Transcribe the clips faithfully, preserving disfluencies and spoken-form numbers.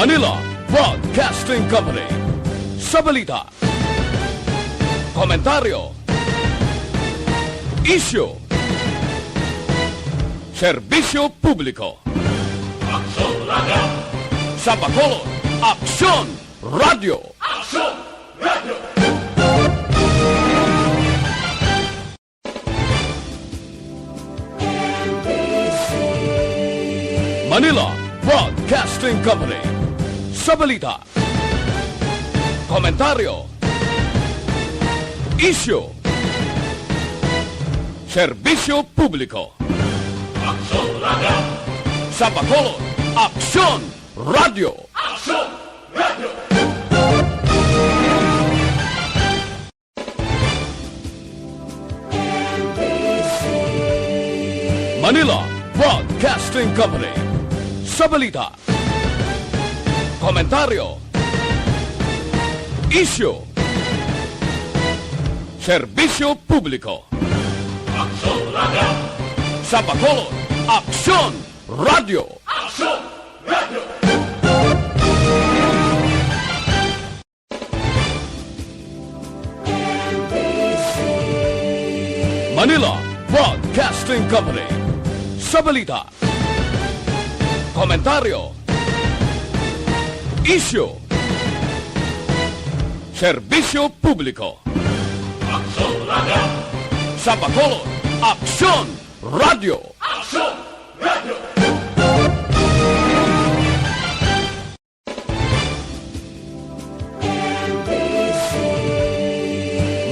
Manila Broadcasting Company. Sa balita, komentaryo, isyu, serbisyo publiko. Aksyon Radio! Sa Bacolod, Aksyon Radio! Aksyon Radio! Manila Broadcasting Company. Sa balita, komentaryo, isyu, serbisyo publiko. Aksyon Radio! Sa Bacolod, Aksyon Radio! Aksyon Radio! Manila Broadcasting Company. Sa balita, komentaryo, isyu, serbisyo publiko. Aksyon Radio! Sa Bacolod, Aksyon Radio! Aksyon Radio! Manila Broadcasting Company. Sa balita, komentaryo, isyu, serbisyo publiko. Aksyon Radio! Sa Bacolod, Aksyon Radio! Aksyon Radio!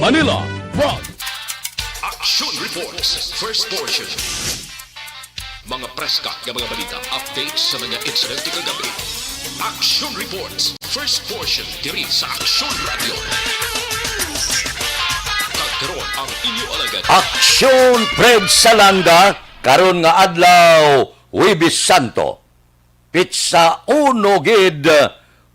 Manila Broad. Action Reports, first portion. Mga preska nga mga balita, updates sa mga insidente kagabi. Action Reports, first portion, diri sa Action Radio. Kag karon ang inyo alagad. Action Fred Salanga, karon nga adlaw, Huwebes Santo. Pitsa uno gid,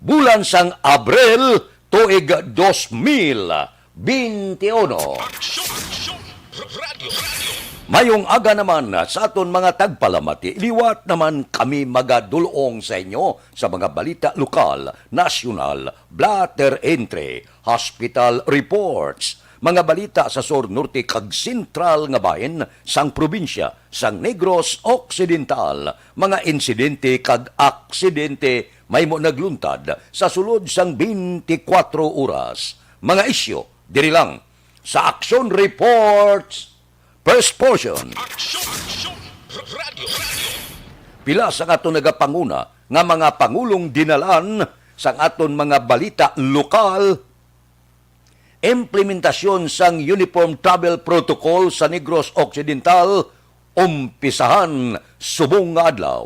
bulan sang Abril, tuig dos mil benti uno. Aksyon, aksyon, radyo, radyo. Mayong aga naman sa aton mga tagpalamati. Liwat naman kami magadulong sa inyo sa mga balita lokal, nasyonal, blotter entry, hospital reports, mga balita sa sur, norte, kag sentral nga bahin sang probinsya sang Negros Occidental, mga insidente kag aksidente mahimo nagluntad sa sulod sang twenty-four oras. Mga isyu diri lang sa Action Reports, first portion. Action, action, radyo, radyo. Pila sa aton nagapanguna nga mga pangulong dinalan sang aton mga balita lokal, implementasyon sang Uniform Travel Protocol sa Negros Occidental, umpisahan subong nga adlaw.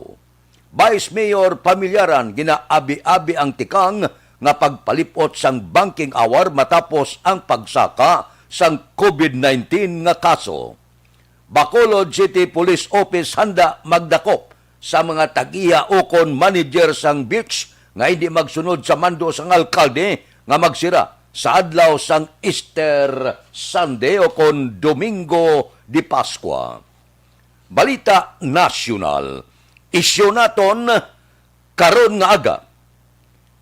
Vice Mayor Pamilyaran, ginaabi-abi ang tikang nga pagpalip-ot sang banking hour matapos ang pagsaka sang covid nineteen nga kaso. Bacolod City Police Office handa magdakop sa mga tag-iya ukon manager sang beach nga hindi magsunod sa mando sang alkalde nga magsira sa adlaw sang Easter Sunday ukon Domingo de Pascua. Balita nasyonal. Isyu naton karon nga aga.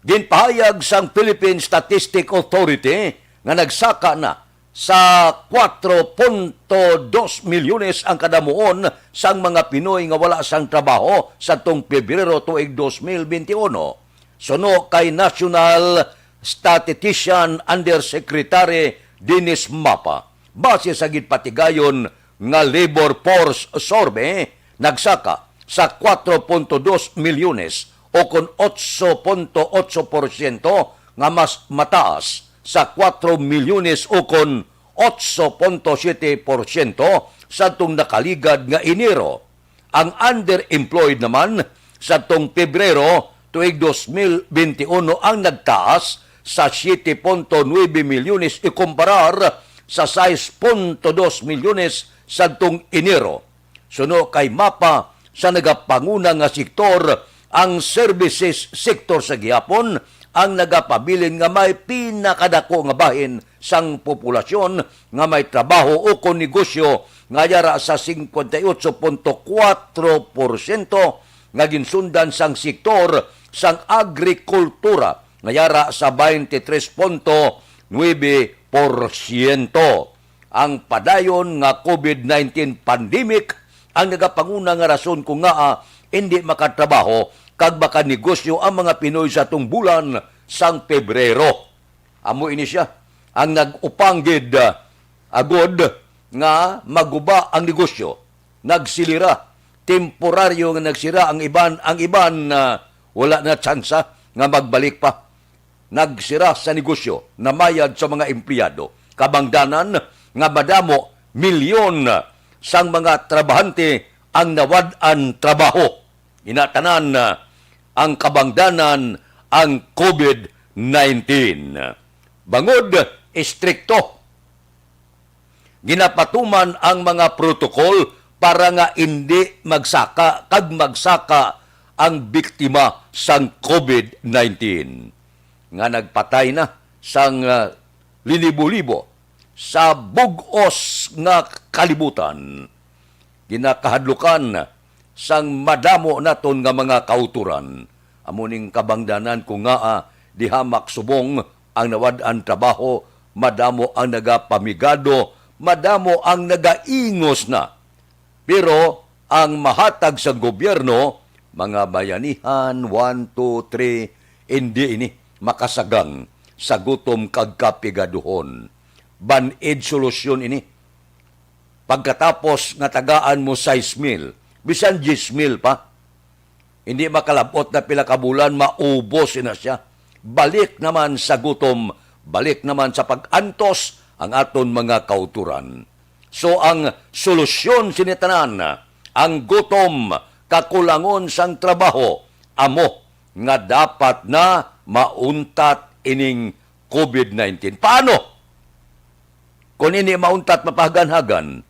Ginpahayag sang Philippine Statistic Authority nga nagsaka na sa kuwatro punto dos milyones ang kadamuon sang mga Pinoy nga wala sang trabaho sadtong Pebrero tuig dos mil benti uno. Suno kay National Statistician Undersecretary Dennis Mapa, base sa ginpatigayon nga labor force survey, nagsaka sa kuwatro punto dos milyones o kon otso punto otso porsyento nga mas mataas sa kuwatro milyones o kon otso punto siyete porsyento sadtong nakaligad nga Enero. Ang underemployed naman sadtong Pebrero tuig dos mil benti uno ang nagtaas sa siyete punto nuebe milyones ikumparar sa sais punto dos milyones sadtong Enero. Suno kay Mapa, sa nagapanguna nga sektor, ang services sector sa gihapon ang nagapabilin nga may pinakadako nga bahin sang populasyon nga may trabaho o kon negosyo, nga yara sa singkwenta y otso punto kuwatro porsyento, nga ginsundan sang sektor sang agrikultura nga yara sa twenty-three punto nuebe porsyento. Ang padayon nga COVID nineteen pandemic ang nagapanguna nga rason kung ngaa hindi makatrabaho kag makanegosyo ang mga Pinoy sa atong bulan sang Pebrero. Amo ini sia ang nag-upang gid, ah, agod nga maguba ang negosyo. Nagsilira, temporaryo nga nagsira ang iban, ang iban, ah, wala na tsansa nga magbalik pa. Nagsira sa negosyo, namayad sa mga empleyado. Kabangdanan nga madamo milyon sang mga trabahante ang nawad-an trabaho. Ina tanan, ah, ang kabangdanan ang COVID nineteen. Bangod istrikto, ginapatuman ang mga protokol para nga indi magsaka kag magsaka ang biktima sang COVID nineteen nga nagpatay na sang, ah, linibo-libo sa bug-os nga kalibutan. Ginakahadlukan sang madamo naton nga mga kautoran. Amo ning kabangdanan kung ngaa diha maksubong ang nawad-an trabaho, madamo ang nagapamigado, madamo ang nagaingos na. Pero ang mahatag sang gobyerno, mga bayanihan, one, two, three, hindi ini makasagang sa gutom kag kapigaduhon. Band-aid solusyon ini. Pagkatapos nga tagaan mo sais mil, bisan diyes mil pa, hindi makalab-ot na pila ka bulan, maubos na siya. Balik naman sa gutom, balik naman sa pag-antos ang aton mga kauturan. So, ang solusyon sini tanan, ang gutom, kakulangon sang trabaho, amo nga dapat na mauntat ining COVID nineteen. Paano? Kon ini mauntat mapahaganhagan,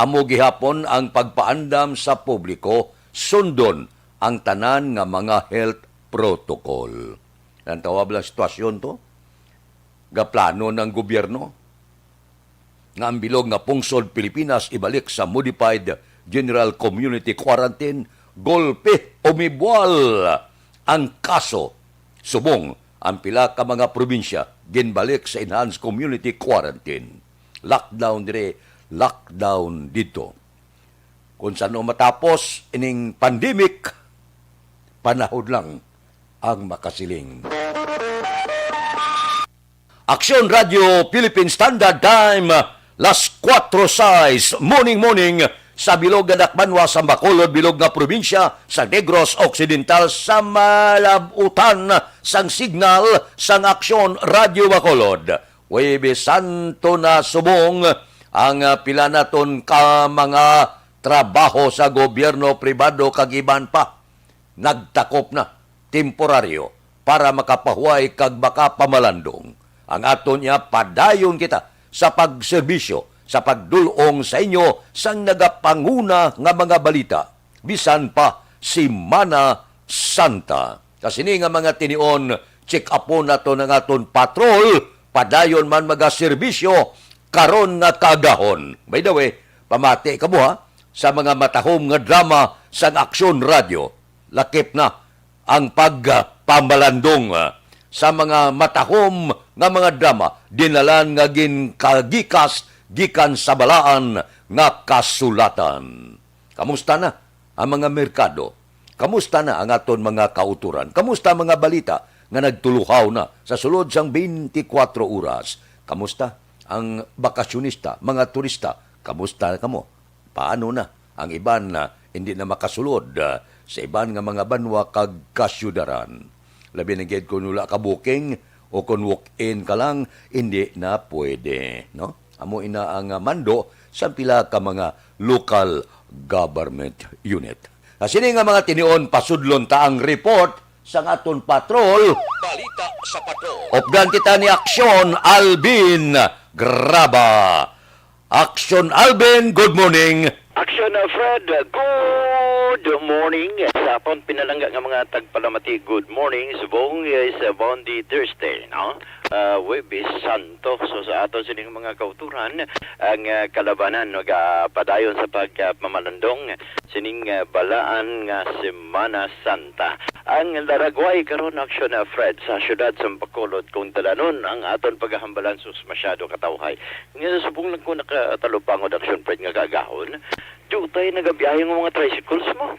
amo gihapon ang pagpaandam sa publiko, sundon ang tanan nga mga health protocol. Ang tawag lang sitwasyon to, gaplano ng gobyerno nga ang bilog nga pungsod Pilipinas ibalik sa modified general community quarantine, gulpi, umibual ang kaso. Subong, ang pila ka mga probinsya ginbalik sa enhanced community quarantine. Lockdown dire, lockdown dito. Kung sano matapos ining pandemic, panahon lang ang makasiling. Aksyon Radio Philippine Standard Time, las kuwatro sais, morning, morning, sa bilog nga dakbanwa sa Bacolod, bilog nga probinsya sa Negros Occidental, sa malabutan sang signal sang Aksyon Radio Bacolod. Huwebes Santo na subong ang, ah, pila naton ka mga trabaho sa gobyerno, pribado, kag iban pa. Nagtakop na, temporaryo, para makapahuway kag makapamalandong. Ang aton niya, padayon kita sa pagserbisyo, sa pagdul-ong sa inyo sang nagapanguna nga mga balita, bisan pa Semana Santa. Sa sini nga mga tinion, check-upon naton ang aton patrol, padayon man magaserbisyo karon nga kaagahon. By the way, pamati kamo ha, sa mga matahom nga drama sang Aksyon Radyo. Lakip na ang pagpamalandong, ah, sa mga matahom nga mga drama, dinalan nga ginkagikas gikan sa balaan nga kasulatan. Kamusta na ang mga merkado? Kamusta na ang aton mga kauturan? Kamusta ang mga balita nga nagtuluhaw na sa sulod sang twenty-four oras? Kamusta ang bakasyonista, mga turista? Kamusta na kamo? Paano na ang iban na hindi na makasulod, ah, sa iban nga mga banwa kag kasyudaran? Labi na gid kung wala ka booking o kung walk-in ka lang, hindi na pwede, no? Amo ina ang, ah, mando sa pila ka mga local government unit. Sa sini nga mga tinion, pasudlon ta ang report sang aton patrol. Balita sa patrol. Updan kita ni Aksyon Alvin Graba. Aksyon Alvin, good morning. Aksyon, uh, Fred, uh, good morning. Sa akon pinalangga nga mga tagpalamati, good morning. Subong is, uh, Bondi Thursday, no? Uh, Huwebes Santo. So, sa aton sining mga kauturan, ang, uh, kalabanan magapadayon sa pagpamalandong sining, uh, balaan nga Semana Santa. Ang Laragway karon, Aksyon, ah, Fred, sa siyudad sa Bacolod, kung dalanon ang aton paghahambalan, sus, masyado katawhay. Nga subong lang ko nakatalupangod, Aksyon Fred, nga kaagahon, jutay nagabiyahe nga mga tricycles mo.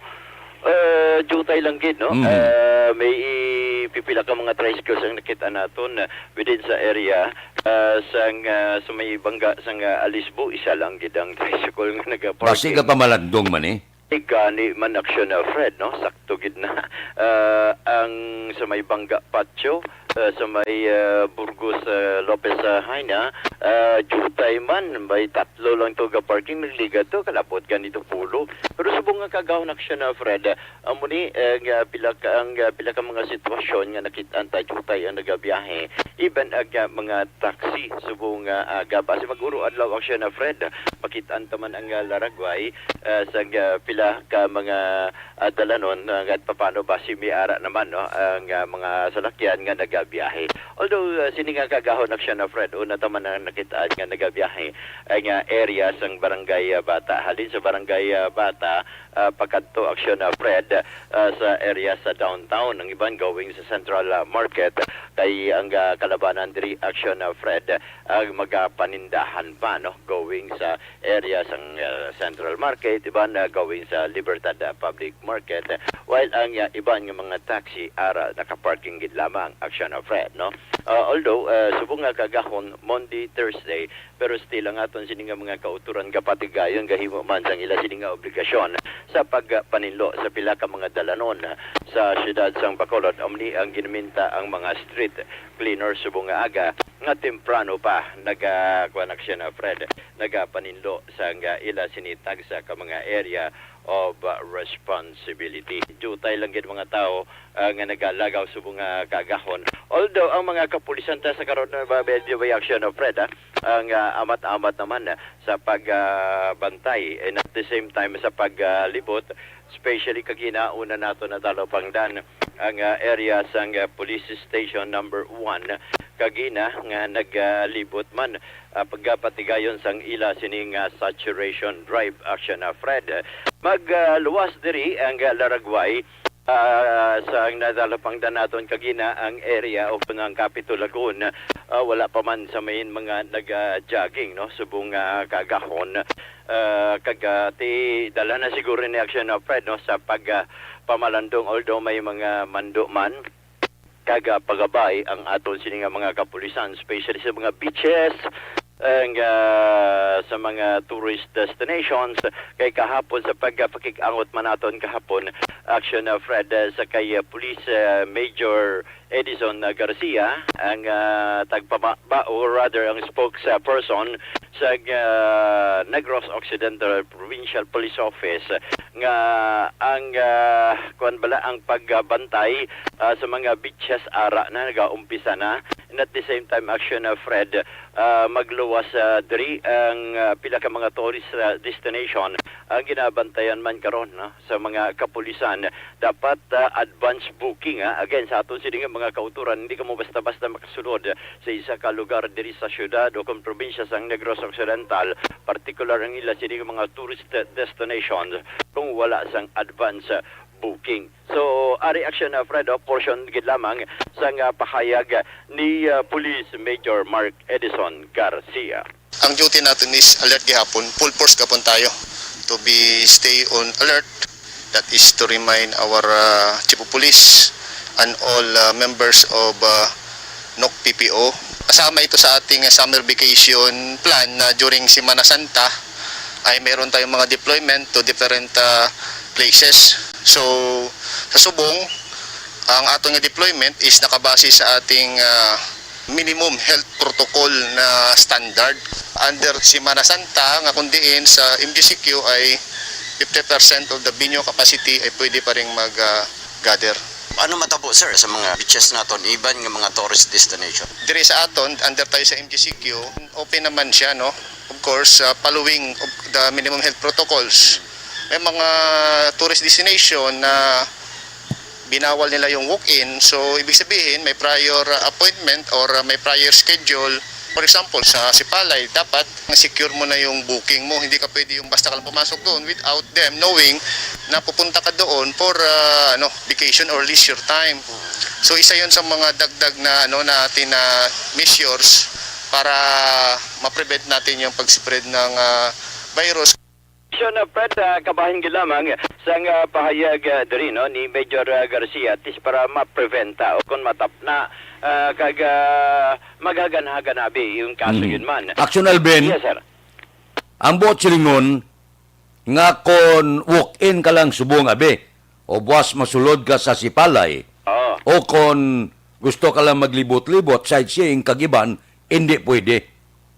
Ah, jutay lang gid, no? Mm. Ah, may i-, pipila ka mga tricycles ang nakita naton, ah, within sa area, ah, sang, ah, sa may bangga sang, ah, Alisbo, isa lang gid ang tricycle nga nagaparking. Basi ka pamalandong man, eh. Gani man, Aksyon, ah, Fred, no? Sakto gid na. Ah, ang sa may Bangga Patio, ah, sa may, ah, Burgos, ah, Lopez, ah, Jaena, ah, jutay man, may tatlo lang to ga parking, nagligad to, kalabot gani to pulo. Pero subong nga kaagahon, Aksyon, ah, Fred, ah, amo ni, eh, nga pila ka, ang, ah, pila ka mga sitwasyon nga nakit-an ta, jutay ang nagabiyahe, even ang, ah, mga taxi, subong nga aga. Basi mag-uro adlaw, Aksyon, ah, Fred, makit-an ta man ang, ah, Laragway, ah, sa, ah, pila ka mga, ah, dalanon, ah, kahit papano basi may ara naman, no, ang, ah, mga salakyan nga nagabiyahe. Although, ah, sini nga kaagahon, Aksyon, ah, Fred, una ta man ang nakit-an nga nagabiyahe ang, ah, area sang Barangay, ah, Bata. Halin sa Barangay, ah, Bata, ah, pakadto, Aksyon, ah, Fred, ah, sa area sa downtown. Ang iban going sa Central, ah, Market, kay ang, ah, kalabanan diri, Aksyon, ah, Fred, ah, magapanindahan pa, no, going sa area sang, ah, Central Market, iban, ah, going sa Libertad, ah, Public Market, while ang, ah, iban nga mga taxi ara nakaparking gid lamang, Aksyon, ah, Fred, no? Ah, although, ah, subong nga kaagahon, Monday, Thursday, pero still ang aton sini nga mga kautoran gapatigayon, gahimo man sang ila sini nga obligasyon sa pagpaninlo sa pila ka mga dalanon sa siyudad sang Bacolod. Amo ni ang ginaminta ang mga street cleaner subong nga aga nga temprano pa naga-, kuwan, Aksyon, ah, Fred, nagapaninlo sang, ah, ila sini tagsa ka mga area of, ah, responsibility. Jutay lang gid mga tawo, ah, nga nagalagaw subong nga kaagahon. Although ang mga kapulisan ta sa karon, ah, ba, by the way, Aksyon, ah, Fred, ah, ang, ah, amat-amat naman, ah, sa pag, ah, bantay, and at the same time sa pag, ah, libot, especially kagina, una nato natalupangdan ang, ah, area sang, ah, Police Station Number One kagina nga nagalibot man, ah, pagapatigayon sang ila sining, ah, saturation drive, Aksyon, ah, Fred. Magluwas diri ang, ah, Laragway, ah, sa natalupangdan naton kagina ang area o kung ang Capitol Lagoon, ah, wala pa man sa main mga nag-jogging, no, subong, ah, kaagahon. Ah, kag, ah, ti dala na siguro ni Aksyon, ah, Fred, no, sa pag, ah, pamalandong, although may mga mando man, kag, ah, pagabay ang aton sini nga mga kapulisan, especially sa mga beaches, ang, ah, sa mga tourist destinations. Kay kahapon sa pagpakig-angot man naton kahapon, Aksyon, ah, Fred, ah, sa kay, ah, Police, ah, Major Edison, ah, Garcia, ang, ah, tagpama-, ba, or rather, ang spokesperson sa, ah, Negros Occidental Provincial Police Office, nga ang, ah, kuwan bala, ang pagbantay, ah, sa mga beaches ara na nagaumpisa na. And at the same time, Aksyon, ah, Fred, ah, magluwas, ah, diri ang, ah, pila ka mga tourist, ah, destination ang ginabantayan man karon, no, sa mga kapulisan. Dapat, ah, advance booking, ha. Again, sa aton sini nga mga kauturan, hindi kamo basta-basta makasulod sa isa ka lugar diri sa syudad o kung probinsya sang Negros Occidental, partikular ang ila sini nga mga tourist destinations, kung wala sang advance, ah, booking. So, ari, Aksyon, ah, Fred, oh, portion gid lamang sang, ah, pahayag ni, ah, Police Major Mark Edison Garcia. Ang duty natin is alert gihapon, full force gihapon tayo to be stay on alert. That is to remind our, uh, Chief of Police and all, uh, members of, uh, NOC P P O. Kasama ito sa ating summer vacation plan na during Semana Santa ay meron tayong mga deployment to different, uh, places. So, sa Subong, ang aton nga deployment is nakabase sa ating, uh, minimum health protocol na standard. Under Semana Santa, nga kung diin sa M G C Q ay fifty percent of the venue capacity ay pwede pa ring mag, ah, gather. Ano matabo, sir, sa mga beaches naton, iban nga mga tourist destination? Diri sa aton, under tayo sa M G C Q, open naman siya, no? Of course, ah, following of the minimum health protocols. May mga tourist destination na binawal nila yung walk-in. So, ibig sabihin, may prior, uh, appointment or, uh, may prior schedule. For example, sa Sipalay, dapat secure mo na yung booking mo. Hindi ka pwede yung basta ka lang pumasok doon without them knowing napupunta ka doon for, ah, ano, vacation or leisure time. So, isa yon sa mga dagdag na, ano, natin na measures para ma-prevent natin yung pag-spread ng, ah, virus. Action, uh, Fred, uh, kabahin gid lamang sang, uh, pahayag, uh, diri, no, ni Major, uh, Garcia, at least para ma-prevent, uh, o kung matapna, uh, kag, uh, maghagan-hagan abi yung kaso Mhm. yun man. Action, Alvin. Yes, sir. Ang buot silingon nga kon walk-in ka lang subong abi, o buwas masulod ka sa Sipalay, Oo. o kon gusto ka lang maglibot-libot, sightseeing, kag iban, hindi pwede.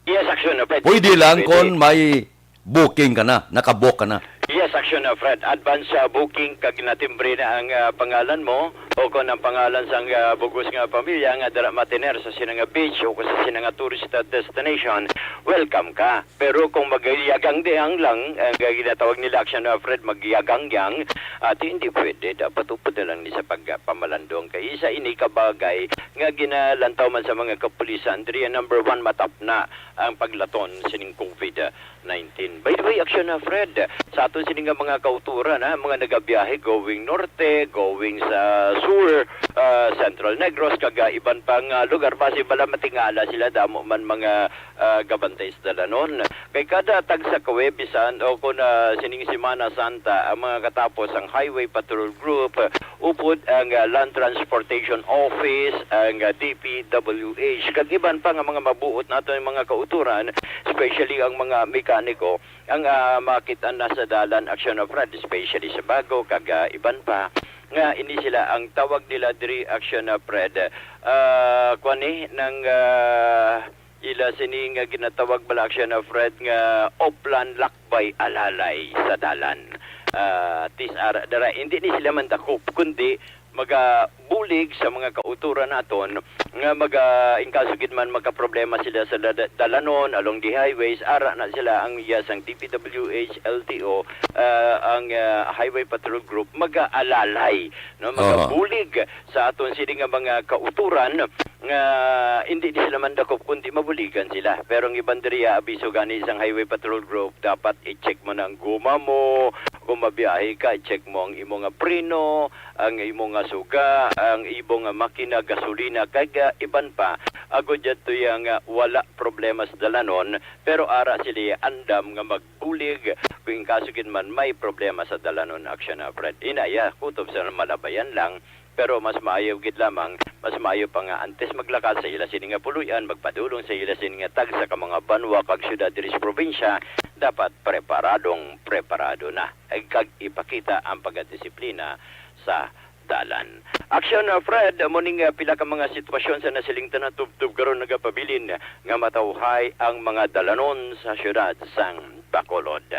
Yes, action, uh, Fred. Pwede lang Pwede. kon may booking ka na, nakabook ka na. Yes, action, uh, Fred. Advance, uh, booking kag natimbre na ang, uh, pangalan mo o kon ang pangalan sang, uh, bugos nga pamilya nga dira matiner sa sina nga beach o sa sina nga tourist, uh, destination, welcome ka. Pero kung magyagang-yagang lang, ang ginatawag nila, action, uh, Fred, magyagang-yang, at hindi pwede. Dapat upod na lang ni sa pagpamalandong. Kay isa ini ka bagay nga ginalantaw man sa mga kapulisan, diri number one, matapna ang paglaton sining COVID nineteen. By the way, action, uh, Fred, sa aton sini nga mga kauturan, ha, mga nagabiyahe going norte, going sa sur, uh, Central Negros, kag, uh, iban pang, uh, lugar, basi bala matingala sila, damo man mga, uh, gabantay sa dalanon. Kay kada tagsa ka Huwebes, ah, o kon, ah, sining Semana Santa, ang mga katapos ang Highway Patrol Group, upod ang, ah, Land Transportation Office, ang, ah, D P W H, kag iban pa nga mga mabuot nato nga mga kauturan, especially ang mga mekaniko, ang, ah, makit-an na sa dalan, action, ah, Fred, especially sa Bago, kag, ah, iban pa, nga ini sila ang tawag nila diri, action, ah, Fred, ah, kuwan ni, nang, ah, ila sini nga ginatawag bala, action, ah, Fred, nga Oplan Lakbay Alalay sa dalan. Ah, tis ara dara, hindi ni sila mandakop, kundi magabulig sa mga kauturan naton nga maga-, in kaso gid man magkaproblema sila sa dada-, dalanon, along the highways, ara na sila ang iya sang D P W H, L T O, ah, ang, ah, Highway Patrol Group, magaalalay, no, Aha. magabulig sa aton sini nga mga kauturan nga hindi ni sila mandakop kundi mabuligan sila. Pero ang iban diri, ah, abiso gani sang Highway Patrol Group, dapat i-check mo na ang guma mo, kung mabiyahe ka, i-check mo ang imo nga preno, ang imo nga suga, ang imo nga makina, gasolina, kag, ah, iban pa. Agod yadto ya nga wala problema sa dalanon, pero ara sila andam nga magbulig kung in kaso gid man may problema sa dalanon, action, ah, Fred. Inaya, kutob sa malabayan lang, pero mas maayo gid lamang, mas maayo pa nga antes maglakat sa ila sini nga puloy-an, magpadulong sa ila sini nga tagsa ka mga banwa kag syudad diri sa probinsya, dapat preparadong preparado na, ay kag ipakita ang pagdisiplina sa dalan. Action, uh, Fred, amo ning, uh, pila ka mga sitwasyon sa nasiling tanan tubtob karon nagapabilin nga matawhay ang mga dalanon sa syudad sang Bacolod.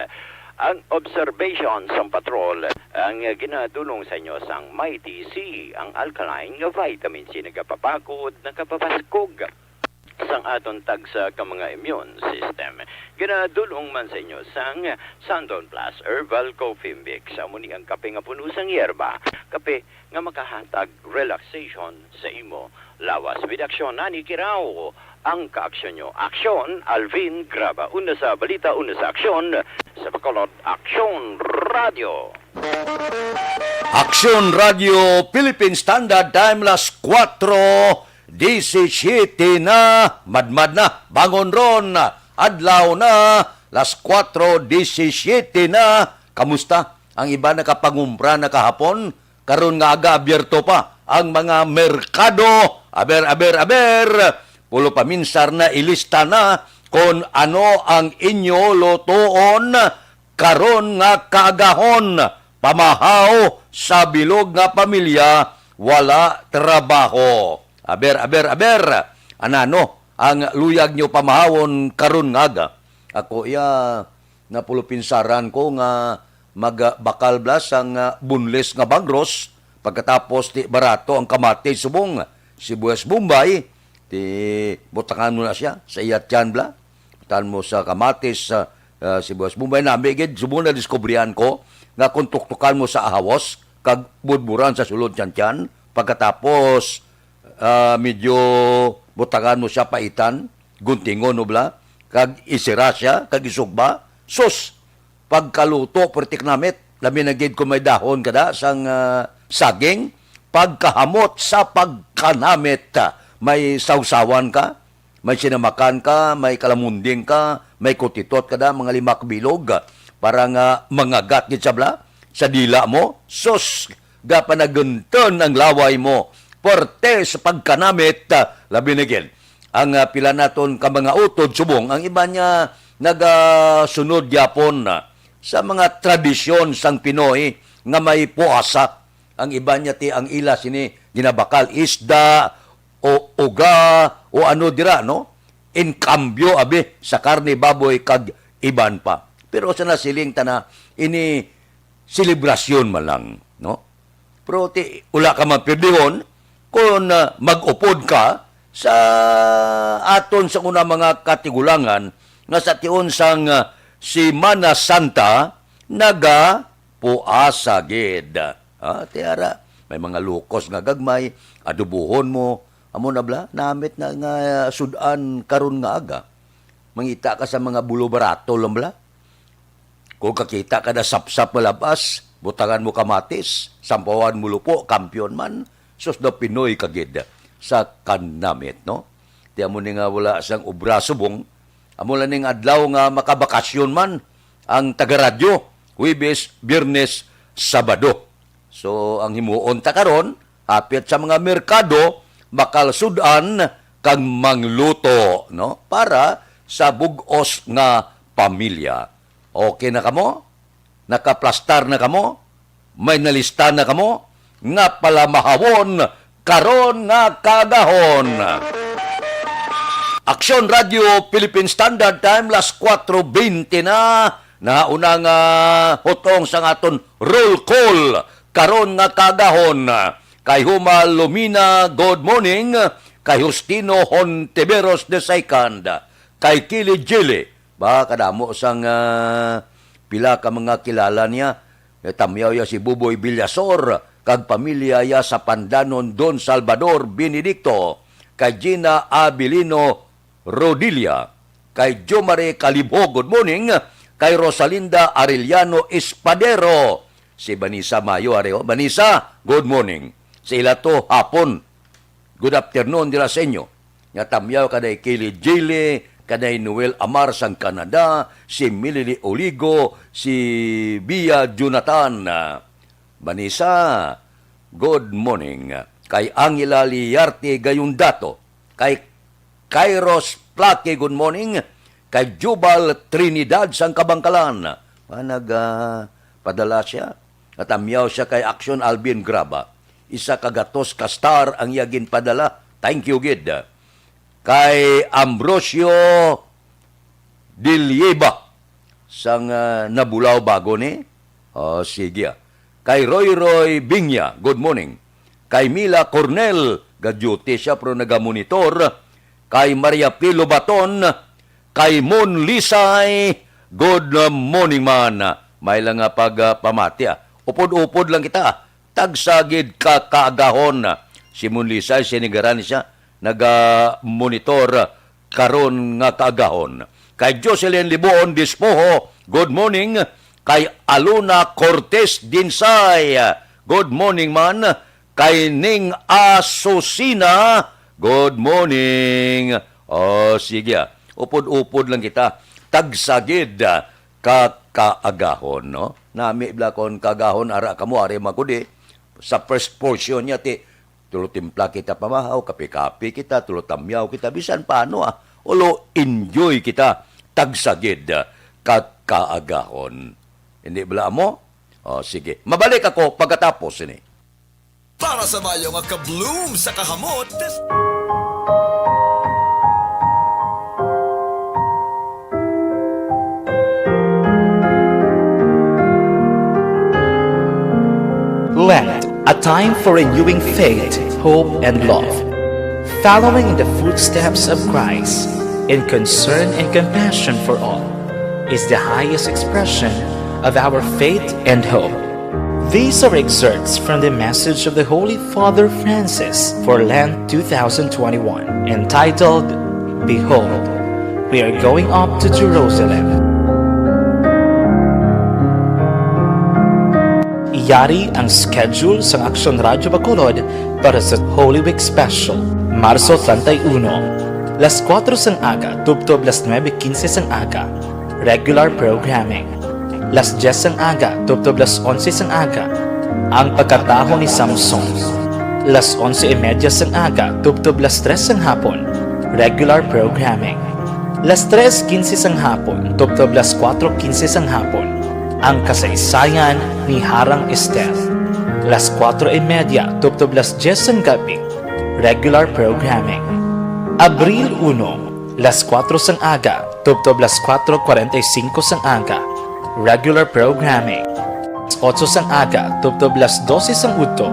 Ang observation sang patrol ang ginadulong sa inyo sang Mighty C, ang alkaline nga vitamin C nagapapakod, nagapapaskog sang aton tagsa ka mga immune system. Ginadulong man sa inyo sang Santon Plus Herbal Coffee Mix. Amo ni ang kape nga puno sang yerba. Kape nga makahatag relaxation sa imo lawas. With action, Nani Kirao, ang kaaksyon nyo. Aksyon, Alvin Graba. Una sa balita, una sa aksyon, sa Bacolod, Aksyon Radio. Aksyon Radio Philippine Standard Time, las kuwatro disisiete na. Madmad na, bangon ron, adlaw na, las kuwatro disisiete na. Kamusta? Ang iba nakapangumpra na kahapon, karon nga aga abierto pa ang mga merkado. Aber, aber, aber. Pulo paminsar na, ilista na kon ano ang inyo lutoon karon nga kaagahon. Pamahaw sa bilog nga pamilya, wala trabaho. Aber, aber, aber. Anano ang luyag nyo pamahawon karon nga aga? Ako iya, napulupinsaran ko nga magbakal bla sang, ah, boneless nga bangros, pagkatapos ti barato ang kamatis subong sibuyas Bombay, ti butangan mo na siya sa iya tiyan bla. Tan mo sa kamatis, ah, ah, sibuyas Bombay, nami gid subong nadiskubrihan ko nga kung tuktukan mo sa ahawos kag budburan sa sulod tiyan-tiyan, pagkatapos, ah, medyo butangan mo siya paitan, guntingon, no bla, kag isira siya, kag isugba. Sus! Pagkaluto, perti ka namit. labi na gid kung may dahon ka da sang, ah, saging, pagkahamot sa pagkanamit, ah, may sawsawan ka, may sinamakan ka, may kalamunding ka, may kutitot ka da, mga limak bilog, ah, para nga mangagat gid sa bala, sa dila mo, sus, gapanagunton ang laway mo, puwerte sa pagkanamit, ah, labi na gid ang, ah, pila naton ka mga utod subong, ang iban niya nagasunod gyapon, ah, sa mga tradisyon sang Pinoy nga may puasa. Ang iban niya ti ang ila sini ginabakal isda o uga o ano dira, no? In cambio, abi, sa karne baboy kag iban pa. Pero sa nasiling ta na, ini selebrasyon man lang, no? Pero ti, wala ka man pirdihon kung, ah, mag-upod ka sa aton sa una mga katigulangan nga sa tion sang, ah, Semana Santa nagapuasa gid. Ah, ti ara, may mga lukos nga gagmay, adobohon mo, amo na bala, namit na nga sud-an karon nga aga. Mangita ka sa mga bulo barato lang bala. Kung kakita ka na sapsap nga labas, butangan mo kamatis, sampawan mo lupo, kampiyon man. Sus, daw Pinoy ka gid sa kanamit, no? Ti amo ni nga wala sang obra subong, amo lang ning adlaw nga makabakasyon man ang tagaradyo, Huwebes, Biyernes, Sabado. So, ang himuon ta karon, hapit sa mga merkado, bakal sud-an kag mangluto, no? Para sa bug-os nga pamilya. Okay na kamo? Nakaplastar na kamo? May nalista na kamo nga palamahawon karon nga kaagahon? Aksyon Radio Philippine Standard Time, las kuwatro bente na. Nauna nga hutong sang aton roll call karon nga kaagahon. Kay Huma Lumina, good morning. Kay Justino Hontiveros the second. Kay Kili Jili. Ba, kadamo sang, ah, pila ka mga kilala niya. Tamyaw ya si Buboy Villasor kag pamilya ya sa Pandanon, Don Salvador Benedicto, kay Gina Abilino Rodilia, kay Jomare Calibho, good morning, kay Rosalinda Arellano Espadero, si Vanessa Mayo, ari, oh. Vanessa, good morning. Sa ila to, hapon. Good afternoon dira sa inyo. Nga tamyaw kanay Kili Jili, kanay Noel Amar sang Canada, si Milili Oligo, si Bia Jonathan. Vanessa, good morning. Kay Angela Liarte Gayundato, kay Kairos Plaki, good morning. Kay Jubal Trinidad sang Kabangkalan. Ah, nag, ah, padala siya. Natamyaw siya kay Action Alvin Graba. Isa ka gatos ka star ang iya ginpadala. Thank you gid. Kay Ambrosio Dilieba sang, ah, Nabulao Bago ni. Oh, sige, ah. Kay Roy Roy Binya, good morning. Kay Mila Cornel, ga-duty siya pero nagamonitor. Kay Maria P. Lobaton, kay Mon Lisay, good morning man. May lang nga pag, ah, pamati, ah. Upod-upod lang kita. Tagsa gid ka kaagahon. Si Mon Lisay, sinigaran siya, naga-monitor karon nga kaagahon. Kay Jocelyn Libuon Dispoho, good morning. Kay Aluna Cortez Dinsay, good morning man. Kay Ning Asusina, good morning. Oh, sige, ah. Upod-upod lang kita. Tagsa gid, ah, ka kaagahon, no? Nami bala kon kaagahon, ara kamo, ari man gud, eh. Sa first portion niya, ti, tulo timpla kita pamahaw, kape-kape kita, tulo tamyaw kita, bisan paano, ah. Ulo, enjoy kita, tagsa gid, ah, ka kaagahon. Hindi bala mo? Oh, sige. Mabalik ako pagkatapos ini. Para sa mayo nga kabloom sa kahamot, Lent, a time for renewing faith, hope, and love. Following in the footsteps of Christ in concern and compassion for all is the highest expression of our faith and hope. These are excerpts from the message of the Holy Father Francis for Lent two thousand twenty-one, entitled, "Behold, we are going up to Jerusalem." Yari ang schedule sang Aksyon Radyo Bacolod para sa Holy Week Special, Marso treinta y uno, las kuwatro sang aga tubtob las nuebe quince sang aga, regular programming. Las dies sang aga tubtob las onse sang aga, ang pagkataho ni Samson. Las onse y media sang aga tubtob las tres sang hapon, regular programming. Las tres quince sang hapon tubtob las kuwatro quince sang hapon, ang kasaysayan ni Harang Esther. Las kuwatro y media tubtob las dies sang gabi, regular programming. Abril uno, las kuwatro sang aga tubtob las kuwatro cuarenta y cinco sang aga, regular programming. Las otso sang aga tubtob las doce sang udto,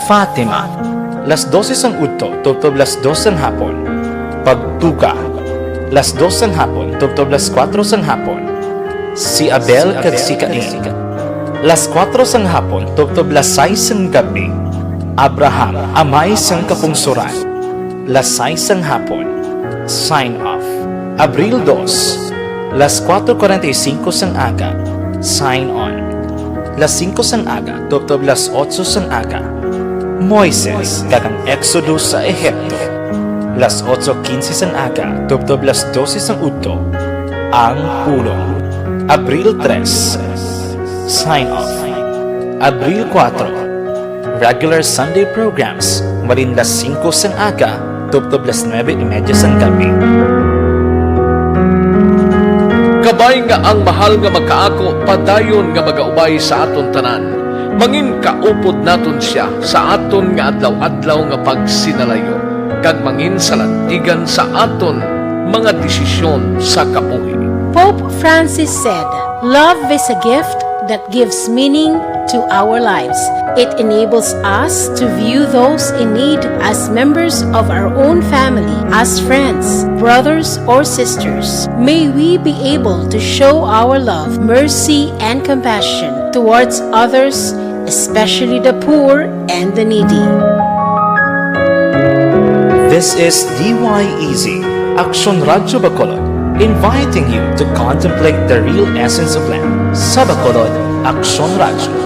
Fatima. Las doce sang udto tubtob las dos sang hapon, Pagtuga. Las dos sang hapon tubtob las kuwatro sang hapon, Si Abel kag si Cain. Las kuwatro sang hapon tubtob las sais sang gabi, Abraham, Amay sang Kapungsoran. Las sais sang hapon, Sign Off. Abril dos, las kuwatro cuarenta y cinco sang aga, Sign On. Las singko sang aga tubtob las otso sang aga, Moises kag ang Exodus sa Ehipto. Las otso quince sang aga tubtob las doce sang udto, Ang Pulong. Abril tres, Sign Off. Abril kuwatro, regular Sunday programs, malin las singko sang aga tubtob las nuebe y media sang gabi. Kabay nga ang mahal nga Makaako padayon nga magaubay sa aton tanan, mangin kaupod naton sia sa aton nga adlaw-adlaw nga pagsinalayo, kag mangin salantigan sa aton mga desisyon sa kabuhi. Pope Francis said, "Love is a gift that gives meaning to our lives. It enables us to view those in need as members of our own family, as friends, brothers, or sisters. May we be able to show our love, mercy, and compassion towards others, especially the poor and the needy." This is D Y E Z, Aksyon Radyo Bacolod, inviting you to contemplate the real essence of life. Sa Bacolod, Aksyon Radyo.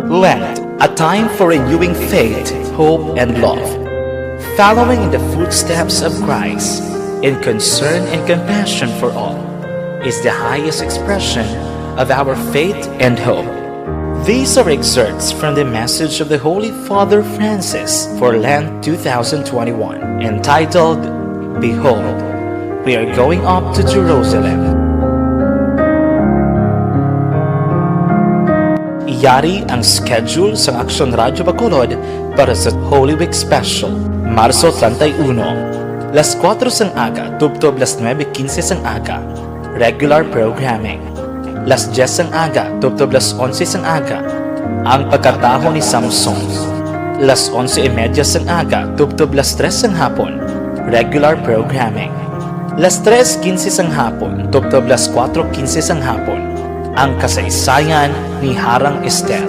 Lent, a time for renewing faith, hope, and love. Following in the footsteps of Christ in concern and compassion for all is the highest expression of our faith and hope. These are excerpts from the message of the Holy Father Francis for Lent two thousand twenty-one, entitled, "Behold, we are going up to Jerusalem." Yari ang schedule sang Aksyon Radyo Bacolod para sa Holy Week Special, Marso treinta y uno, las kuwatro sang aga tubtob las nuebe quince sang aga, regular programming. Las dies sang aga tubtob las onse sang aga, ang pagkataho ni Samson. Las onse y media sang aga tubtob las tres sang hapon, regular programming. Las tres quince sang hapon tubtob las kuwatro quince sang hapon, ang kasaysayan ni Harang Esther.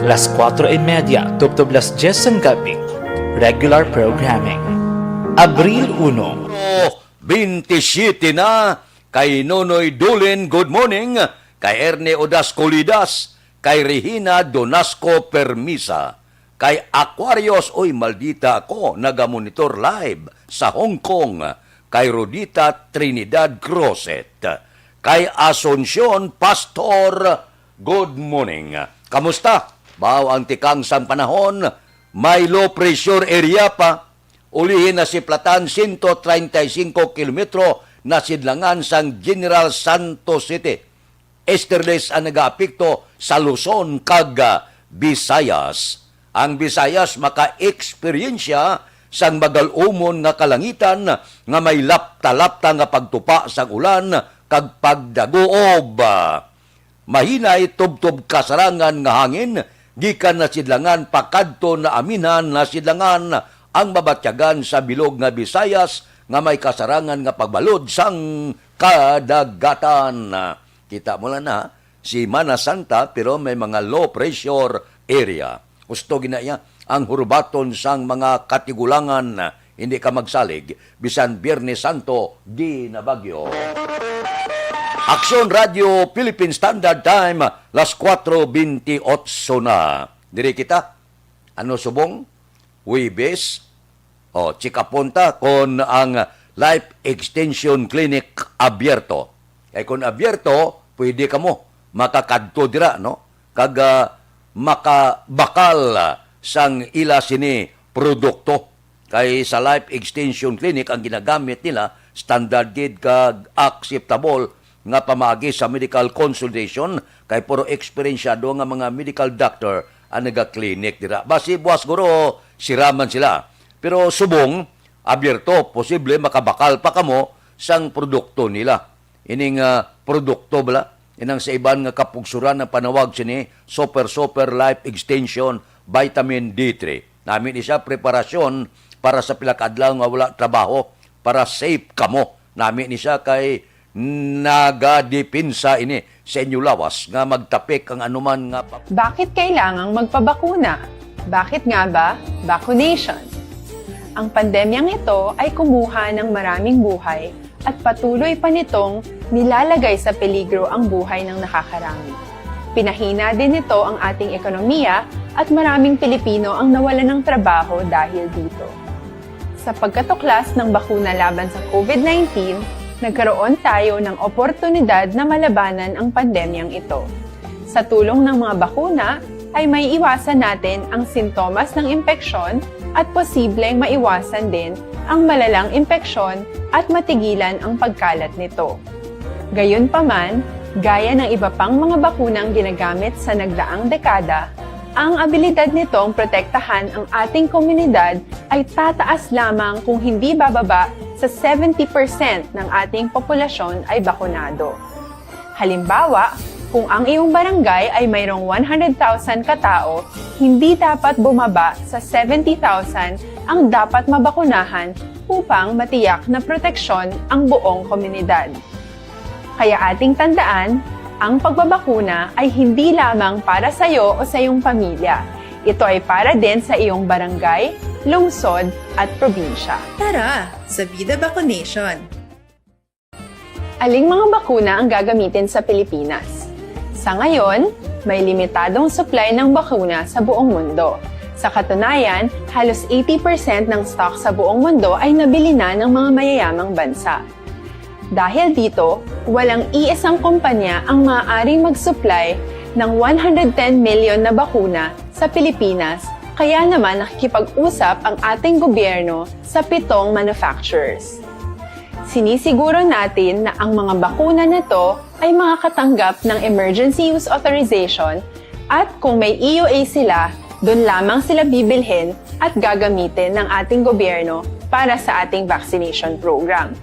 Las kuwatro y media tubtob las dies sang gabi, regular programming. Abril uno, twenty-seven na, kay Nonoy Dulin, good morning, kay Ernie Odas Colidas, kay Regina Donasco Permisa, kay Aquarius, uy, maldita ako, nagamonitor live sa Hong Kong, kay Rodita Trinidad Crozet, kay Asuncion Pastor, good morning. Kamusta? Bao ang tikang sang panahon, may low pressure area pa. Ulihi na si Platan, sento treinta y cinco kilometro na sidlangan sang General Santos City. Easterlies ang nagaapekto sa Luzon kag, ah, Visayas. Ang Visayas makaeksperyensya sang magal-umon nga kalangitan nga may lapta-lapta nga pagtupa sang ulan kag pagdaguob. Mahinay tubtob kasarangan nga hangin gikan nasidlangan pakadto na aminan nasidlangan ang mabatyagan sa bilog nga Visayas nga may kasarangan nga pagbalod sang kadagatan. Kita mo lang na, Semana Santa, pero may mga low pressure area. Husto gina iya ang hurubaton sang mga katigulangan, hindi ka magsalig, bisan Biyernes Santo, di na bagyo. Aksyon Radio Philippine Standard Time, las kuwatro bentiocho na. Diri kita, ano subong? Huwebes, o, check-upon ta kon ang Life Extension Clinic abierto. Kay kon abierto, pwede kamo makakadto dira, no? Kag, ah, makabakal, ah, sang ila sini produkto. Kay sa Life Extension Clinic ang ginagamit nila, standard gid kag acceptable nga pamaagi sa medical consultation, kay puro eksperensyado nga mga medical doctor ang naga-clinic dira. Basi buwas guro, sira man sila. Pero subong, abierto, posible makabakal pa kamo sang produkto nila. Ining, ah, produkto bala, inang sa iban nga kapugsuran ang panawag sini, Super Super Life Extension Vitamin D three. Nami ni siya preparasyon para sa pila ka adlaw nga wala trabaho, para safe kamo. Nami ni siya kay nagadepensa ini sa inyo lawas nga magtapik ang anuman nga pa- Bakit kailangang magpabakuna? Bakit nga ba vaccination? Ang pandemyang ito ay kumuha ng maraming buhay at patuloy pa nitong nilalagay sa peligro ang buhay ng nakakarami. Pinahina din nito ang ating ekonomiya at maraming Pilipino ang nawalan ng trabaho dahil dito. Sa pagkatuklas ng bakuna laban sa COVID nineteen, nagkaroon tayo ng oportunidad na malabanan ang pandemyang ito. Sa tulong ng mga bakuna, ay may iwasan natin ang sintomas ng impeksyon at posibleng maiwasan din ang malalang impeksyon at matigilan ang pagkalat nito. Gayunpaman, gaya ng iba pang mga bakunang ginagamit sa nagdaang dekada, ang abilidad nitong protektahan ang ating komunidad ay tataas lamang kung hindi bababa sa seventy percent ng ating populasyon ay bakunado. Halimbawa, kung ang iyong barangay ay mayroong one hundred thousand katao, hindi dapat bumaba sa seventy thousand ang dapat mabakunahan upang matiyak na proteksyon ang buong komunidad. Kaya ating tandaan, ang pagbabakuna ay hindi lamang para sa iyo o sa iyong pamilya. Ito ay para din sa iyong barangay, lungsod, at probinsya. Tara, sa Vida Vaccination! Aling mga bakuna ang gagamitin sa Pilipinas? Sa ngayon, may limitadong supply ng bakuna sa buong mundo. Sa katunayan, halos eighty percent ng stock sa buong mundo ay nabili na ng mga mayayamang bansa. Dahil dito, walang iisang kumpanya ang maaaring mag-supply ng one hundred ten million na bakuna sa Pilipinas, kaya naman nakikipag-usap ang ating gobyerno sa pitong manufacturers. Sinisiguro natin na ang mga bakuna na to ay makakatanggap ng emergency use authorization at kung may E U A sila, doon lamang sila bibilhin at gagamitin ng ating gobyerno para sa ating vaccination program.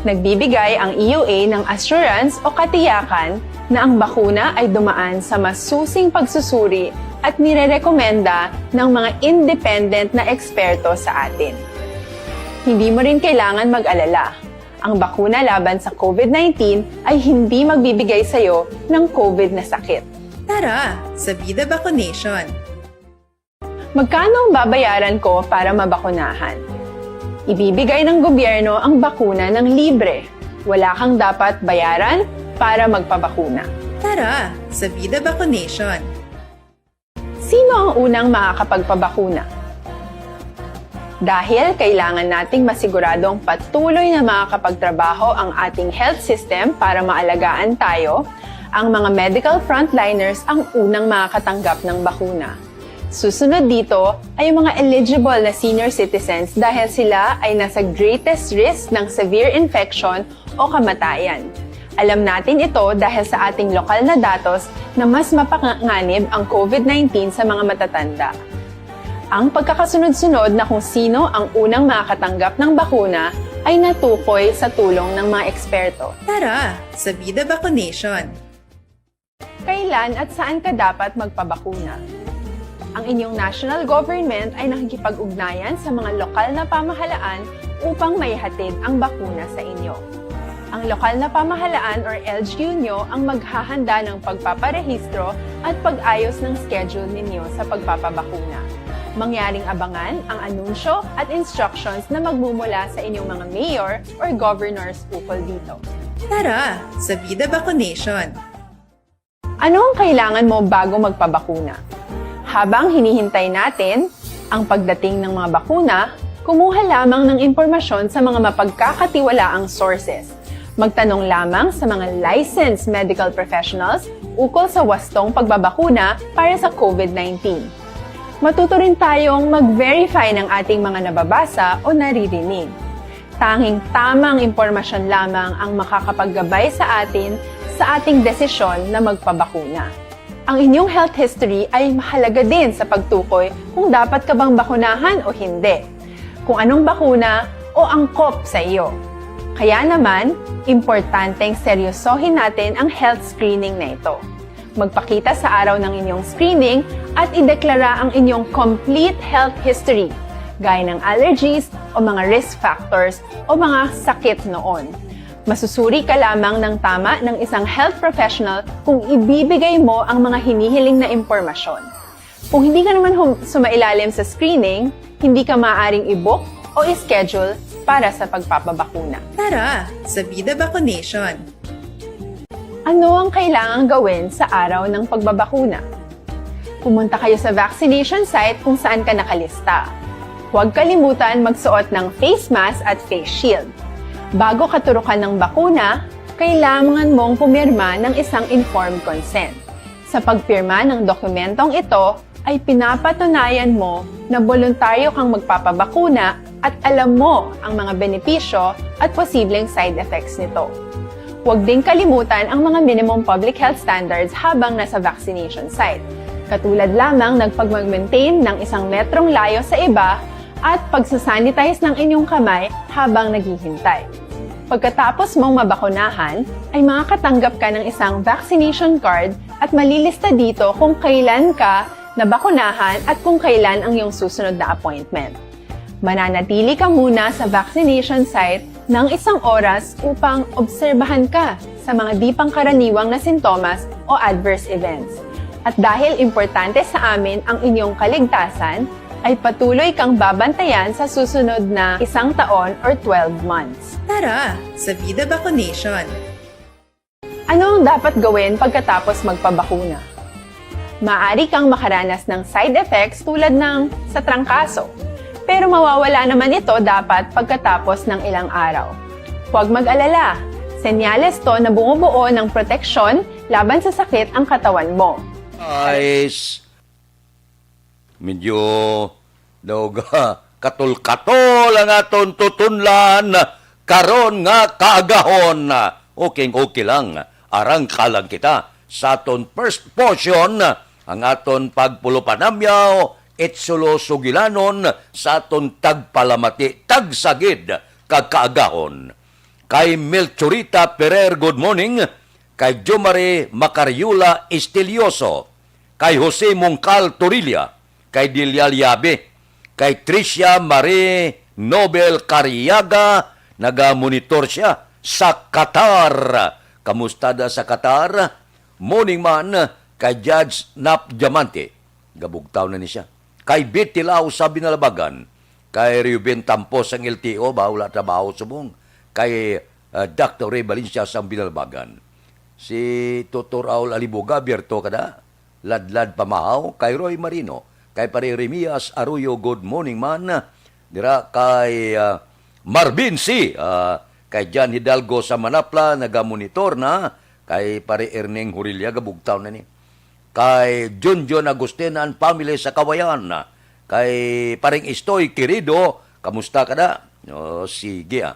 Nagbibigay ang E U A ng assurance o katiyakan na ang bakuna ay dumaan sa masusing pagsusuri at nirerekomenda ng mga independent na eksperto sa atin. Hindi mo rin kailangan mag-alala. Ang bakuna laban sa COVID nineteen ay hindi magbibigay sa iyo ng COVID na sakit. Tara, sa Vida Vaccination! Magkano ang babayaran ko para mabakunahan? Ibibigay ng gobyerno ang bakuna ng libre. Wala kang dapat bayaran para magpabakuna. Tara, sa Vida Vaccination! Sino ang unang makakapagpabakuna? Dahil kailangan nating masiguradong patuloy na makakapagtrabaho ang ating health system para maalagaan tayo, ang mga medical frontliners ang unang makakatanggap ng bakuna. Susunod dito ay ang mga eligible na senior citizens dahil sila ay nasa greatest risk ng severe infection o kamatayan. Alam natin ito dahil sa ating lokal na datos na mas mapanganib ang COVID nineteen sa mga matatanda. Ang pagkakasunod-sunod na kung sino ang unang makakatanggap ng bakuna ay natukoy sa tulong ng mga eksperto. Tara, sa Vida Vaccination! Kailan at saan ka dapat magpabakuna? Ang inyong national government ay nakikipag-ugnayan sa mga lokal na pamahalaan upang maihatid ang bakuna sa inyo. Ang lokal na pamahalaan or L G U nyo ang maghahanda ng pagpaparehistro at pag-ayos ng schedule ninyo sa pagpapabakuna. Mangyaring abangan ang anunsyo at instructions na magmumula sa inyong mga mayor or governors ukol dito. Tara sa Vida Vaccination! Ano ang kailangan mo bago magpabakuna? Habang hinihintay natin ang pagdating ng mga bakuna, kumuha lamang ng impormasyon sa mga mapagkakatiwalaang sources. Magtanong lamang sa mga licensed medical professionals ukol sa wastong pagbabakuna para sa COVID nineteen. Matuto rin tayong mag-verify ng ating mga nababasa o naririnig. Tanging tamang impormasyon lamang ang makakapaggabay sa atin sa ating desisyon na magpabakuna. Ang inyong health history ay mahalaga din sa pagtukoy kung dapat ka bang bakunahan o hindi, kung anong bakuna o angkop sa iyo. Kaya naman, importanteng seryosohin natin ang health screening na ito. Magpakita sa araw ng inyong screening at ideklara ang inyong complete health history, gaya ng allergies o mga risk factors o mga sakit noon. Masusuri ka lamang ng tama ng isang health professional kung ibibigay mo ang mga hinihiling na impormasyon. Kung hindi ka naman hum- sumailalim sa screening, hindi ka maaaring i-book o i-schedule para sa pagpapabakuna. Tara sa Vida Vaccination! Ano ang kailangang gawin sa araw ng pagbabakuna? Pumunta kayo sa vaccination site kung saan ka nakalista. Huwag kalimutan magsuot ng face mask at face shield. Bago katurukan ng bakuna, kailangan mong pumirma ng isang informed consent. Sa pagpirma ng dokumentong ito ay pinapatunayan mo na boluntaryo kang magpapabakuna at alam mo ang mga benepisyo at posibleng side effects nito. Huwag ding kalimutan ang mga minimum public health standards habang nasa vaccination site. Katulad lamang ng pagmag-maintain ng isang metrong layo sa iba at pagsasanitize ng inyong kamay habang naghihintay. Pagkatapos mong mabakunahan, ay makakatanggap ka ng isang vaccination card at malilista dito kung kailan ka nabakunahan at kung kailan ang iyong susunod na appointment. Mananatili ka muna sa vaccination site ng isang oras upang obserbahan ka sa mga di pangkaraniwang na sintomas o adverse events. At dahil importante sa amin ang inyong kaligtasan, ay patuloy kang babantayan sa susunod na isang taon or twelve months. Tara sa Vida Vaccination! Ano ang dapat gawin pagkatapos magpabakuna? Maaari kang makaranas ng side effects tulad ng sa trangkaso, pero mawawala naman ito dapat pagkatapos ng ilang araw. Huwag mag-alala, senyales to na bumubuo ng proteksyon laban sa sakit ang katawan mo. Guys, medyo daw ga-, katol-katol ang aton tutunlan karon nga kaagahon. Okay, okay lang. Arangka lang kita sa aton first portion, ang aton pagpulopanamyaw, itsulo sugilanon sa aton tagpalamati, tagsagid kag kaagahon. Kay Melchorita Perer, good morning. Kay Jomari Macariola Estilioso, kay Jose Mongcal Torilla, kay Delia Liabe, kay Tricia Marie Nobel Cariaga, nagamonitor siya sa Qatar. Kamusta da sa Qatar? Morning man kay Judge Nap Diamante. Gabugtaw na ni siya. Kay Betty Lau sa Binalabagan, kay Reuben Tampos sang L T O, ba, wala trabaho subong. Kay, ah, Doctor Ray Valencia sang Binalabagan. Si Tutor Raul Alibuga, biyerto ka na. Ladlad Pamahaw, kay Roy Marino, kay Pare Remias Arroyo, good morning man. Dira kay, ah, Marvin C, ah, kay John Hidalgo sa Manapla, nagamonitor na, kay Pare Erning Hurilla, gabugtaw na ni. Kay Junjun Agustin and family sa Kawayan, kay Paring Istoy Querido, kamusta ka na? O, sige, ah.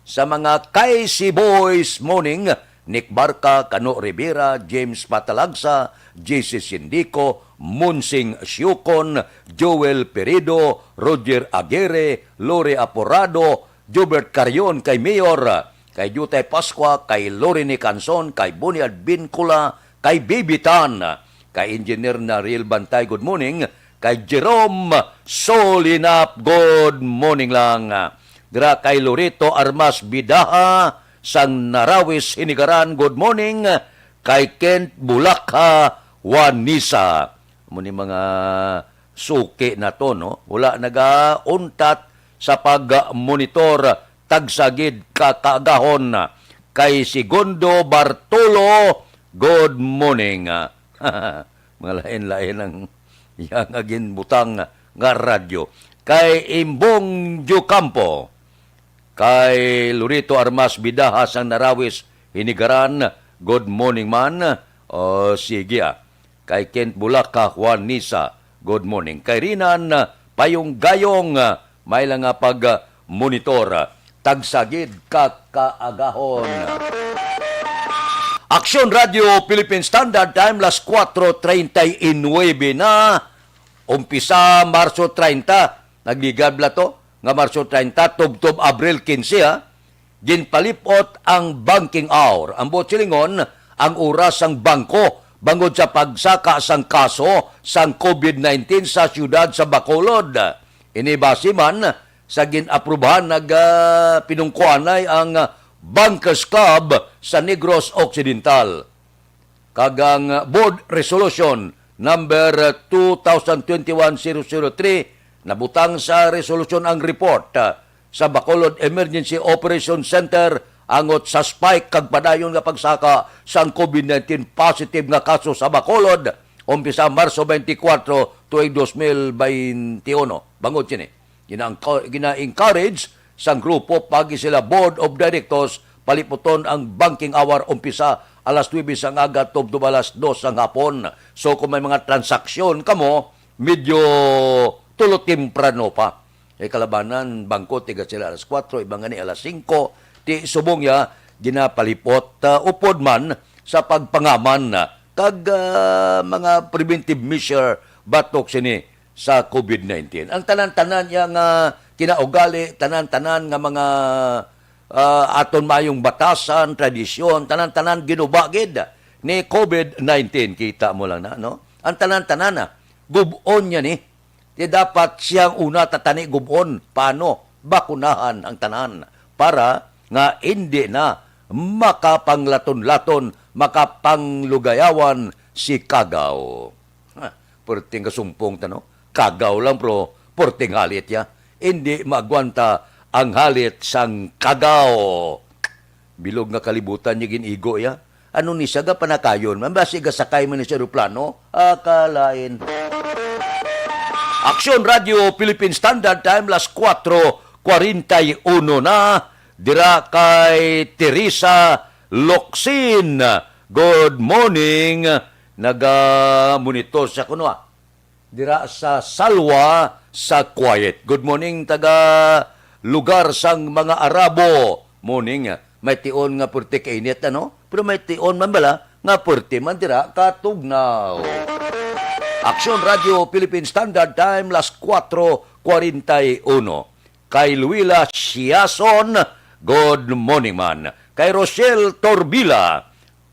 Sa mga K C Boys morning, Nick Barca, Kano Rivera, James Patalagsa, J C Sindico, Monsing Siucon, Joel Perido, Roger Aguirre, Lori Aporado, Jobert Carion, kay Mayor, kay Jutay Pascua, kay Lorene Canson, kay Bonnie Advincula, kay Bibitan, kay Engineer Nariel Bantay, good morning, kay Jerome Solinap, good morning lang. Dira kay Lorito Armas Bidaha sang Narawis, Hinigaran, good morning. Kay Kent Bulakha Juanisa. Amo ni mga suki nato, no? Wala nagauntat sa pag-monitor, tagsa gid ka kaagahon. Kay Segundo Bartolo, good morning. Mga lain-lain ang iya nga ginbutang nga radyo. Kay Imbong Diocampo, kay Lorito Armas Bidaha sang Narawis, Hinigaran, good morning man. O, sige, ah. Kay Kent Bulaka, Juanisa, good morning. Kay Rinan, ah, Payong Gayong, ah, may lang nga pag, ah, monitor. Tagsa gid ka kaagahon. Aksyon Radio Philippine Standard Time, las cuatro treinta y nueve na. Umpisa Marso treinta. Nagligad bala to nga Marso treinta, tubtob Abril quince, ha. Ginpalipot ang banking hour. Ang buot silingon, ang oras sang bangko bangod sa pagsaka sang kaso sang covid nineteen sa siyudad sa Bacolod. Ini base man sa gin-aprubahan nag, ah, pinungkuanay ang, ah, Bankers Club sa Negros Occidental. Kag ang Board Resolution number two thousand twenty-one zero zero three, nabutang sa resolusyon ang report, ah, sa Bacolod Emergency Operation Center angot sa spike kag padayon nga pagsaka sang covid nineteen positive nga kaso sa Bacolod, umpisa Marso twenty-four tuig dos mil twenty-one. Bangod sini, gina-, gina-encourage sang grupo pagi sila Board of Directors paliputon ang banking hour umpisa alas nuebe sang aga tubtob alas dos sang hapon. So, kung may mga transaksyon kamo, medyo tulo temprano pa. Kay kalabanan, bangko, tiga sila alas kuwatro, iban gani alas singko. Ti subong ya, ginapalipot, ah, upod man sa pagpangaman, ah, kag, ah, mga preventive measure batok sini sa covid nineteen. Ang tanan-tanan ya nga kinaugali, tanan-tanan nga mga, ah, aton mayong batasan, tradisyon, tanan-tanan ginuba gid ni covid nineteen. Kita mo lang na, no? Ang tanan-tanan na, gub-on niya ni. Di dapat siyang una tatani gub-on. Paano? Bakunahan ang tanan para nga indi na makapanglaton-laton, makapanglugayawan si Cagao. Ha, perting kasumpong ta, no? Cagao lang, pero perting halit ya. Indi maagwanta ang halit sang Cagao. Bilog nga kalibutan niya gin-igo ya. Ano ni siya, gapanakayon man? Basi gasakay man ni sa eroplano? Akalain. Aksyon Radio Philippine Standard Time, las kuwatro kwarenta y uno na. Dira kay Teresa Locsin. Good morning. Naga-monitor siya kuno, ah. Dira sa Salwa sa Kuwait. Good morning, taga lugar sang mga Arabo. Morning. May tion nga purti kainit, ano? Pero may tion man bala nga purti man dira katugnaw. Aksyon Radio Philippine Standard Time, las kuwatro kwarenta y uno. Kay Luila Siason, good morning man. Kay Rochelle Torbila,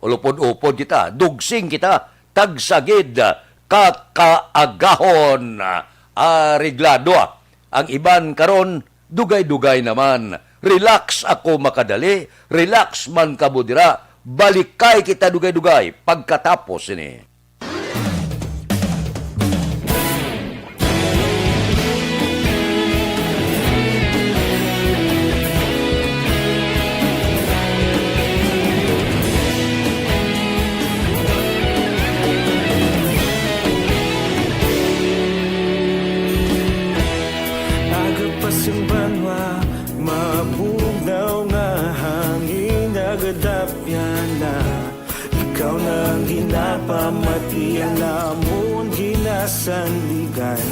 ulupod-upod kita, dugsing kita, tagsa gid ka kaagahon. Areglado, ah. Ang iban karon, dugay-dugay naman. Relax ako makadali, relax man kamo dira. Balikay kita dugay-dugay pagkatapos sini. Aga pa sing banwa, mabugnaw nga hangin, nagadapyan na. Ikaw na ang ginapamati, ang amon ginasandigan.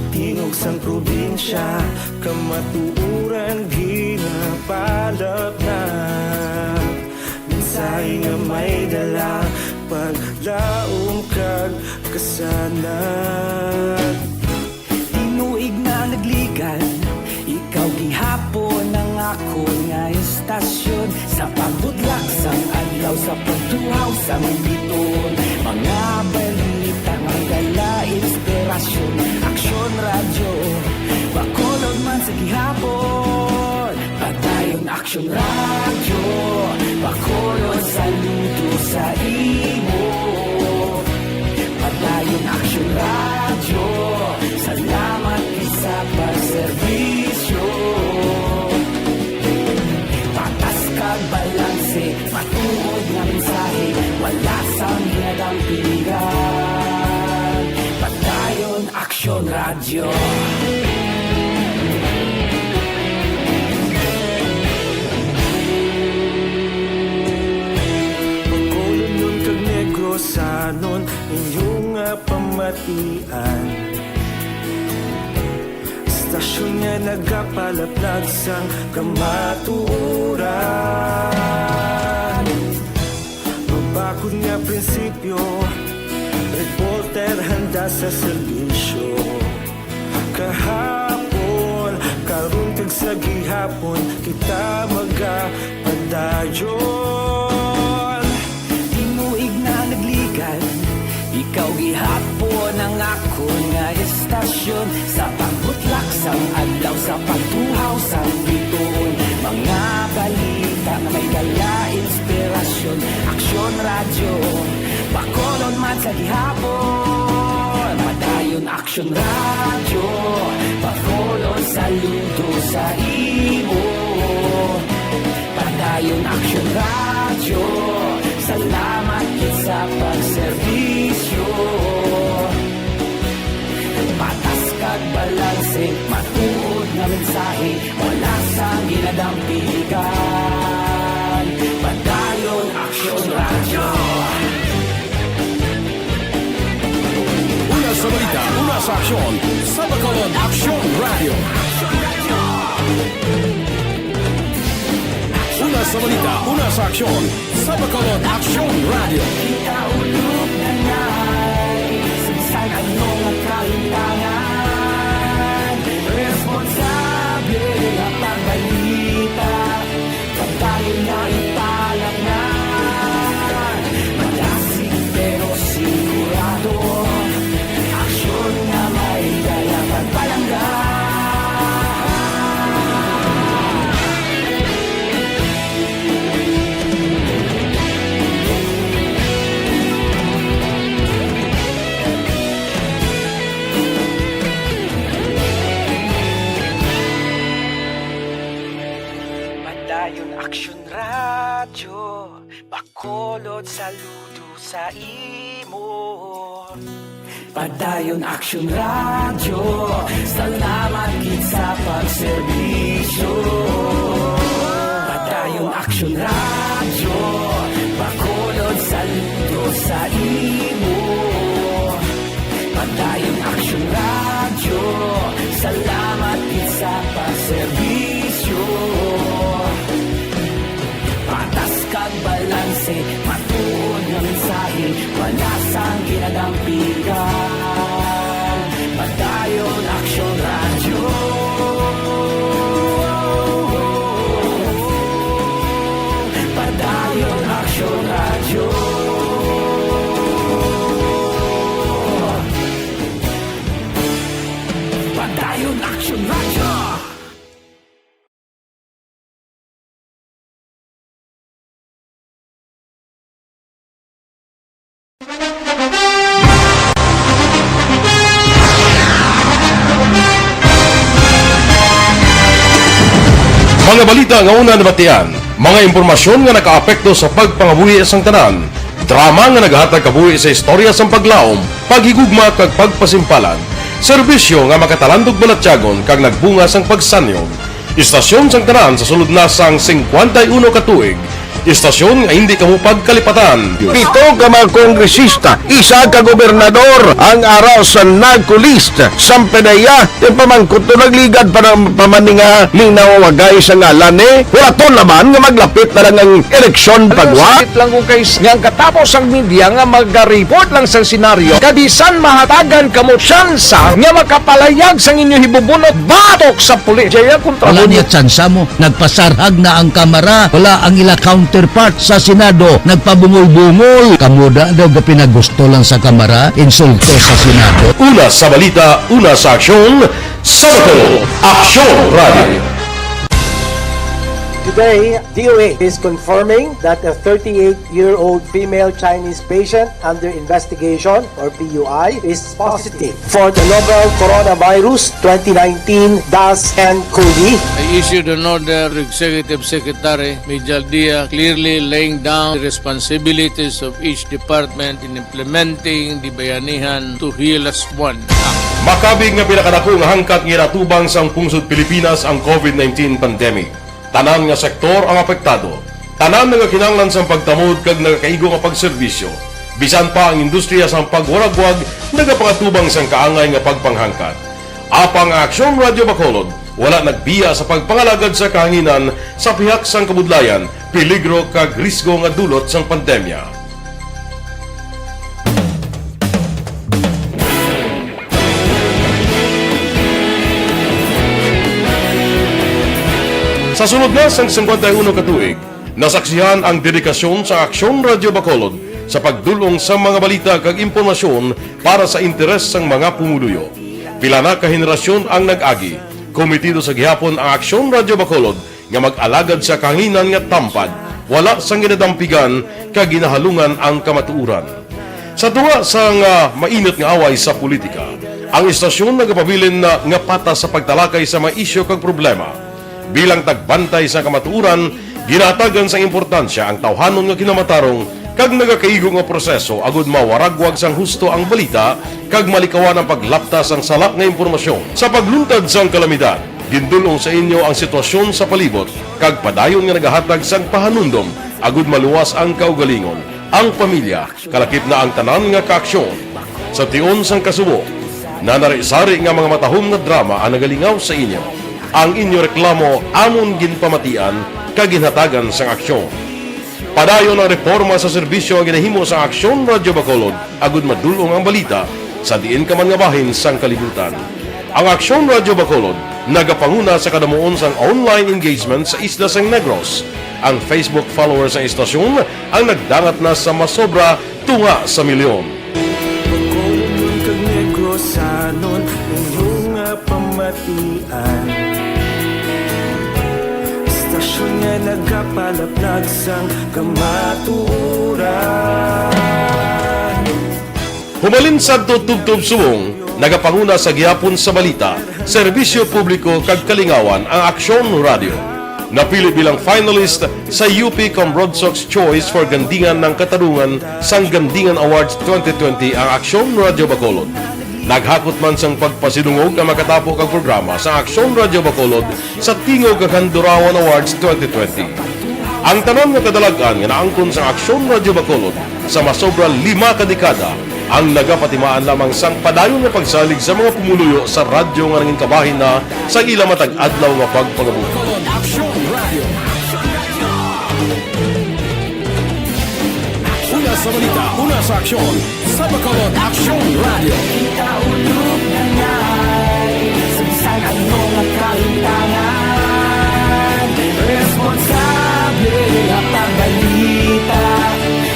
Tingog sang probinsya, kamatuoran ginapalapnap. Mensahe nga may dala, paglaom kag kasanag. Tinuig na nagligad, ikaw gihapon ang akon nga istasyon. Sa pagbutlak sang adlaw, sa pagtuhaw sang biton, mga balita nga dala inspirasyon. Aksyon Radyo, Bacolod Gihapon, Padayon Aksyon Radyo, pakulon saludo sa imo. Padayon Aksyon Radyo, salamat sa pagserbisyo. Patas kag balanse, matuod nga mensahe, wala sang ginadampigan. Padayon Aksyon Radyo. Bacolodnon kag Negrosanon, inyo nga pamatian. Istasyon nga nagapalaplag sang kamatuoran. Mabakod nga prinsipyo, reporter handa sa serbisyo. Kahapon, karon kag sa gihapon, kita magapadayon. Tinuig na nagligad, ikaw gihapon ang akon nga istasyon. Sa pagbutlak sang adlaw, sa pagtuhaw sang bituon, mga balita nga may dala inspirasyon. Aksyon Radyo, Bacolod man sa gihapon. Padayon Aksyon Radyo, Bacolod saludo sa imo. Padayon Aksyon Radyo, salamat gid sa pagserbisyo. Patas kag balanse, matuod nga mensahe, wala sang ginadampigan. Padayon Aksyon Radyo. Una sa balita, una sa aksyon, sa Bacolod Aksyon Radyo. Una sa balita, una sa aksyon, sa Bacolod Aksyon Radyo. Kita ulog na na'y sa bisan ano nga kalimtangan. Responsable nga pagbalita, pagdayon na ipalangga. Malasig pero sigurado, aksyon nga may dala pagpalangga. Padayon Aksyon Radyo, Bacolod saludo sa imo. Padayon Aksyon Radyo, salamat gid sa pagserbisyo. Padayon Aksyon Radyo, Bacolod saludo sa imo. Padayon Aksyon Radyo, salamat gid sa pagserbisyo. Patas kag balanse, matuod nga mensahe, wala sang ginadampigan. Padayon Aksyon Radyo. Padayon Aksyon Radyo. Padayon Aksyon Radyo. Mga balita nga una nabatian, mga impormasyon nga nakaapekto sa pagpangabuhi sang tanan, drama nga nagahatag kabuhi sa istorya sang paglaom, paghigugma kag pagpasimpalan, serbisyo nga makatalandog balatyagon kag nagbunga sang pagsanyog. Istasyon sang tanan sa sulod na sang singkwenta y uno ka tuig. Istasyon nga hindi kamo pagkalipatan. Pito ka mga kongresista, isa ka gobernador ang ara sa narco list. Samtang iya, ti pamangkot to nagligad pa ng pamaninga ning nawawagay sa ngalan ni Huraton naman nga maglapit na lang ang eleksyon pagwa. Sakit lang kung kay nga ang katapos ang media nga mag-report lang sa senaryo, kabisan mahatagan kamo tsansa nga makapalayag sang inyo hibubunot batok sa pulis. Jaya kontra Wala mo. Niya tsansa mo. Nagpasarhag na ang kamara. Wala ang ila count Counterpart sa Senado, nagpabungol-bungol. Kamo da daw gapinagusto lang sa Kamara, insulto sa Senado. Una sa balita, una sa aksyon, sa Bacolod, Aksyon Radio. Today, D O A is confirming that a thirty-eight-year-old female Chinese patient under investigation, or P U I, is positive for the novel coronavirus twenty nineteen dash N cov. I issued an order to Executive Secretary Major Dia, clearly laying down the responsibilities of each department in implementing the Bayanihan to Heal Us One Act. Makabig nga pinakadako nga hangkat nga ginatubang sang pungsod Pilipinas ang covid nineteen pandemic. Tanan nga sektor ang apektado. Tanan nagakinahanglan sang pagtamod kag nagakaigo nga pagserbisyo. Bisan pa ang industriya sang pagwaragwag nagapangatubang sang kaangay nga pagpanghangkat. Apang ang Aksyon Radyo Bacolod wala nagbiya sa pagpangalagad sa kahanginan sa pihak sang kabudlayan, peligro kag risgo nga dulot sang pandemya. Sa sulod na sang singkwenta y uno ka tuig, nasaksihan ang dedikasyon sa Aksyon Radyo Bacolod sa pagdul-ong sa mga balita kag impormasyon para sa interes sang mga pumuluyo. Pila na ka henerasyon ang nag-agi. Komitido sa gihapon ang Aksyon Radyo Bacolod nga mag-alagad sa kahanginan nga tampad, wala sang ginadampigan kag ginahalungan ang kamatuoran. Sa tunga sang, ah, mainit nga away sa politika, ang istasyon nagapabilin na nga patas sa pagtalakay sa mga isyu kag problema. Bilang tagbantay sa kamatuoran, ginahatagan sang importansya ang tawhanon nga kinamatarong kag nagakaigo nga proseso agud mawaragwag sang husto ang balita kag malikawan ang paglapta sang sala nga impormasyon. Sa pagluntad sang kalamidad, gindul-ong sa inyo ang sitwasyon sa palibot kag padayon nga nagahatag sang pahanumdom agud maluwas ang kaugalingon, ang pamilya, kalakip na ang tanan nga kaaksyon. Sa tion sang kasubo, nanari-sari nga mga matahom nga drama ang nagalingaw sa inyo. Ang inyo reklamo amon ginpamatian kag ginhatagan sang aksyon. Padayon ang reporma sa serbisyo nga ginahimo sang Aksyon Radyo Bacolod agud madul-ong ang balita sa diin ka man nga bahin sang kalibutan. Ang Aksyon Radyo Bacolod nagapanguna sa kadamuon sang online engagement sa isla sang Negros. Ang Facebook followers sang istasyon ang nagdangat na sa masobra tunga sa milyon. Bacolodnon kag Negrosanon, inyo nga pamatian. Istasyon nga nagapalaplag sang kamatuoran. Humalin sadto tubtob subong, nagapanguna sa gihapon sa balita, serbisyo publiko kag kalingawan ang Aksyon Radyo. Napili bilang finalist sa U P Comrodsocs Choice for Gandingan ng Katarungan sang Gandingan Awards twenty twenty ang Aksyon Radyo Bacolod. Naghakot man sang pagpasidungog ang makatapo kag programa sa Aksyon Radyo Bacolod sa Tingog kag Handurawan Awards twenty twenty. Ang tanan nga kadalag-an nga naangkon sang Aksyon Radyo Bacolod sa masobra lima ka dekada ang nagapatimaan lamang sang padayon nga pagsalig sa mga pumuluyo sa radyo nga nangin kabahin na sa ila matag adlaw nga pagpangabuhi. Bacolod Aksyon Radio. Una sa balita, una sa aksyon, sa Bacolod Aksyon Radio. Kita ulog na ngay, sa bisan ano nga kahintangan, responsable nga pagbalita,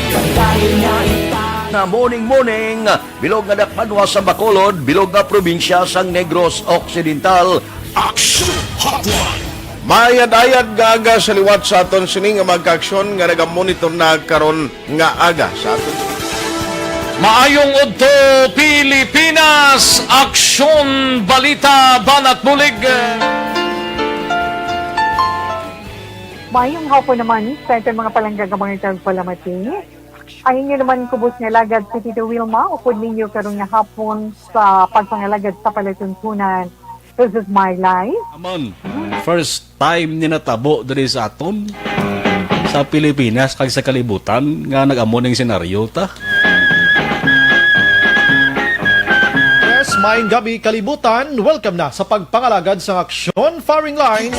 pagdali nga ita. Na morning, morning. Bilog nga dakbanwa sa Bacolod, bilog nga probinsya sang Negros Occidental. Action Hotline. Maayad-ayad nga aga sa liwat sa aton sini nga mga kaaksyon nga nagamonitor na karon nga aga sa aton. Maayong udto, Pilipinas! Aksyon, balita, banat bulig. Maayong hapon naman sa aton mga palangga nga mga tagpalamati. Ang inyo naman kubos nga alagad si Tito Wilma, upod ninyo karon nga hapon sa pagpangalagad sa palatuntunan. This is my life. Amon, first time ni natabo diri sa aton, sa Pilipinas kag sa kalibutan, nga nag-amo ning senaryo ta. Yes, maayong gabi, kalibutan. Welcome na sa pagpangalagad sang aksyon, firing line.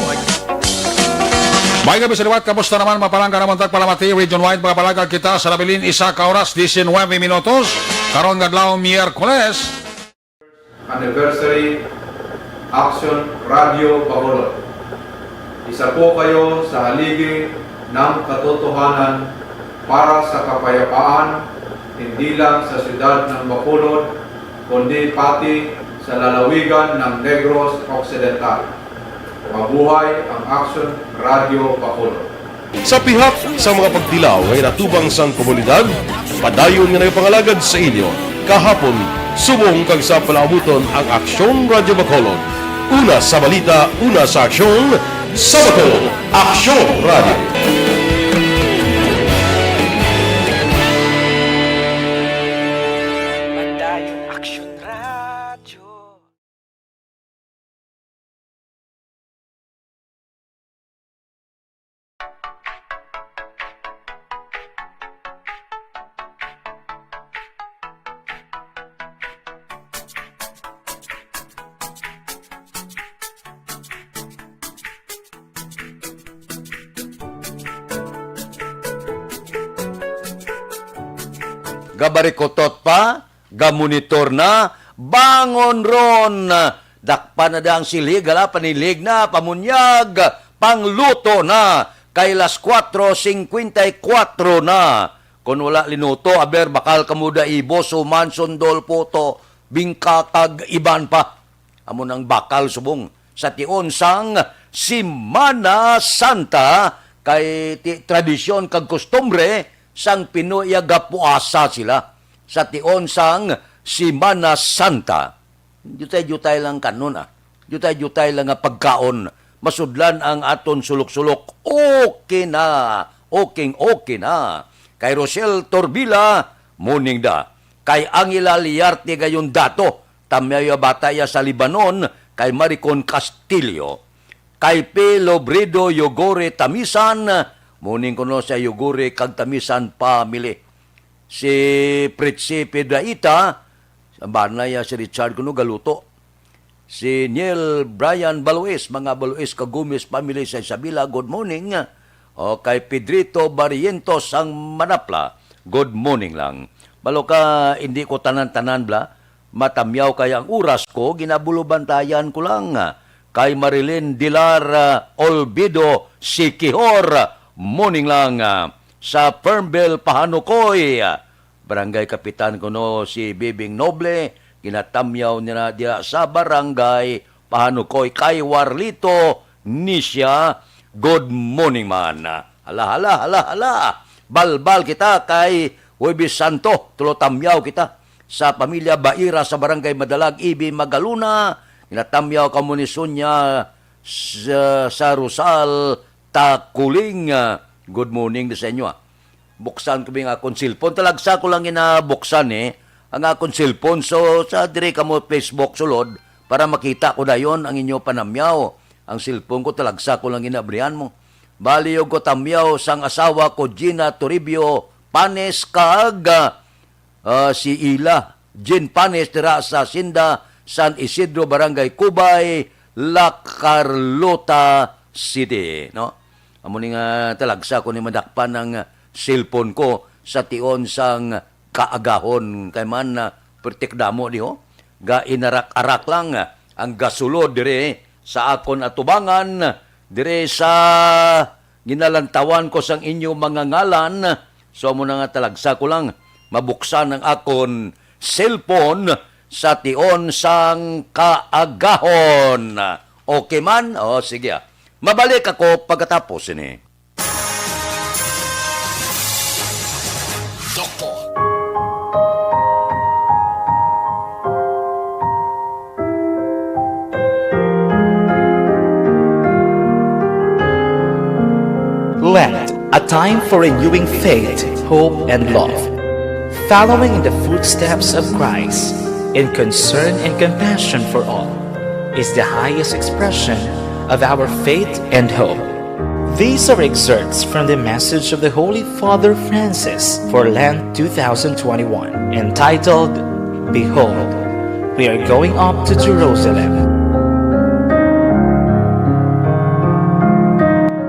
May gabi sa liwat, kamusta naman, mga palangga namon tagpalamati, region-wide, mga palangga kita sa nabilin, isa ka oras, diecinuebe minutos, karon nga adlaw, Miyerkules. Anniversary, Action Radio Bacolod. Isa po kayo sa haligi ng katotohanan para sa kapayapaan, hindi lang sa siyudad ng Bacolod, kundi pati sa lalawigan ng Negros Occidental. Mabuhay ang Action Radio Bacolod! Sa pihak sa mga pagtilaw nga ginatubang sang komunidad, padayon nga nagapangalagad sa inyo kahapon, subong kag sa palaabuton ang Aksyon Radyo Bacolod. Una sa balita, una sa aksyon, sa Bacolod, Aksyon Radyo. Padayon Aksyon Radyo. Gabarikutot pa, gamonitor na, bangon ron. Dakpan na da ang silhig, hala, panilhig na, pamunyag, pangluto na. Kay las kuwatro singkwenta y kuwatro na. Kon wala linuto, aber, bakal kamo da, Ibo, Suman, Sundol, Puto, Bingka, kag iban pa. Amo nang bakal subong sa tion sang Semana Santa, kay ti-, tradisyon kag kustumbre sang Pinoy nga gapuasa sila sa tion sang Semana Santa. Diutay-diutay lang kanon, ah. Diutay-diutay lang nga pagkaon. Masudlan ang aton sulok-sulok. Okay na. Okay, okay na. Kay Rosel Torbila, morning da. Kay Angela Liarte gayon dato. Tamyaw ya bata ya sa Lebanon, kay Maricon Castillo. Kay P. Lobredo Yogore Tamisan, morning kuno sa Yogore kag Tamisan family. Si Fritzy Piedrahita, sa banay, ah, si Richard kuno galuto. Si Neil Brian Balois, mga Balois ka Gomez family sa Isabela, good morning. O kay Pedrito Barrientos ang Manapla, good morning lang. Balo ka, hindi ko tanan-tanan bala matamyaw, kay ang oras ko, ginabulubantayan ko lang. Kay Marilyn Dilar, ah, Olvido Siquijor, morning lang, ah, sa Fernville, Pahanukoy. Barangay Kapitan kuno si Bibing Noble, ginatamyaw nila diha sa Barangay Pahanukoy. Kay Warlito Nisha, good morning man. Hala, hala, hala, hala. Balbal kita kay Huwebes Santo, tulo tamyaw kita. Sa pamilya Baira sa Barangay Madalag, Ibi Magaluna, ginatamyaw kamo ni Sonia sa, sa Rosal Takuling. Good morning sa inyo, ah. Buksan ko bing akon cellphone. Talagsa ko lang ina buksan, eh, ang akon cellphone. So, sa diri kamo Facebook sulod para makita ko dayon ang inyo panamyaw. Ang cellphone ko, talagsa ko lang ina abrihan mo. Bali, og ko tamyaw sang asawa ko, Gina Toribio Panes, kag, ah, ah, si Ila Jean Panes dira sa Hacienda San Isidro, Barangay Cubay, La Carlota City, no? Amo ni nga talagsa ko ni madakpan ang cellphone ko sa tion sang kaagahon, kay man, ah, pertik damo di, ho. Gainarak-arak lang, ah, ang gasulod diri sa akon atubangan, diri sa ginalantawan ko sang inyo mga ngalan. So, amo na nga, talagsa ko lang mabuksan ang akon cellphone sa tion sang kaagahon. Okay man? O, sige, ah. Mabalik ako pagkatapos ini. Doktor. Lent, a time for renewing faith, hope, and love. Following in the footsteps of Christ in concern and compassion for all is the highest expression of our faith and hope. These are excerpts from the message of the Holy Father Francis for Lent two thousand twenty-one, entitled, "Behold, we are going up to Jerusalem."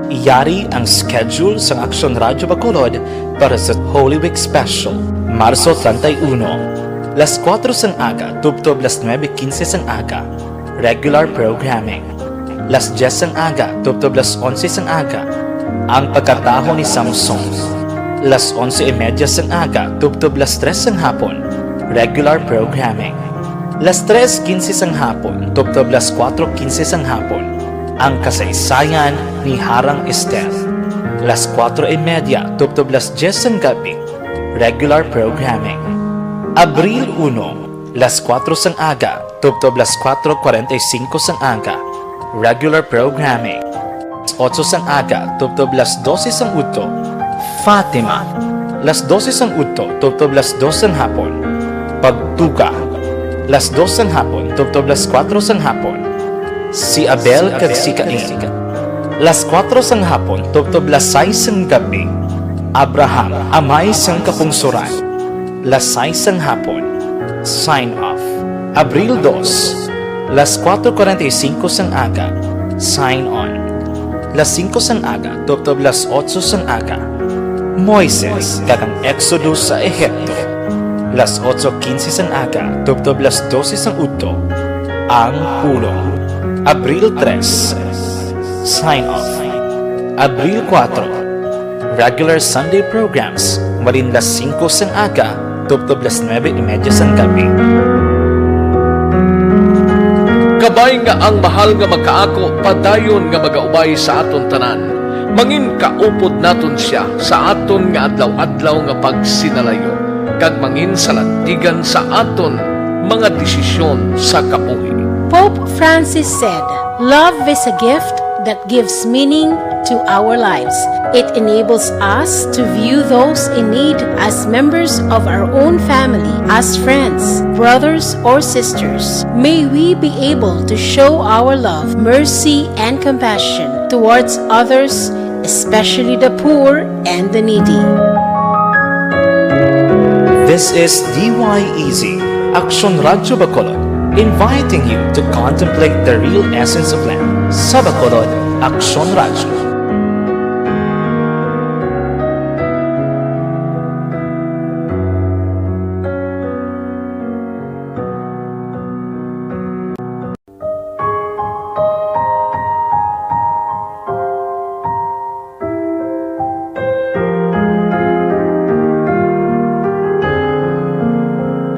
Yari ang schedule sang Aksyon Radyo Bacolod para sa Holy Week Special, Marso treinta y uno, las kuwatro sang aga tubtob las nuebe quince sang aga, regular programming. Las dyes sang aga tubtob las onse sang aga, Ang pagkataho ni Samson, las onse y media sang aga tubtob las tres sang hapon, regular programming. Las tres quince sang hapon tubtob las kuwatro quince sang hapon, ang kasaysayan ni Harang Ester. Las kuwatro y media tubtob las dyes sang gabi, regular programming. Abril uno, las kuwatro sang aga tubtob las kuwatro kwarenta y singko sang aga, regular programming. Las otso sang aga tubtob las dose sang udto, Fatima. Las dose sang udto tubtob las dos sang hapon, Pagtuga. Las dos sang hapon tubtob las kuwatro sang hapon, Si Abel kag si Cain. Las kuwatro sang hapon tubtob las sais sang gabi, Abraham, Amay sang Kapungsoran. Las sais sang hapon, Sign Off. Abril dos, las kuwatro kwarenta y singko sang aga, Sign On. Las singko sang aga tubtob las otso sang aga, Moises kag ang Exodus sa Ehipto. Las otso quince sang aga tubtob las dose sang udto, Ang Pulong. Abril tres, Sign Off. Abril kuwatro, regular Sunday programs, malin las singko sang aga tubtob las nuebe y media sang gabi. Kabay nga ang mahal nga makaako padayon nga magaubay sa aton tanan, mangin kaupod naton sia sa aton nga adlaw-adlaw nga pagsinalayo, kag mangin salantigan sa aton mga desisyon sa kabuhi. Pope Francis said, "Love is a gift that gives meaning to our lives. It enables us to view those in need as members of our own family, as friends, brothers, or sisters. May we be able to show our love, mercy, and compassion towards others, especially the poor and the needy." This is D Y E Z, Aksyon Radyo Bacolod, inviting you to contemplate the real essence of Lent. Sa Bacolod, Aksyon Radyo.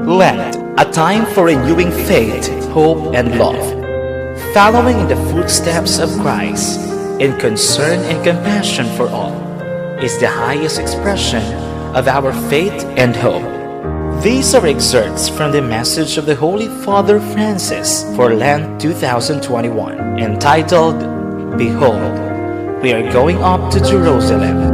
Lent, a time for renewing faith, hope, and love. Following in the footsteps of Christ in concern and compassion for all is the highest expression of our faith and hope. These are excerpts from the message of the Holy Father Francis for Lent two thousand twenty-one, entitled, "Behold, we are going up to Jerusalem."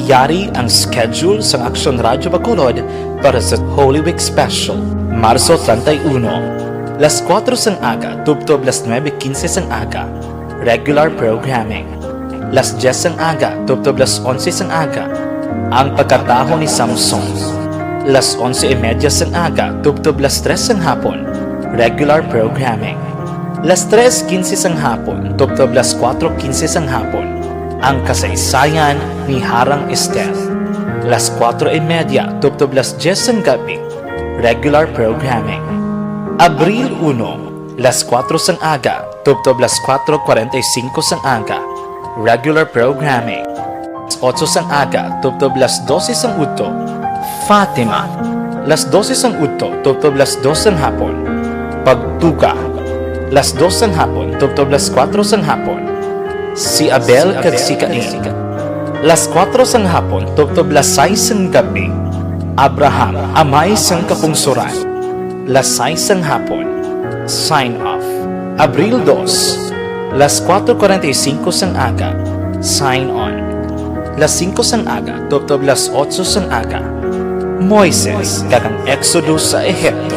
Yari ang schedule sang Aksyon Radyo Bacolod para sa Holy Week Special, Marso treinta y uno, las kuwatro sang aga tubtob las nuebe quince sang aga, regular programming. Las dyes sang aga tubtob las onse sang aga, ang pagkataho ni Samson. Las onse y media sang aga tubtob las tres sang hapon, regular programming. Las tres quince sang hapon tubtob las kuwatro quince sang hapon, ang kasaysayan ni Harang Ester. Las kuwatro y media tubtob las dyes sang gabi, regular programming. Abril uno, las kuwatro sang aga tubtob las kuwatro kwarenta y singko sang aga, regular programming. Las otso sang aga tubtob las dose sang udto, Fatima. Las dose sang udto tubtob las dos sang hapon, Pagtuga. Las dos sang hapon tubtob las kuwatro sang hapon, Si Abel kag si Cain. Las kuwatro sang hapon tubtob las sais sang gabi, Abraham, Amay sang Kapungsoran. Las sais sang hapon, Sign Off. Abril dos, las kuwatro kwarenta y singko sang aga, Sign On. Las singko sang aga tubtob las otso sang aga, Moises kag ang Exodus sa Ehipto.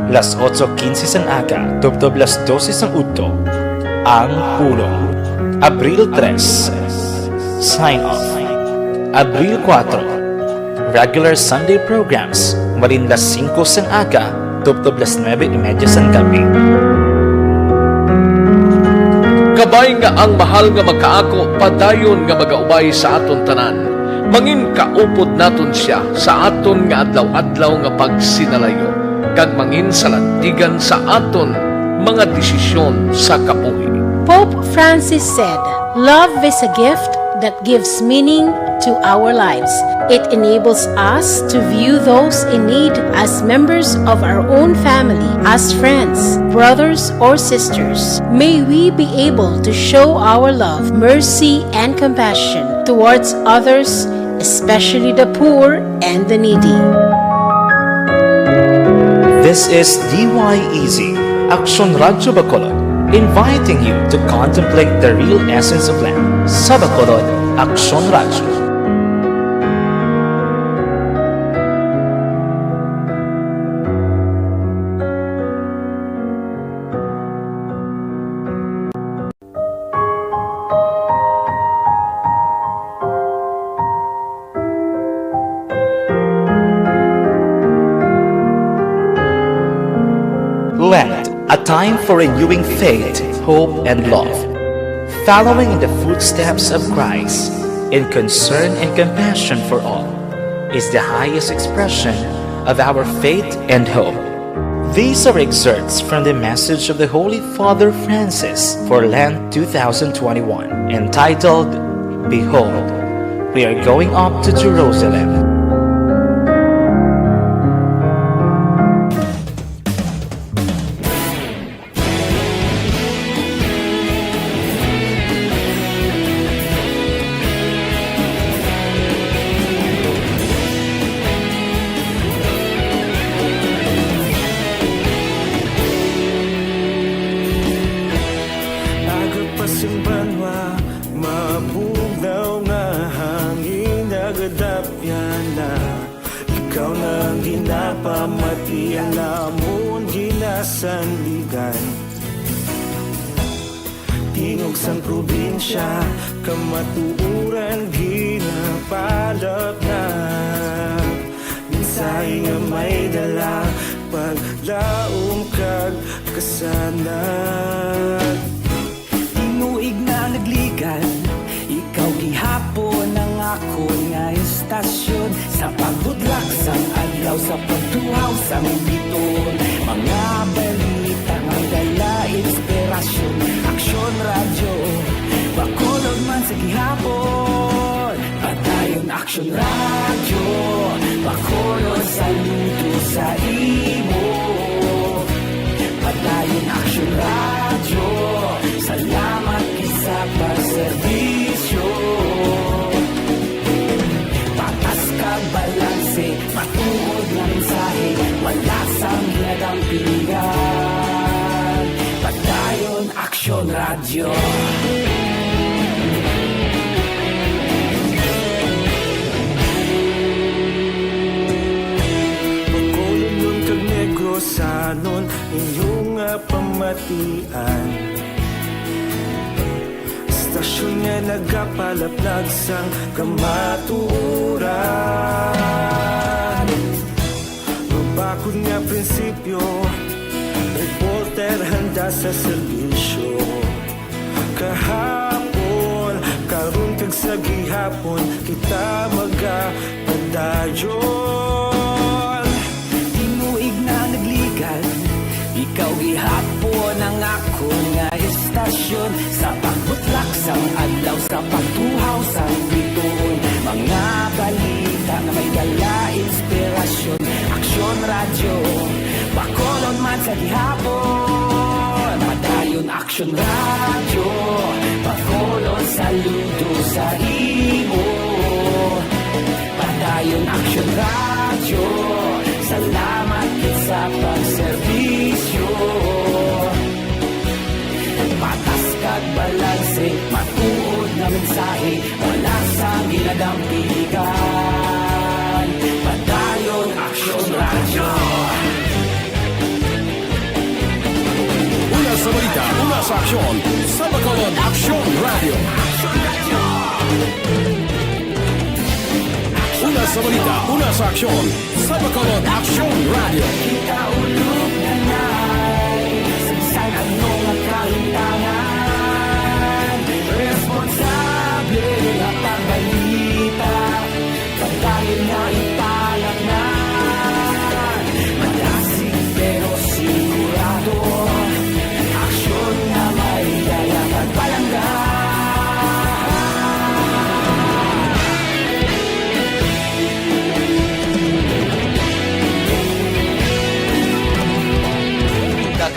Las otso quince sang aga tubtob las dose sang udto, Ang Pulong. Abril tres, Sign Off. Abril kuwatro, regular Sunday programs, malin las singko sang aga tubtob las nuebe y media sang gabi. Kabay nga ang mahal nga makaako padayon nga magaubay sa aton tanan, mangin kaupod naton sia sa aton nga adlaw-adlaw nga pagsinalayo, kag mangin salantigan sa aton mga desisyon sa kabuhi. Pope Francis said, "Love is a gift that gives meaning to our lives. It enables us to view those in need as members of our own family, as friends, brothers, or sisters. May we be able to show our love, mercy, and compassion towards others, especially the poor and the needy." This is D Y E Z, Aksyon Radyo Bacolod, inviting you to contemplate the real essence of Lent. Sa Bacolod, Aksyon Radyo. Lent, a time for renewing faith, hope, and love. Following in the footsteps of Christ in concern and compassion for all is the highest expression of our faith and hope. These are excerpts from the message of the Holy Father Francis for Lent two thousand twenty-one, entitled, "Behold, we are going up to Jerusalem." Agod pa sing banwa, mabugnaw nga hangin nagadapyan na. Ikaw na ang ginapamati, ang amon ginasandigan. Tingog sang probinsya, kamatuoran ginapalapnag. Mensahe nga may dala, paglaom kag kasanag. Tinuig na nagligad, ikaw gihapon ang akon nga estasyon. Sa pagbudlak sang adlaw, sa pagtuhaw sang bituon, mga balita nga dala inspirasyon. Aksyon Radyo, Bacolod man sa gihapon. Padayon Aksyon Radyo, Bacolod, saludo sa imo. Padayon Aksyon Radyo, salamat gid sa pagserbisyo. Patas kag balanse, matuod nga mensahe, wala sang ginadampigan. Padayon Aksyon Radyo. Bacolodnon kag Negrosanon, inyo nga pamatian. Estasyon nga nagapalaplag sang kamatuoran. Mabakod nga prinsipyo, reporter handa sa serbisyo. Kahapon, karon kag sa gihapon, kita magapadayon. Tinuig na nagligad, ikaw gihapon ang akon nga estasyon. Sa pagbutlak sang adlaw, sa pagtuhaw sang bituon, mga balita nga may dala inspirasyon. Aksyon Radyo, Bacolod man sa gihapon. Padayon Aksyon Radyo, Bacolod, saludo sa imo. Padayon Aksyon Radyo, salamat gid sa pagserbisyo. Patas kag balanse, matuod nga mensahe, wala sang ginadampigan. Padayon Aksyon Radyo. Una sa balita, una sa aksyon, sa Bacolod Aksyon Radyo. Una sa balita, una sa aksyon, sa Bacolod Aksyon Radyo. Kita ulog na nay, sa bisan ano nga kahimtangan, responsable nga pagbalita. Padayon nga ipalatnan, madasig pero sigurado.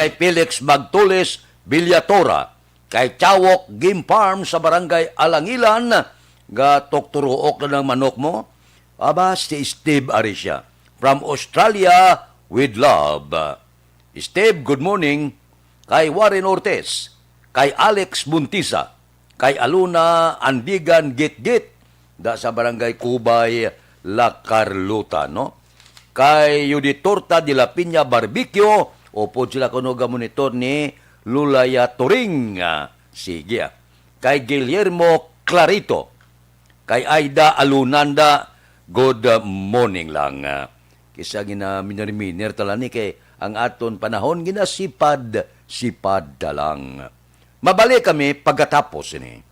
Kay Felix Magtulis Villatora, kay Chawok Game Farm sa Barangay Alangilan, nga tukturuok na ng manok mo? Aba, si Steve Arisha, from Australia, with love. Steve, good morning. Kay Warren Ortiz, kay Alex Buntisa, kay Aluna Andigan Gitgit, da sa Barangay Kubay, La Carlota, no? Kay Yuditorta de la Piña Barbecue, upod sila kuno ga monitor ni Lulaya Turing. Ah, sige, ah. Kay Guillermo Clarito, kay Aida Alunanda, good morning lang. Ah, kisa gina-miner-miner tala ni kay ang aton panahon ginasipad-sipad ta lang. Mabalik kami pagkatapos ini.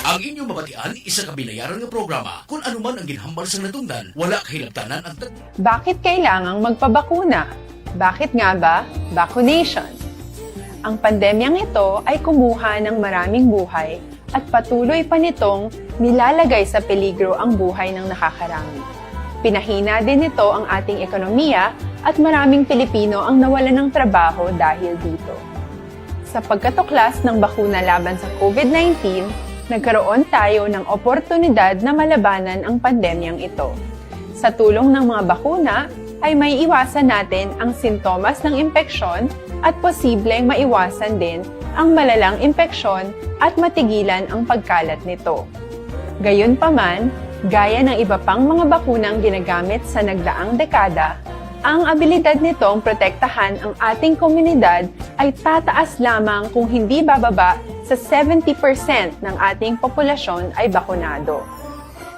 Ang inyong mabatian, isa ka binayaran nga programa. Kung ano man ang ginhambal sang natungdan, wala kahilabtanan ang tag- Bakit kailangang magpabakuna? Bakit nga ba? Vaccination. Ang pandemyang ito ay kumuha ng maraming buhay at patuloy pa nitong nilalagay sa peligro ang buhay ng nakakarami. Pinahina din nito ang ating ekonomiya at maraming Pilipino ang nawalan ng trabaho dahil dito. Sa pagkatuklas ng bakuna laban sa COVID nineteen, nagkaroon tayo ng oportunidad na malabanan ang pandemyang ito. Sa tulong ng mga bakuna, ay maiiwasan natin ang sintomas ng impeksyon at posibleng maiwasan din ang malalang impeksyon at matigilan ang pagkalat nito. Gayunpaman, gaya ng iba pang mga bakunang ginagamit sa nagdaang dekada, ang abilidad nitong protektahan ang ating komunidad ay tataas lamang kung hindi bababa sa seventy percent ng ating populasyon ay bakunado.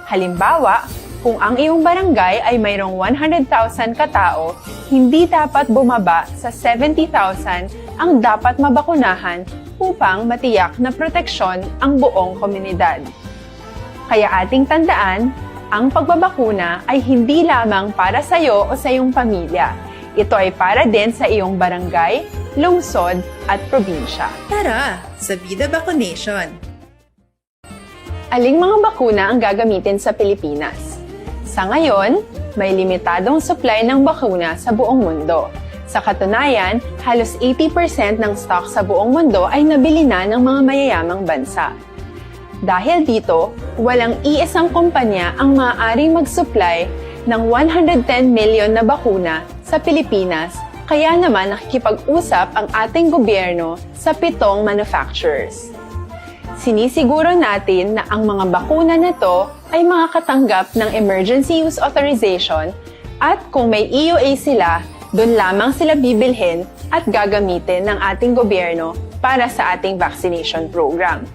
Halimbawa, kung ang iyong barangay ay mayroong one hundred thousand ka tawo, hindi dapat bumaba sa seventy thousand ang dapat mabakunahan upang matiyak na proteksyon ang buong komunidad. Kaya ating tandaan, ang pagbabakuna ay hindi lamang para sa iyo o sa iyong pamilya. Ito ay para din sa iyong barangay, lungsod, at probinsya. Tara, sa Bida Vaccination! Aling mga bakuna ang gagamitin sa Pilipinas? Sa ngayon, may limitadong supply ng bakuna sa buong mundo. Sa katunayan, halos eighty percent ng stock sa buong mundo ay nabili na ng mga mayayamang bansa. Dahil dito, walang iisang kumpanya ang maaaring mag-supply ng one hundred ten million na bakuna sa Pilipinas, kaya naman nakikipag-usap ang ating gobyerno sa pitong manufacturers. Sinisiguro natin na ang mga bakuna na to ay makakatanggap ng emergency use authorization at kung may E U A sila, doon lamang sila bibilhin at gagamitin ng ating gobyerno para sa ating vaccination program.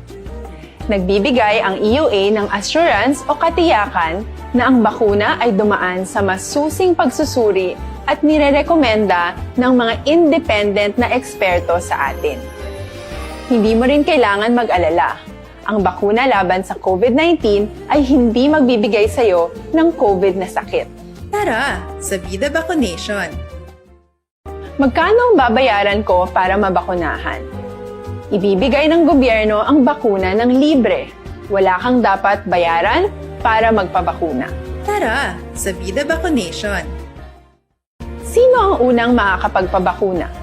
Nagbibigay ang E U A ng assurance o katiyakan na ang bakuna ay dumaan sa masusing pagsusuri at nirerekomenda ng mga independent na eksperto sa atin. Hindi mo rin kailangan mag-alala. Ang bakuna laban sa COVID nineteen ay hindi magbibigay sa iyo ng COVID na sakit. Tara, sa Bida Vaccination! Magkano ang babayaran ko para mabakunahan? Ibibigay ng gobyerno ang bakuna ng libre. Wala kang dapat bayaran para magpabakuna. Tara, sa Bida Vaccination! Sino ang unang makakapagpabakuna?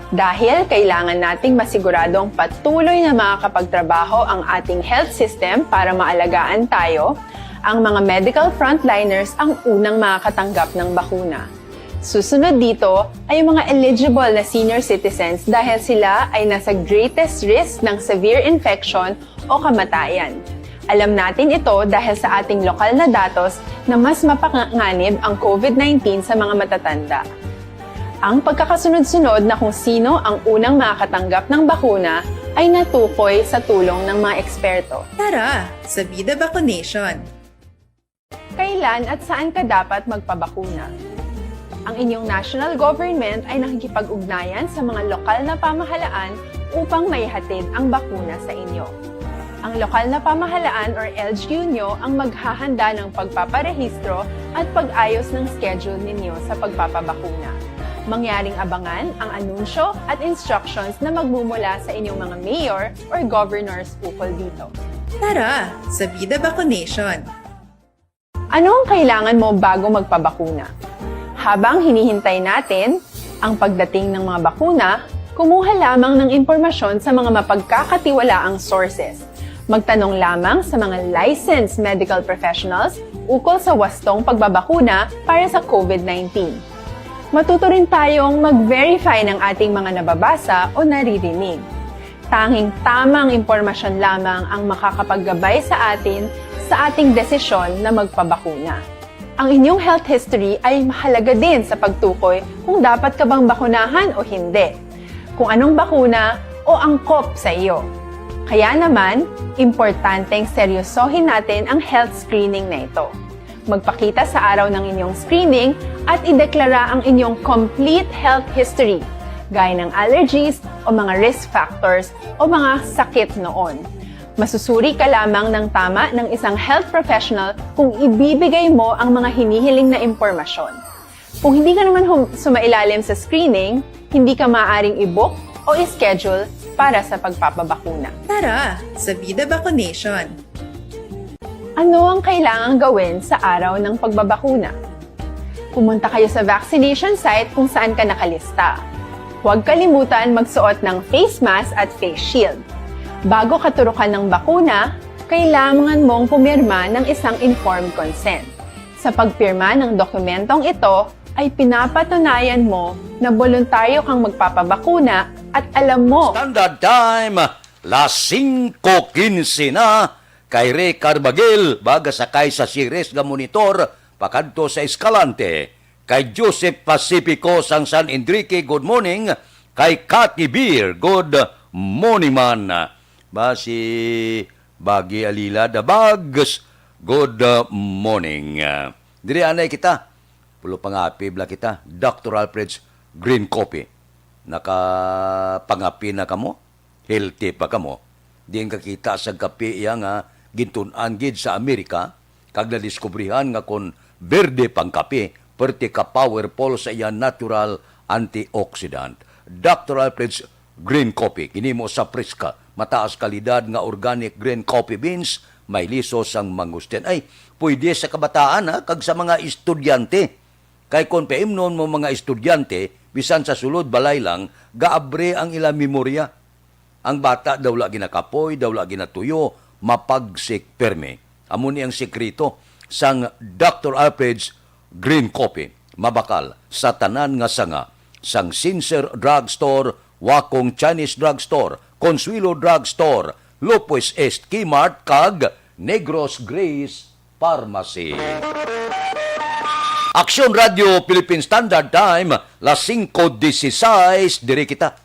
Dahil kailangan nating masiguradong patuloy na makakapagtrabaho ang ating health system para maalagaan tayo, ang mga medical frontliners ang unang makakatanggap ng bakuna. Susunod dito ay ang mga eligible na senior citizens dahil sila ay nasa greatest risk ng severe infection o kamatayan. Alam natin ito dahil sa ating lokal na datos na mas mapanganib ang COVID nineteen sa mga matatanda. Ang pagkakasunod-sunod na kung sino ang unang makakatanggap ng bakuna ay natukoy sa tulong ng mga eksperto. Tara, sa Bida Vaccination! Kailan at saan ka dapat magpabakuna? Ang inyong national government ay nakikipag-ugnayan sa mga lokal na pamahalaan upang maihatid ang bakuna sa inyo. Ang lokal na pamahalaan or L G U nyo ang maghahanda ng pagpaparehistro at pag-ayos ng schedule ninyo sa pagpapabakuna. Mangyaring abangan ang anunsyo at instructions na magmumula sa inyong mga mayor or governors ukol dito. Tara, sa Bida Vaccination! Ano ang kailangan mo bago magpabakuna? Habang hinihintay natin, Ang pagdating ng mga bakuna, kumuha lamang ng impormasyon sa mga mapagkakatiwalaang sources. Magtanong lamang sa mga licensed medical professionals ukol sa wastong pagbabakuna para sa COVID nineteen. Matuto rin tayong mag-verify ng ating mga nababasa o naririnig. Tanging tamang impormasyon lamang ang makakapaggabay sa atin sa ating desisyon na magpabakuna. Ang inyong health history ay mahalaga din sa pagtukoy kung dapat ka bang bakunahan o hindi, kung anong bakuna o angkop sa iyo. Kaya naman, importanteng seryosohin natin ang health screening na ito. Magpakita sa araw ng inyong screening at ideklara ang inyong complete health history, gaya ng allergies o mga risk factors o mga sakit noon. Masusuri ka lamang ng tama ng isang health professional kung ibibigay mo ang mga hinihiling na impormasyon. Kung hindi ka naman hum- sumailalim sa screening, hindi ka maaaring i-book o i-schedule para sa pagpapabakuna. Tara sa Vida Vaccination! Ano ang kailangang gawin sa araw ng pagbabakuna? Pumunta kayo sa vaccination site kung saan ka nakalista. Huwag kalimutan magsuot ng face mask at face shield. Bago katurukan ng bakuna, kailangan mong pumirma ng isang informed consent. Sa pagpirma ng dokumentong ito, ay pinapatunayan mo na boluntaryo kang magpapabakuna at alam mo Standard Time, las singko quince na. Kay Ray Carbagil, baga sakay sa Ceres nga monitor, pakadto sa Escalante. Kay Joseph Pacifico sang San Enrique, good morning. Kay Cathy Beer, good morning man. Ba si Bagi Alila, the Bags, good uh, morning. Uh, diri anay kita. Pulo pangapi bala kita. Doctor Alfred's Green Coffee. Nakapangapi na kamo? Healthy pa kamo? Diin kakita sa kape iya nga gintun-an gid sa Amerika, kag nadiskubrihan nga kon berde pang kape, perti ka powerful sa iya natural antioxidant. Doctor Alfred's Green Coffee, ginimo sa Prisca, mataas kalidad nga organic green coffee beans, may liso sang mangustin. Ay, pwede sa kabataan, ha, kag sa mga estudyante. Kay kon paimnon mo mga estudyante, bisan sa sulod balay lang, gaabre ang ila memorya. Ang bata daw la ginakapoy, daw la ginatuyo, mapagsik pirmi. Amo ni ang sekreto sang Doctor Alfred's Green Coffee. Mabakal sa tanan nga sanga, sang Sincere Drugstore, Wakong Chinese Drugstore, Consuelo Drugstore, Lopez East Kmart, kag Negros Grace Pharmacy. Aksyon Radio Philippine Standard Time, las singko dieciséis, diri kita.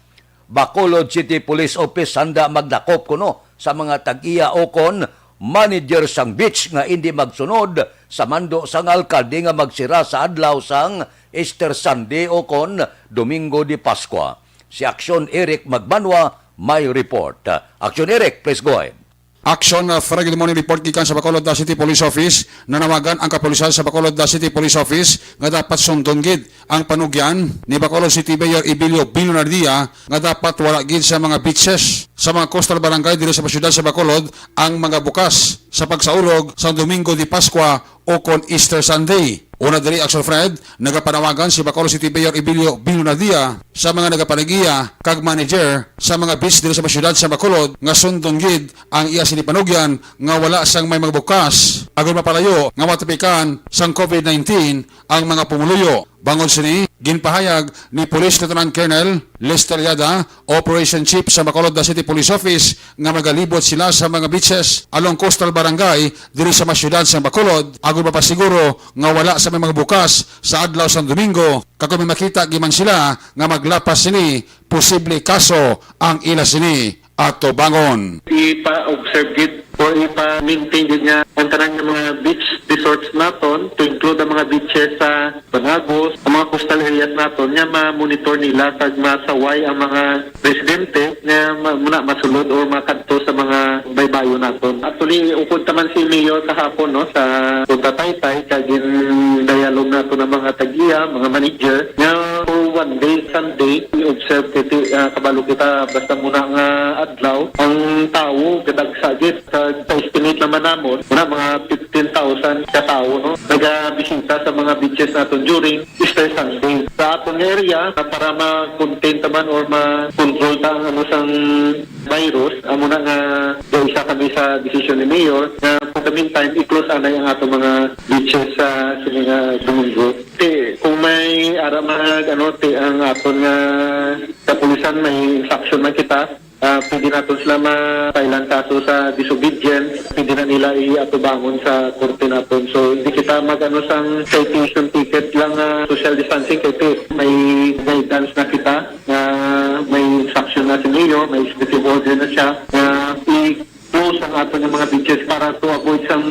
Bacolod City Police Office handa magdakop kuno sa mga tag-iya o kon manager sang beach nga indi magsunod sa mando sang alkalde nga magsira sa adlaw sang Easter Sunday o kon Domingo de Pascua. Si Aksyon Eric Magbanwa may report. Aksyon Eric, please go ahead. Action, uh, Fred, good morning report gikan sa Bacolod, uh, City Police Office. Nanawagan ang kapulisan sa Bacolod, uh, City Police Office nga dapat sundon gid ang panugyan ni Bacolod City Mayor Ebilio Bilonardia nga dapat wala gid sa mga beaches sa mga coastal barangay diri sa syudad sa Bacolod ang mga bukas sa pagsaulog sa Domingo de Pascua o kon Easter Sunday. Una diri, Action Fred, nagapanawagan si Bacolod City Mayor Ebilio Bilonardia sa mga nagapanag-iya kag manager sa mga beach diri sa syudad sa Bacolod nga sundon gid ang iya sini panugyan nga wala sang may magbukas agud mapalayo nga matapikan sang COVID nineteen ang mga pumuluyo. Bangod sini, ginpahayag ni Police Lieutenant Colonel Lester Yada, Operation Chief sa Bacolod City Police Office, nga magalibot sila sa mga beaches along coastal barangay diri sa masyudad sa Bacolod, agud mapasiguro nga wala sa may mga bukas sa adlaw sang Domingo, kag kon may makita giman sila nga maglapas sini, posible kaso ang ila sini atubangon. Ipa-observe gid o ipa-maintain gid nga ang tanan nga mga beach resorts naton, to include ang mga beaches sa Banagos, ang mga coastal areas naton, nga ma-monitor nila kag masaway ang mga residente nga ma-, muna masulod o makadto sa mga baybayon naton. Actually, upod ta man si Mayor kahapon, no, sa Punta Taytay, kag gin-dialogue naton ang mga tag-iya, mga manager, nga For one day, Sunday, we observe kay ti-, ah, kabalo kita, basta muna nga adlaw, ang tawo, gadagsa gid. Sa, sa estimate naman namon, muna mga fifteen thousand ka tawo, no? Nagabisita sa mga beaches naton during Easter Sunday. Sa aton nga area, ah, para ma-contain ta man or ma-control ta ang ano sang virus, amo na nga gaisa kami sa desisyon ni Mayor nga for the meantime, i-close anay ang ato mga beaches sa sini nga Domingo. Kay kung may ara mag, ano, ti, ang aton nga kapulisan, may instruction na kita, ah, pwede nato sila ma-file ang kaso sa disobedience. Pwede na nila i-atubangon sa korte naton. So, hindi kita mag-ano sang citation ticket lang, ah, social distancing kay ti, may guidance na kita nga may instruction na si Mayor, may executive order na siya nga i-close ang ato nga mga beaches para to avoid some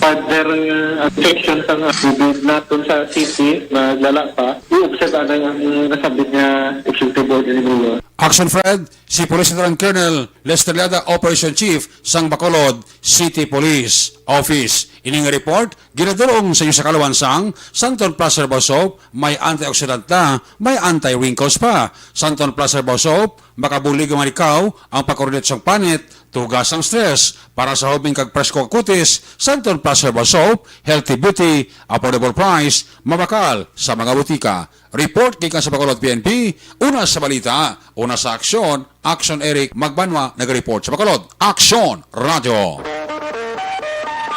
further, uh, infection sa, uh, COVID naton sa city, maglala pa. I-observe anay ang nasabit nga executive order ni Mayor. Action Fred, si Police Lieutenant Colonel Lester Liada, Operation Chief sang Bacolod City Police Office. Ining report ginadul-ong sa inyo sa kalawan sang Santon Plus Herbal Soap, may antioxidant na, may anti-wrinkles pa. Santon Plus Herbal Soap, makabulig nga malikaw ang pagkorelate sang panit, tuga sang stress. Para sa hubing kag presko nga kutis, Santon Plus Herbal Soap, healthy beauty, affordable price, mabakal sa mga butika. Report gikan sa Bacolod P N P, una sa balita, una sa aksyon, Action Eric Magbanwa nag-report sa Bacolod. Action Radio.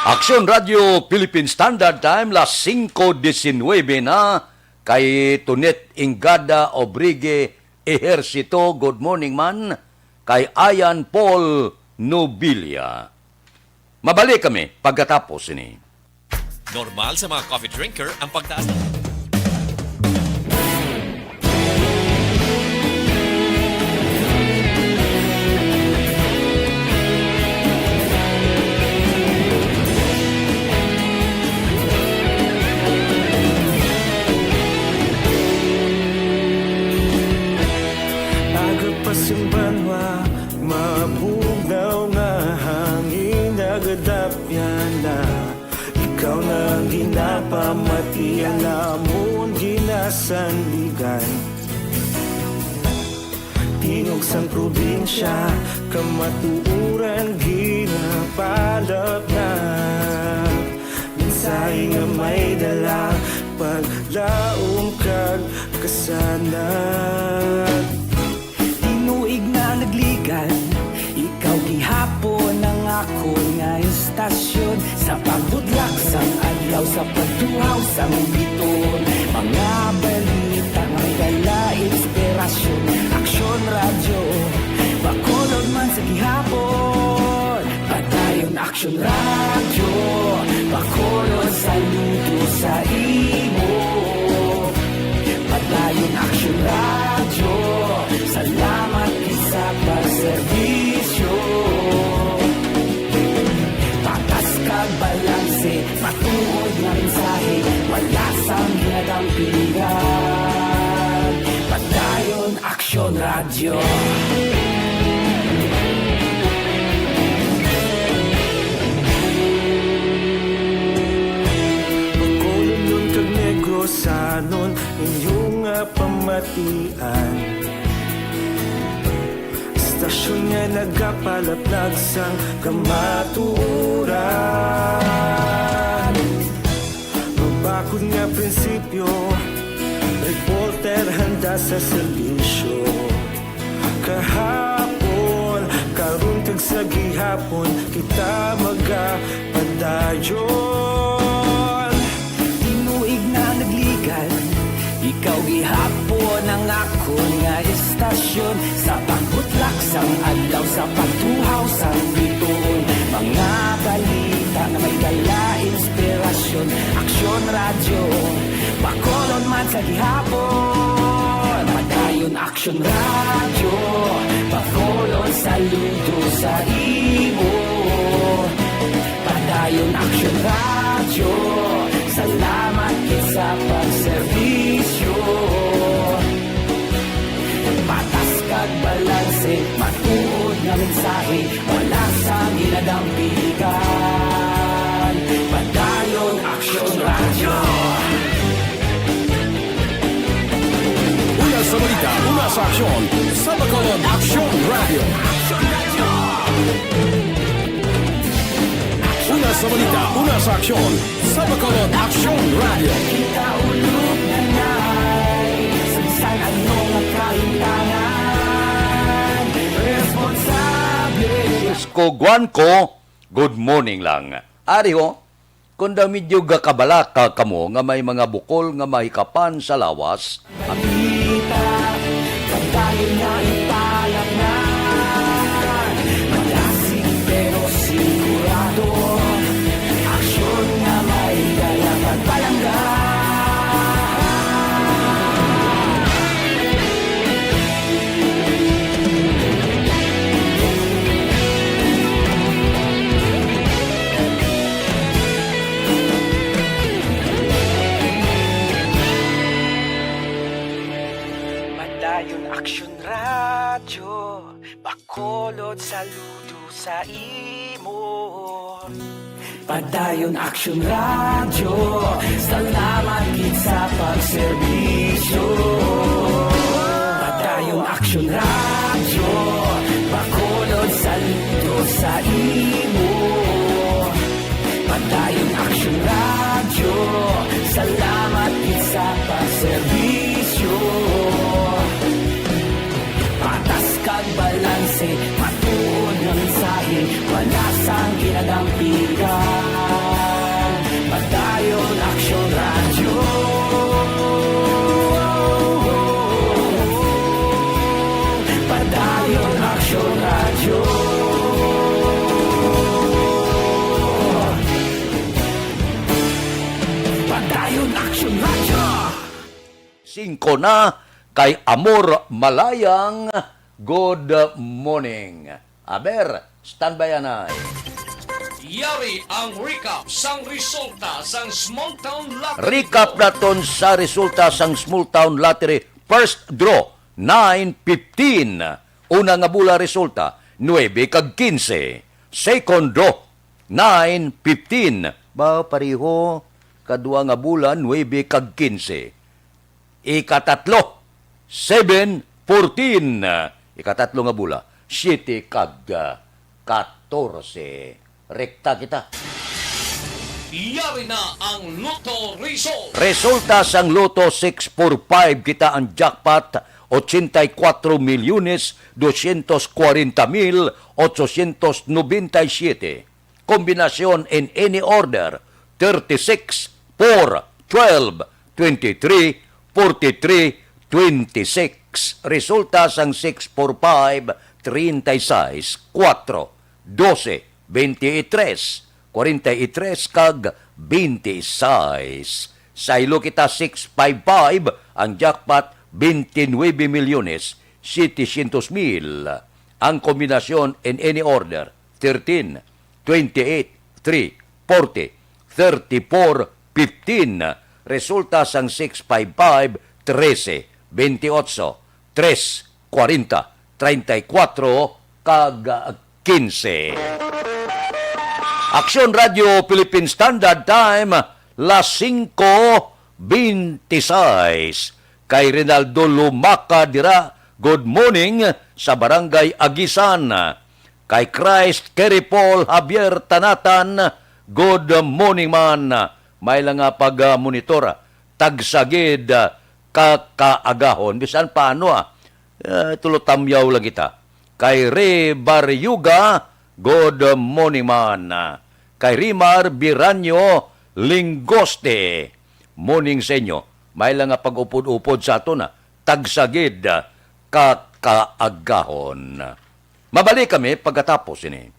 Action Radio Philippine Standard Time, las singko disinwebe na, kay Tonet Ingada Obrigue Ejercito, good morning man, kay Ayan Paul Nobilia. Mabalik kami pagkatapos ini. Normal sa mga coffee drinker ang pagtaas ng Aga pa sing banwa, mabugnaw nga hangin nagadapyan na. Ikaw na ang ginapamati, ang amon ginasandigan. Tingog sang probinsya, kamatuoran ginapalapnag. Mensahe nga may dala, paglaom kag kasanag. Tinuig na nagligan, ikaw gihapon ang akon nga istasyon. Sa pagbutlak sang adlaw, sa pagtuhaw sang bituon, mga balita nga may dala inspirasyon. Aksyon Radyo, Bacolod man sa gihapon. Padayon Aksyon Radyo, Bacolod, saludo sa imo. Padayon Aksyon Radyo, salamat gid sa pagserbisyo. Patas kag balanse, matuod nga mensahe, wala sang ginadampigan. Padayon Aksyon Radyo. Bacolodnon kag Negrosanon, inyo nga pamatian. Istasyon nga nagapalaplag sang kamatuoran. Mabakod nga prinsipyo, reporter handa sa serbisyo. Kahapon, karon kag sa gihapon, kita magapadayon. Tinuig na nagligan, ikaw gihapon ang akon nga istasyon. Sa pagbutlak sang adlaw, sa pagtuhaw sang bituon, mga balita nga may dala inspirasyon. Aksyon Radyo, Bacolod man sa gihapon. Padayon Aksyon Radyo, Bacolod, saludo sa imo. Padayon Aksyon Radyo, salamat gid sa pagserbisyo. Patas kag balanse, matuod nga mensahe, wala sang ginadampigan. Padayon Aksyon Radyo. Sa aksyon, sa Bacolod Aksyon Radio. Una sa balita, una sa aksyon, sa Bacolod Aksyon Radio. Kita ulog na nai, sa bisan ano nga kahimtangan, responsable. Isko Guanco, good morning lang. Ari ho, kung daw medyo gakabalaka kamo nga may mga bukol nga mahikapan sa lawas, Balita, padayon nga ipalaknay. Malasig pero sigurado. Aksyon nga may dala pagpalangga. Padayon Aksyon Radyo, Bacolod, saludo sa imo. Padayon Aksyon Radyo, salamat gid sa pagserbisyo. Padayon Aksyon Radyo, Bacolod, saludo sa imo. Padayon Aksyon Radyo, salamat gid sa pagserbisyo. Patas kag balanse, matuod nga mensahe, wala sang ginadampigan. Padayon Aksyon Radyo. Padayon Aksyon Radyo. Padayon Aksyon Radyo. Singko na kay Amor Malayang. Good morning. Aber, standby anay. Yari ang recap sang resulta sang Small Town Lottery. Recap naton sa resulta sang Small Town Lottery first draw, nine fifteen. Una nga bola resulta, nuebe kag kinse. Second draw, nine fifteen. Ba, pareho, kadua nga bola, nuebe kag kinse. Ikatatlo, seven fourteen. Ikatatlo nga bola, siyete kag, ah, katorse. Rekta kita. Yari na ang Lotto result. Resulta sang Lotto six four five, kita ang jackpot, ochenta y cuatro milyones doscientos cuarenta mil ochocientos noventa y siete. Kombinasyon in any order, thirty-six, four, twelve, twenty-three, forty-three, twenty-six. Resulta sang six four five, treinta y seis, cuatro, doce, veintitrés, cuarenta y tres, kag veintiseis. Saylo kita, six five five, ang jackpot, veintinuebe milyones setecientos mil. Ang kombinasyon in any order, thirteen, twenty-eight, three, forty, thirty-four, fifteen. Resulta sang six five five, trese, veintiocho, tres, cuarenta, treinta y cuatro, kag kinse. Aksyon Radio Philippine Standard Time, las singko veintiseis. Kay Rinaldo Lumaca dira, good morning sa Barangay Agisan. Kay Christ Kerry Paul Javier Tanatan, good morning man. May lang nga pag-monitor, tagsa gid ka kaagahon. Bisan paano, ah, eh, tulo tamyaw lang kita. Kay Ray Barriuga, good morning man. Kay Rimar Biranyo Lingoste, morning sa inyo. May lang nga pag-upod-upod sa aton, ah. Tagsa gid, ah, ka kaagahon. Mabalik kami pagkatapos ini.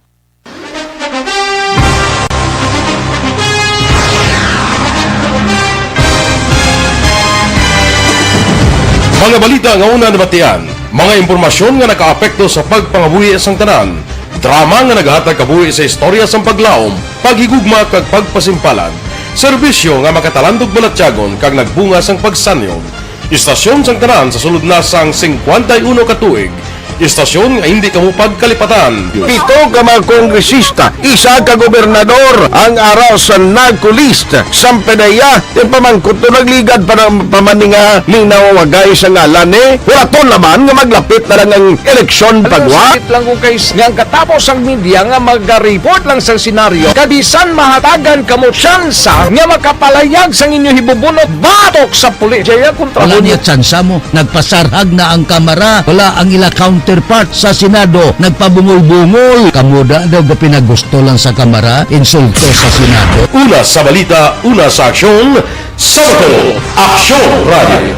Mga balita nga una nabatian, mga impormasyon nga nakaapekto sa pagpangabuhi sang tanan, drama nga nagahatag kabuhi sa istorya sang paglaom, paghigugma kag pagpasimpalan, serbisyo nga makatalandog balatyagon kag nagbunga sang pagsanyog, istasyon sang tanan sa sulod na sang singkwenta y uno ka tuig, Istasyon nga hindi kamo pagkalipatan. Pito ka mga kongresista, isa ka gobernador ang ara sa NAGCO list. Sampanaya, ti pamangkot to nagligad pa ng pamaninga ning nawawagay sa ngalan ni Huraton naman nga maglapit na lang ang eleksyon. Alam mo, pagwa. Sakit lang kung kay nga ang katapos ang media nga mag-report lang sa senaryo, kabisan mahatagan kamo tsansa nga makapalayag sang inyo hibubunot batok sa pulis. Jaya kontra. Wala mo niya tsansa mo. Nagpasarhag na ang kamara. Wala ang ila counterpart sa Senado. Nagpabungol-bungol. Kamo da daw ga pinagusto lang sa kamara. Insulto sa Senado. Una sa balita, una sa aksyon, sa Bacolod, Aksyon Radio.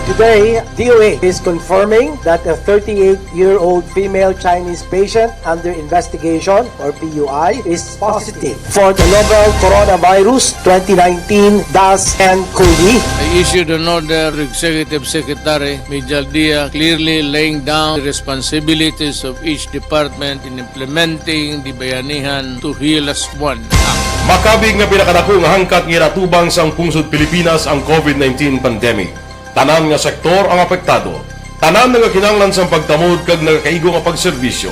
Today, D O A is confirming that a thirty-eight-year-old female Chinese patient under investigation, or P U I, is positive for the novel coronavirus twenty nineteen dash N cov. I issued an order to Executive Secretary Mijal Dia, clearly laying down the responsibilities of each department in implementing the Bayanihan to Heal Us One Act. Makabig nga pinakadako nga hangkat nga ginatubang sang pungsod Pilipinas ang covid nineteen pandemic. Tanan nga sektor ang apektado. Tanan nagakinahanglan sang pagtamod kag nagakaigo nga pagserbisyo.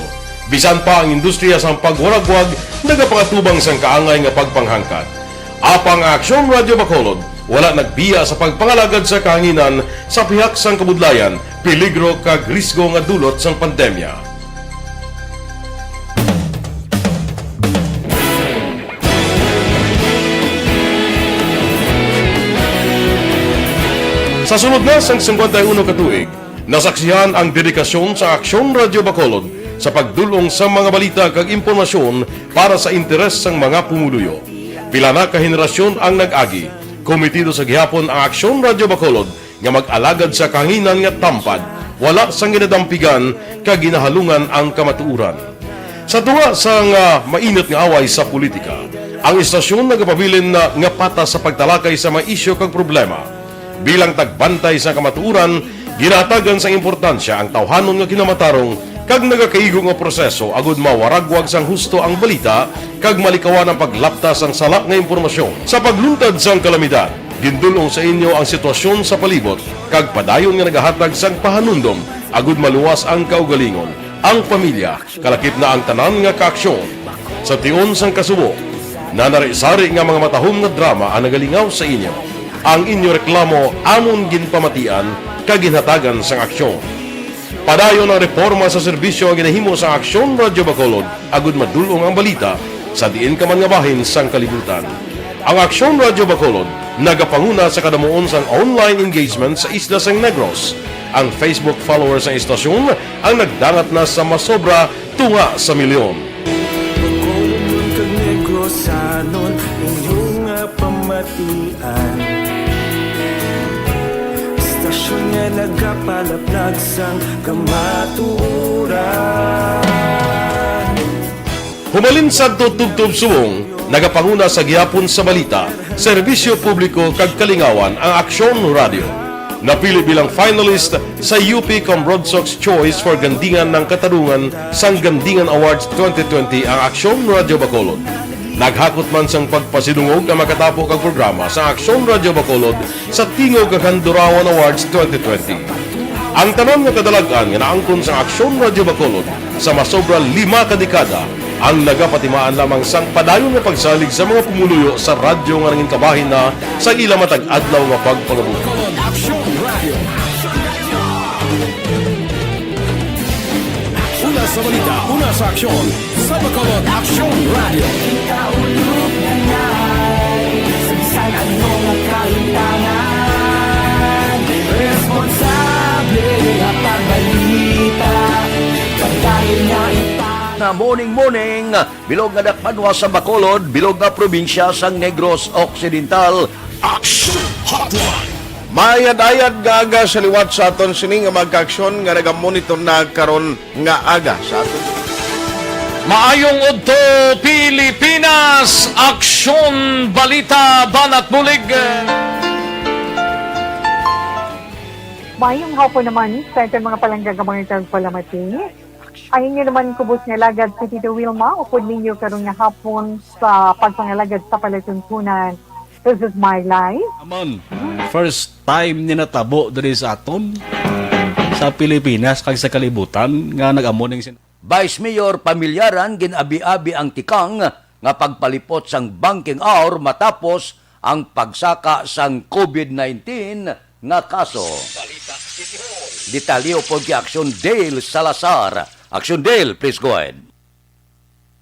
Bisan pa ang industriya sang pagwaragwag nagapangatubang sang kaangay nga pagpanghangkat. Apang ang Aksyon Radio Bacolod wala nagbiya sa pagpangalagad sa kahanginan sa pihak sang kabudlayan, peligro kag risgo nga dulot sang pandemya. Sa sulod na sang singkwenta y uno ka tuig, nasaksihan ang dedikasyon sa Aksyon Radio Bacolod sa pagdul-ong sa mga balita kag impormasyon para sa interes sang mga pumuluyo. Pila na ka henerasyon ang nag-agi. Komitido sa gihapon ang Aksyon Radio Bacolod nga mag-alagad sa kahanginan nga tampad, wala sang ginadampigan kag ginahalungan ang kamatuoran. Sa tunga sang, ah, mainit nga away sa politika, ang istasyon nagapabilin na nga patas sa pagtalakay sa mga isyu kag problema. Bilang tagbantay sa kamatuoran, ginahatagan sang importansya ang tawhanon nga kinamatarong kag nagakaigo nga proseso agud mawaragwag sang husto ang balita kag malikawan ang paglapta sang sala nga impormasyon. Sa pagluntad sang kalamidad, gindul-ong sa inyo ang sitwasyon sa palibot kag padayon nga nagahatag sang pahanumdom agud maluwas ang kaugalingon, ang pamilya, kalakip na ang tanan nga kaaksyon. Sa tion sang kasubo, nanari-sari nga mga matahom nga drama ang nagalingaw sa inyo. Ang inyo reklamo amon ginpamatian kag ginhatagan sang aksyon. Padayon ang reporma sa serbisyo nga ginahimo sa Aksyon Radyo Bacolod agud madul-ong ang balita sa diin ka man nga bahin sang kalibutan. Ang Aksyon Radyo Bacolod nagapanguna sa kadamuon sang online engagement sa isla sang Negros. Ang Facebook followers sang istasyon ang nagdangat na sa masobra tunga sa milyon. Bacolodnon kag Negrosanon, inyo nga pamatian. Istasyon nga nagapalaplag sang kamatuoran. Humalin sadto tubtob subong, nagapanguna sa gihapon sa balita, serbisyo publiko kag kalingawan ang Aksyon Radyo. Napili bilang finalist sa U P Comrodsocs Choice for Gandingan ng Katarungan sang Gandingan Awards twenty twenty ang Aksyon Radyo Bacolod. Naghakot man sang pagpasidungog ang makatapo kag programa sa Aksyon Radyo Bacolod sa Tingog kag Handurawan Awards twenty twenty. Ang tanan nga kadalag-an nga naangkon sang Aksyon Radyo Bacolod sa masobra lima ka dekada ang nagapatimaan lamang sang padayon nga pagsalig sa mga pumuluyo sa radyo nga nangin kabahin na sa ila matag adlaw nga pagpangabuhi. Aksyon Radio. Una sa balita, una sa aksyon, sa Bacolod Aksyon Radio. Ikaulog na ngay, sa bisan ano nga kahintangan, responsable nga pagbalita, pagdahil nga ita- Na morning, morning, bilog nga dakpanwa sa Bacolod, bilog nga probinsya sang Negros Occidental. Action Hotline. Maayad-ayad nga aga sa liwat sa aton sini nga magkaaksyon nga nagamonitor na karon nga aga sa aton. Maayong udto, Pilipinas! Aksyon, balita, banat, bulig. Maayong hapon naman sa aton mga palangga nga mga tagpalamati. Ang inyo naman kubos nga alagad si Tito Wilma, upod ninyo karon nga hapon sa pagpangalagad sa palatuntunan. This is my life. Amon, first time ni natabo diri sa aton. sa Pilipinas kag sa kalibutan nga nag-amo ning sin- Vice Mayor Pamilyaran, gin-abi-abi ang tikang nga pagpalipot sang banking hour matapos ang pagsaka sang covid nineteen nga kaso. Detalye upod kay Action Dale Salazar. Action Dale, please go ahead.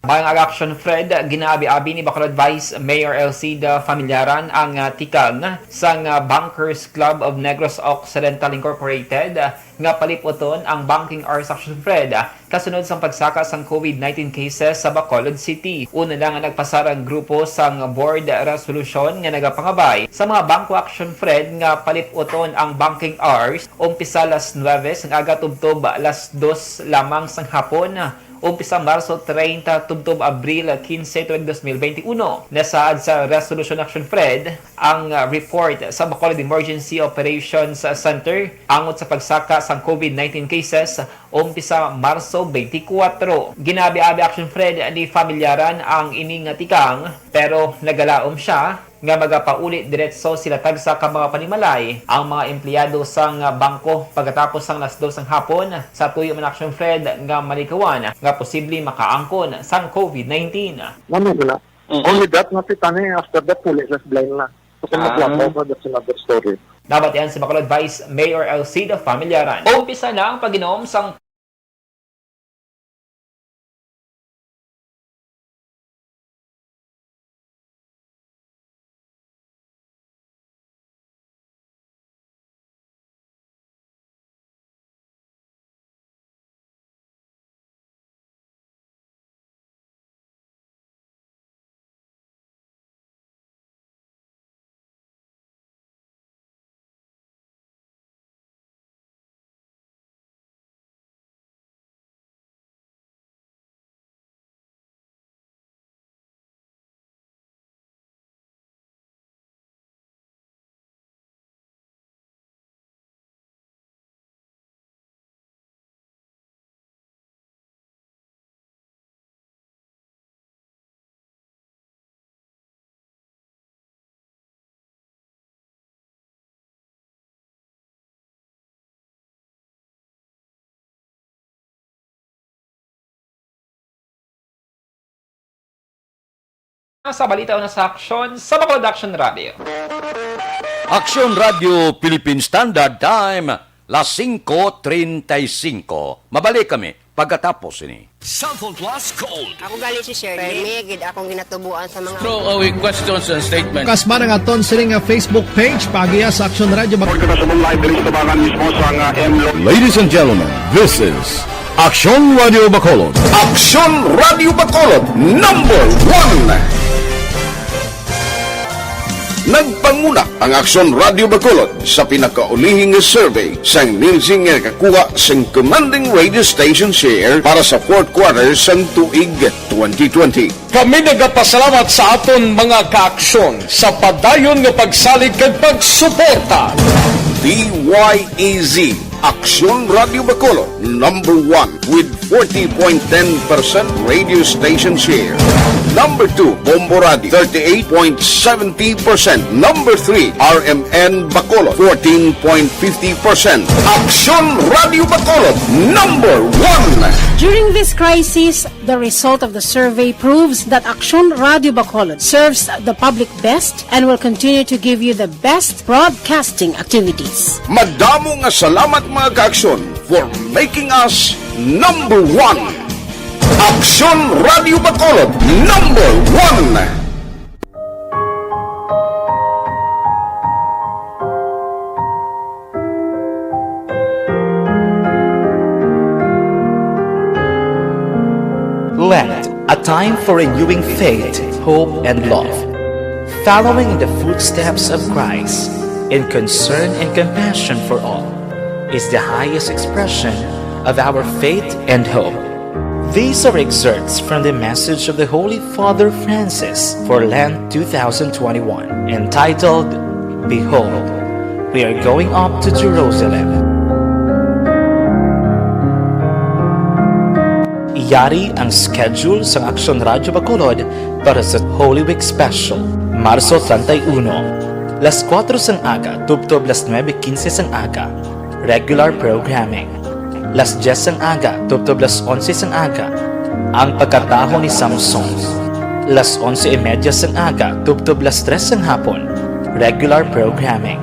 Mayong aga, Action Fred, ginaabi-abi ni Bacolod Vice Mayor Elcida Familiaran ang, ah, tikang sang, ah, Bankers Club of Negros Occidental Incorporated, ah, nga paliputon ang banking hours, Action Fred, ah, kasunod sang pagsaka sang covid nineteen cases sa Bacolod City. Una lang nga nagpasar ang grupo sang board resolution nga nagapangabay sa mga bangko, Action Fred, nga paliputon ang banking hours umpisa las nuwebe sang aga tubtob las dos lamang sang hapon. Umpisa Marso treinta tubtob Abril quince tuig dos mil benti uno. Nasaad sa Resolution, Action Fred, ang, ah, report sa Bacolod Emergency Operations Center angot sa pagsaka sang covid nineteen cases umpisa Marso twenty-four. Ginabi-abi, Action Fred, ni Familiaran ang ini nga tikang, pero nagalaom sia nga magapauli diretso sila tagsa ka mga panimalay ang mga empleyado sang bangko pagkatapos sang las dos sang hapon, sa tuyo man, Action Fred, nga malikawan nga posible makaangkon sang covid nineteen. Mano na. Mhm. Only that, nga kita ni, after that, puli sa blind na. So, kung Ah. maklap ako, that's another story. Nabatian si Bacolod Vice Mayor Elcida Familiaran. Umpisa na ang pag-inom sang Sa balita una sa aksyon sa Bacolod Action Radio. Aksyon Radio Philippine Standard Time, las singko treinta y cinco. Mabalik kami pagkatapos ini. Cellphone Plus Gold. Ako gali si Shirley. Permi gid akong ginatubuan sa mga Throw away questions and statements. Kasma nga aton sini nga Facebook page, paagiha sa Aksyon Radio Bac- Pagkakasabong live diri sa tabangan mismo sa nga M Lo- Ladies and gentlemen, this is Aksyon Radio Bacolod. Aksyon Radio Bacolod, number one. Nagpanguna ang Aksyon Radio Bacolod sa pinakaulihi nga survey sang Nielsen nga nakakuha sang commanding radio station share para sa fourth quarter sang tuig twenty twenty. Kami nagapasalamat sa aton mga kaaksyon sa padayon nga pagsalig kag pagsuporta. D Y E Z, Aksyon Radio Bacolod, number one with forty point ten percent radio station share. Number two, Bombo Radio, thirty-eight point seventy percent. Number three, R M N Bacolod, fourteen point fifty percent. Aksyon Radio Bacolod, number one. During this crisis, the result of the survey proves that Aksyon Radio Bacolod serves the public best and will continue to give you the best broadcasting activities. Madamo nga salamat, mga kaaksyon, for making us number one. Aksyon Radio Bacolod, number one. Lent, a time for renewing faith, hope, and love. Following in the footsteps of Christ in concern and compassion for all is the highest expression of our faith and hope. These are excerpts from the message of the Holy Father Francis for Lent two thousand twenty-one, entitled, "Behold, we are going up to Jerusalem." Yari ang schedule sang Aksyon Radyo Bacolod para sa Holy Week Special, Marso treinta y uno, las kuwatro sang aga tubtob las nuebe quince sang aga. Regular programming. Las dies sang aga tubtob las onse sang aga, ang pagkataho ni Samson. Las onse y media sang aga tubtob las tres sang hapon, regular programming.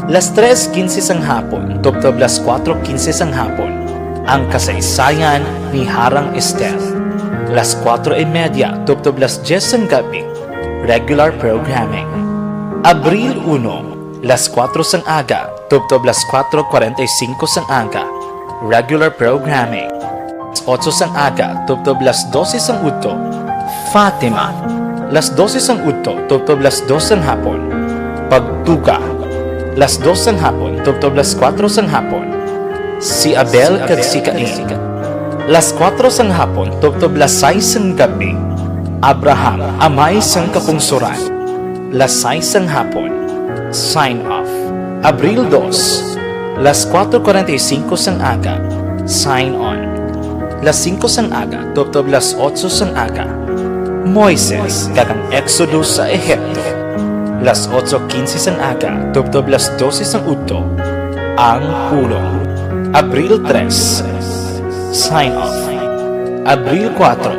Las tres quince sang hapon tubtob las kuwatro quince sang hapon, ang kasaysayan ni Harang Esther. Las kuwatro y media tubtob las dies sang gabi, regular programming. Abril uno, las kuwatro sang aga tubtob las kuwatro kuwarenta y singko sang aga, regular programming. Las otso sang aga tubtob las dose sang udto, Fatima. Las dose sang udto tubtob las dos sang hapon, Pagtuga. Las dos sang hapon tubtob las kuwatro sang hapon, Si Abel kag si Cain. Las kuwatro sang hapon tubtob las sais sang gabi, Abraham, Amay sang Kapungsoran. Las sais sang hapon, sign off. Abril dos, las kuwatro kuwarenta y singko sang aga, sign on. Las singko sang aga tubtob las otso sang aga, Moises kag ang Exodus sa Ehipto. Las otso quince sang aga tubtob las dose sang udto, ang pulong. Abril tres, sign off. Abril kuwatro,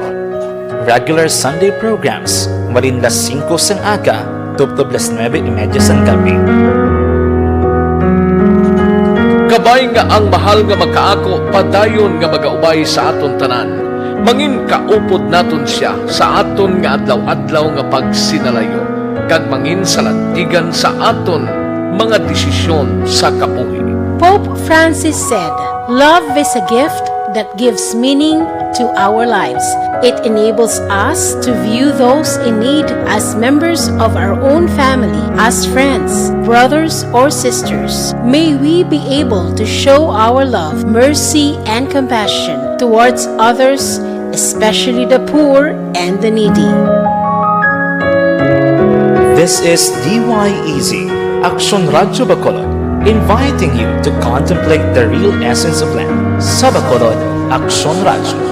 regular Sunday programs, malin las singko sang aga tubtob las nuebe y media sang gabi. Kabay nga ang mahal nga Makaago padayon nga magaubay sa aton tanan, mangin kaupod naton sia sa aton nga adlaw-adlaw nga pagsinalayo, kag mangin salantigan sa aton mga desisyon sa kabuhi. Pope Francis said, "Love is a gift that gives meaning to our lives. It enables us to view those in need as members of our own family, as friends, brothers, or sisters. May we be able to show our love, mercy, and compassion towards others, especially the poor and the needy." This is D Y E Z, Aksyon Radyo Bacolod, inviting you to contemplate the real essence of Lent. Sa Bacolod, Aksyon Radyo.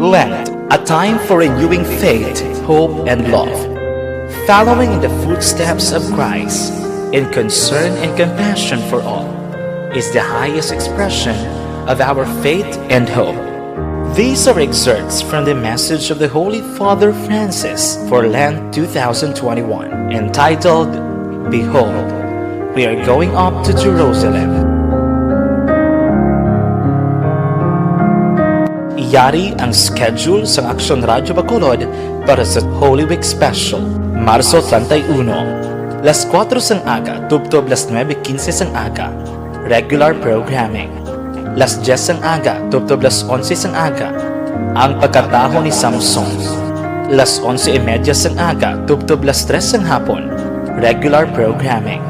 Lent, a time for renewing faith, hope, and love. Following in the footsteps of Christ in concern and compassion for all is the highest expression of our faith and hope. These are excerpts from the message of the Holy Father Francis for Lent two thousand twenty-one, entitled, "Behold, we are going up to Jerusalem." Yari ang schedule sang Aksyon Radyo Bacolod para sa Holy Week Special, Marso treinta y uno, las kuwatro sang aga tubtob las nuebe quince sang aga, regular programming. Las dies sang aga tubtob las onse sang aga, ang pagkataho ni Samson. Las onse y media sang aga tubtob las tres sang hapon, regular programming.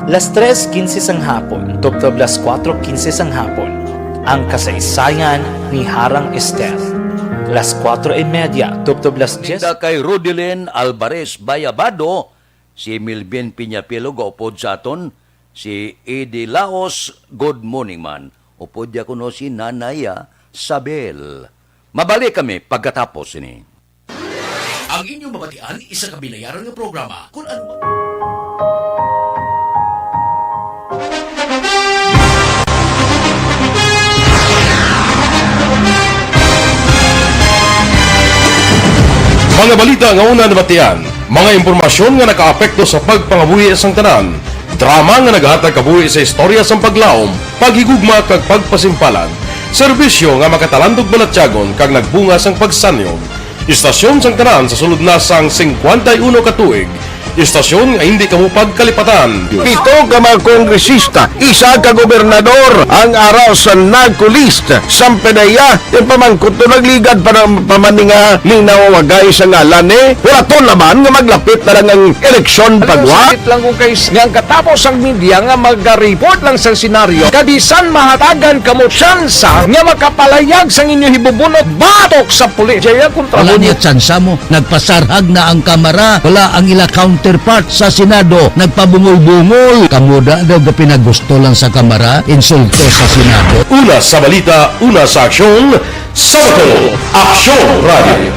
Las tres quince sang hapon tubtob las kuwatro quince sang hapon, ang kasaysayan ni Harang Esther. Las kuwatro y media tubtob las dies. Ida kay Rodelin Alvarez Bayabado, si Melvin Piñapilo gaupod sa aton, si Eddie Laos, good morning man. Upod ya kuno si Nanay, ah, Sabel. Mabalik kami pagkatapos ini. Ang inyong mabatian, isa ka binayaran nga programa. Kung ano man. Mga balita nga una nabatian, mga impormasyon nga nakaapekto sa pagpangabuhi sang tanan, drama nga nagahatag kabuhi sa istorya sang paglaom, paghigugma kag pagpasimpalan, serbisyo nga makatalandog balatyagon kag nagbunga sang pagsanyon. Istasyon sang tanan sa sulod na sang singkwenta y uno ka tuig, Istasyon nga hindi kamo pagkalipatan. Pito ka mga kongresista, isa ka gobernador ang ara sa NAGCO list. Sampe na iya, yung pamangkot to nagligad pa ng pamaninga ni nawawagay sa ngalan eh. Wala to naman nga maglapit na lang ang eleksyon Ano pagwa. Sakit lang kung kay nga ang katapos ang media nga mag-report lang sa senaryo, kabisan mahatagan kamo tsansa nga makapalayag sang inyo hibubunot batok sa pulis. Jaya kontra Wala mo. Niya tsansa mo. Nagpasarhag na ang kamara. Wala ang ila counterpart sa Senado. Nagpabungol-bungol. Kamo da daw ga pinagusto lang sa kamara. Insulto sa Senado. Una sa balita, una sa aksyon, sa Bacolod, Aksyon Radio.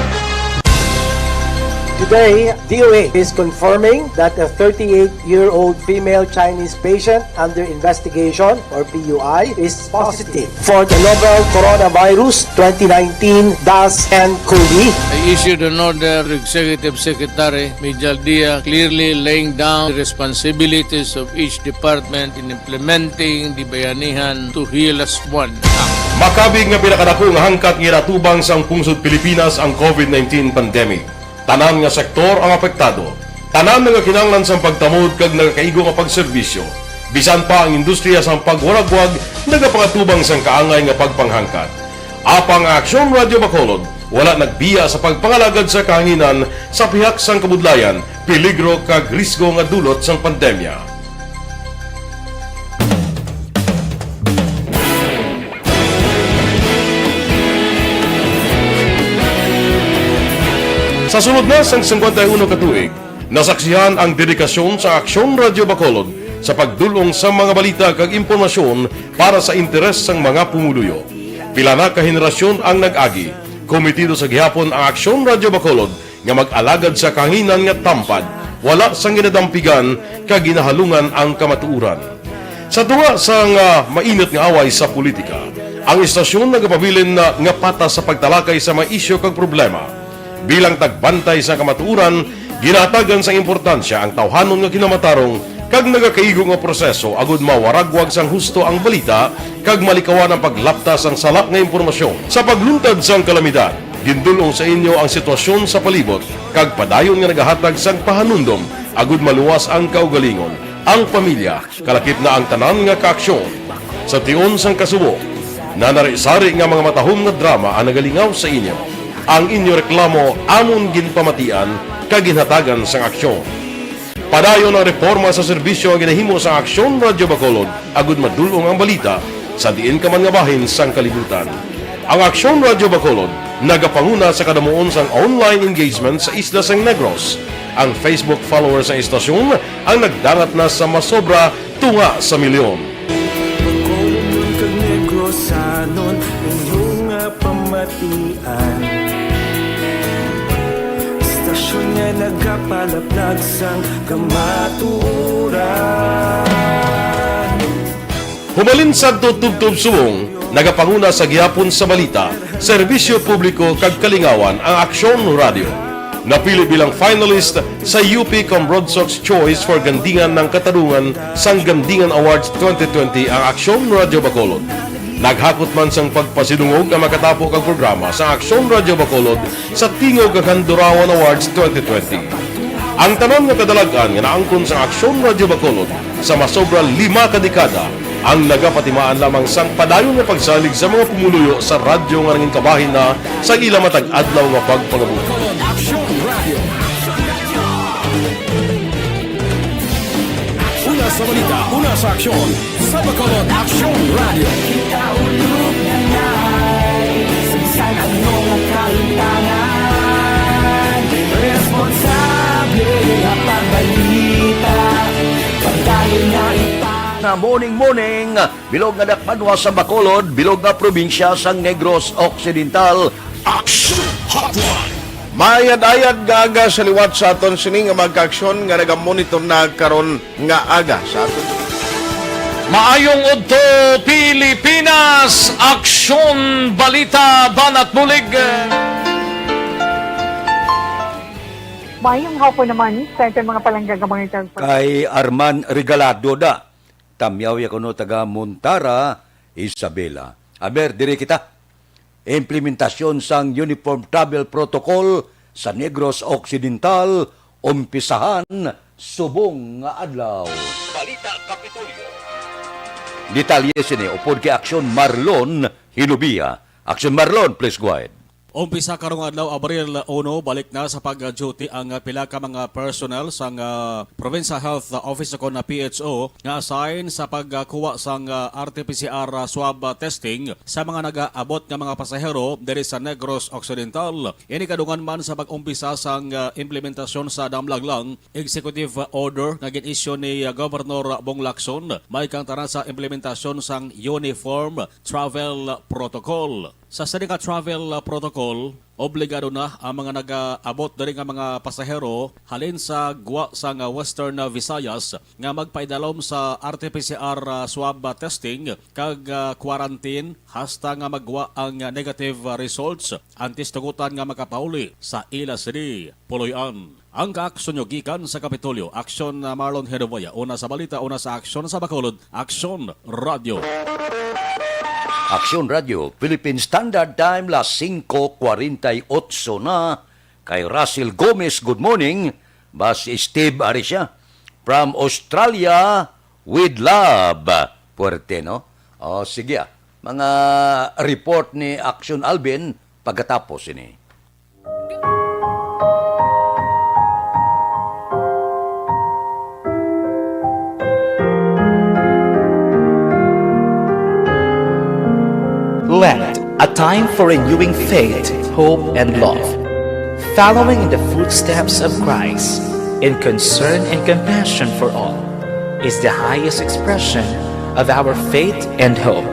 Today, D O A is confirming that a thirty-eight-year-old female Chinese patient under investigation, or P U I, is positive for the novel Coronavirus twenty nineteen dash N COVID. I issued an order to Executive Secretary Mijal Dia, clearly laying down the responsibilities of each department in implementing the Bayanihan to Heal As One Act. Makabig nga pinakadako nga hangkat nga ginatubang sang pungsod Pilipinas ang COVID nineteen pandemic. Tanan nga sektor ang apektado. Tanan nga kinahanglan sang pagtamod kag nagakaigo nga pagserbisyo. Bisan pa ang industriya sang pagwaragwag nagapangatubang sang kaangay nga pagpanghangkat. Apang ang Aksyon Radio Bacolod wala nagbiya sa pagpangalagad sa kahanginan sa pihak sang kabudlayan, peligro kag risgo nga dulot sang pandemya. Sa sulod na sang singkwenta y uno ka tuig, nasaksihan ang dedikasyon sa Aksyon Radio Bacolod sa pagdul-ong sa mga balita kag impormasyon para sa interes sang mga pumuluyo. Pila na ka henerasyon ang nag-agi, kometido sa gihapon ang Aksyon Radio Bacolod nga mag-alagad sa kahanginan nga tampad, wala sang ginadampigan kag ginahalungan ang kamatuoran. Sa tunga sang, ah, mainit nga away sa politika, ang istasyon nagapabilin na nga patas sa pagtalakay sa mga isyu kag problema. Bilang tagbantay sa kamatuoran, ginahatagan sang importansya ang tawhanon nga kinamatarong kag nagakaigo nga proseso agud mawaragwag sang husto ang balita kag malikawan ang paglapta sang sala nga impormasyon. Sa pagluntad sang kalamidad, gindul-ong sa inyo ang sitwasyon sa palibot kag padayon nga nagahatag sang pahanumdom agud maluwas ang kaugalingon, ang pamilya, kalakip na ang tanan nga kaaksyon. Sa tion sang kasubo, nanari-sari nga mga matahom nga drama ang nagalingaw sa inyo. Ang inyo reklamo amon ginpamatian kag ginhatagan sang aksyon. Padayon ang reforma sa serbisyo nga ginahimo sang Aksyon Radio Bacolod agud madul-ong ang balita sa diin ka man nga bahin sang kalibutan. Ang Aksyon Radio Bacolod nagapanguna sa kadamuon sang online engagement sa isla sang Negros. Ang Facebook followers sang istasyon ang nagdangat na sa masobra tunga sa milyon. Bacolodnon kag Negrosanon, inyo nga pamatian. Istasyon nga nagapalaplag sang kamatuoran. Humalin sadto tubtob subong, nagapanguna sa gihapon sa balita, serbisyo publiko kag kalingawan ang Aksyon Radio. Napili bilang finalist sa U P Cambrodsoc's Choice for Gandingan ng Katarungan sang Gandingan Awards twenty twenty ang Aksyon Radio Bacolod. Naghakot man sang pagpasidungog ang makatapo kag programa sa Aksyon Radio Bacolod sa Tingog kag Handurawan Awards twenty twenty. Ang tanan nga kadalag-an nga naangkon sang Aksyon Radio Bacolod sa masobra lima ka dekada ang nagapatimaan lamang sang padayon nga pagsalig sa mga pumuluyo sa radyo nga nangin kabahin na sa ila matag adlaw nga pagpangabuhi. Aksyon Radio. Una sa balita, una sa aksyon, sa Bacolod Aksyon Radio. Kita ulog na ngay, sa bisan ano nga kalimtangan, responsable nga pagbalita, pagdayon nga ipa- Na morning, morning, bilog nga dakbanwa sa Bacolod, bilog nga probinsya sa Negros Occidental. Action Hotline. Maayad-ayad nga aga sa liwat sa aton sini nga magkaaksyon nga nagamonitor na karon nga aga sa aton. Maayong udto, Pilipinas! Aksyon, balita, banat bulig. Maayong hapon naman sa aton mga palangga nga mga Kay Arman Regalado da. Tamyaw ya kuno taga Montara, Isabela. Aber, diri kita. Implementasyon sang Uniform Travel Protocol sa Negros Occidental, umpisahan Subong nga adlaw. Balita Kapitolyo. Detalye sini upod kay Aksyon Marlon Hinubia. Aksyon Marlon, please go ahead. Umpisa karong adlaw, Abril uno, balik na sa pag-duty ang pila ka mga personnel sang, ah, Provincial Health Office o kon P H O nga assign sa pagkuha sang, ah, R T P C R, ah, swab, ah, testing sa mga nagaabot nga mga pasahero diri sa Negros Occidental. Ini kadungan man sa pag-umpisa sang, ah, implementasyon sa damlag lang executive order nga gin-issue ni, ah, Governor Bong Lacson, may kang tana sa implementasyon sang Uniform Travel Protocol. Sa sini nga travel, ah, protocol, obligado na ang mga nagaabot diri nga mga pasahero halin sa gwa sang, ah, Western, ah, Visayas nga magpaidalom sa R T P C R, ah, swab, ah, testing kag, ah, quarantine hasta nga magwa ang, ah, negative, ah, results antes tugutan nga makapauli sa ila sini puloy-an. Ang kaaksyon nyo gikan sa Kapitolyo, Aksyon, ah, Marlon Hedoboya. Una sa balita, una sa aksyon sa Bacolod, Aksyon Radyo. Aksyon Radyo, Philippine Standard Time, las singko kwarenta y otso na. Kay Russell Gomez, good morning. Bas Steve Arisha, from Australia, with love. Puwerte, no? O, sige, ah. Mga report ni Aksyon Alvin pagkatapos ini. Lent, a time for renewing faith, hope, and love. Following in the footsteps of Christ in concern and compassion for all is the highest expression of our faith and hope.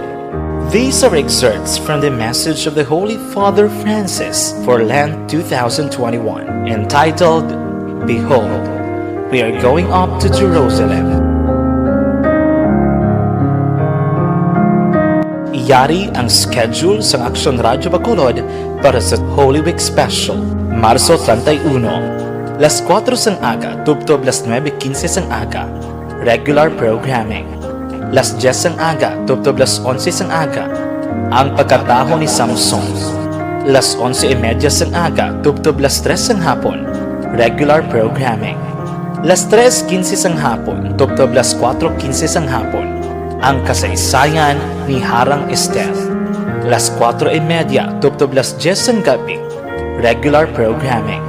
These are excerpts from the message of the Holy Father Francis for Lent two thousand twenty-one, entitled, "Behold, we are going up to Jerusalem." Yari ang schedule sang Aksyon Radyo Bacolod para sa Holy Week Special, Marso treinta y uno, las kuwatro sang aga tubtob las nuebe quince sang aga. Regular programming. Las dyes sang aga tubtob las onse sang aga, ang pagkataho ni Samson. Las onse y media sang aga tubtob las tres sang hapon, regular programming. Las tres quince sang hapon tubtob las kuwatro quince sang hapon, ang kasaysayan ni Harang Ester. Las kuwatro y media tubtob las dyes sang gab-i, regular programming.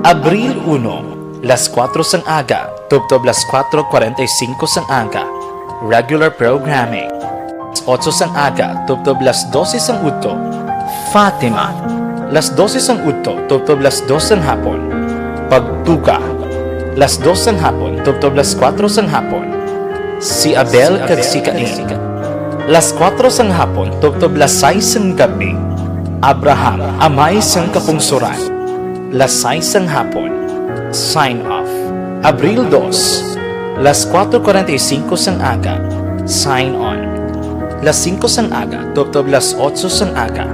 Abril uno, las kuwatro sang aga tubtob las kuwatro kwarenta y singko sang aga, regular programming. Las otso sang aga tubtob las dose sang udto, Fatima. Las dose sang udto tubtob las dos sang hapon, Pagtuga. Las dos sang hapon tubtob las kuwatro sang hapon, Si Abel kag si Cain. Las kuwatro sang hapon tubtob las sais sang gab-i, Abraham, Amay sang Kapungsoran. Las sais sang hapon, Sign Off. Abril dos, las kuwatro kwarenta y singko sang aga, Sign On. Las singko sang aga tubtob las otso sang aga,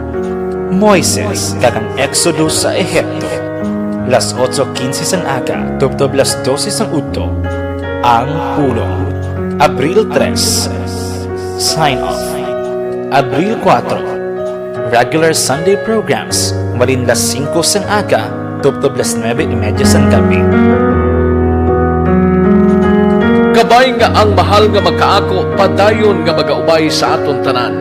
Moises kag ang Exodus sa Egipto. Las otso quince sang aga tubtob las dose sang udto, Ang Pulong. Abril tres, Sign Off. Abril kuwatro, regular Sunday programs, malin las singko sang aga tubtob las nuebe y media sang gab-i. Kabay nga ang mahal nga Makaako padayon nga magaubay sa aton tanan,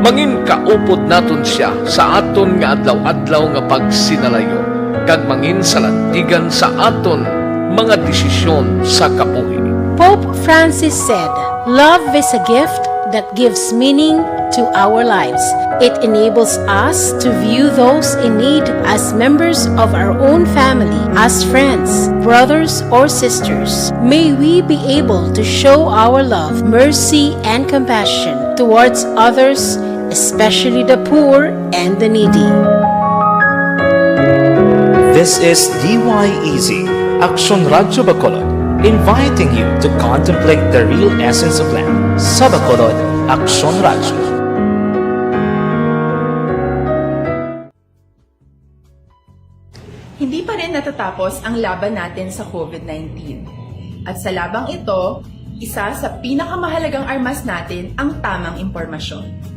mangin kaupod naton sia sa aton nga adlaw-adlaw nga pagsinalayo, kag mangin salantigan sa aton mga desisyon sa kabuhi. Pope Francis said, "Love is a gift that gives meaning to our lives. It enables us to view those in need as members of our own family, as friends, brothers, or sisters. May we be able to show our love, mercy, and compassion towards others, especially the poor and the needy." This is D Y E Z, Aksyon Radyo Bacolod, inviting you to contemplate the real essence of Lent. Sa Bacolod, Aksyon Radyo. Hindi pa rin natatapos ang laban natin sa COVID nineteen. At sa labang ito, isa sa pinakamahalagang armas natin ang tamang impormasyon.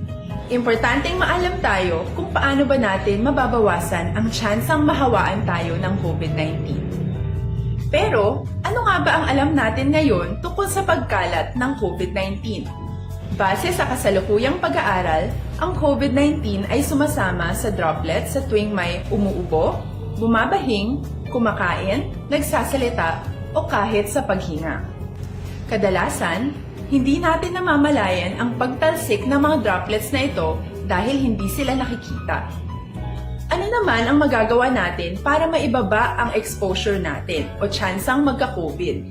Importanteng maalam tayo kung paano ba natin mababawasan ang tsansang mahawaan tayo ng COVID nineteen. Pero, Ano nga ba ang alam natin ngayon tungkol sa pagkalat ng COVID nineteen? Base sa kasalukuyang pag-aaral, ang COVID nineteen ay sumasama sa droplets sa tuwing may umuubo, bumabahing, kumakain, nagsasalita, o kahit sa paghinga. Kadalasan, hindi natin namamalayan ang pagtalsik ng mga droplets na ito dahil hindi sila nakikita. Ano naman ang magagawa natin para maibaba ang exposure natin o tsansang magka-COVID?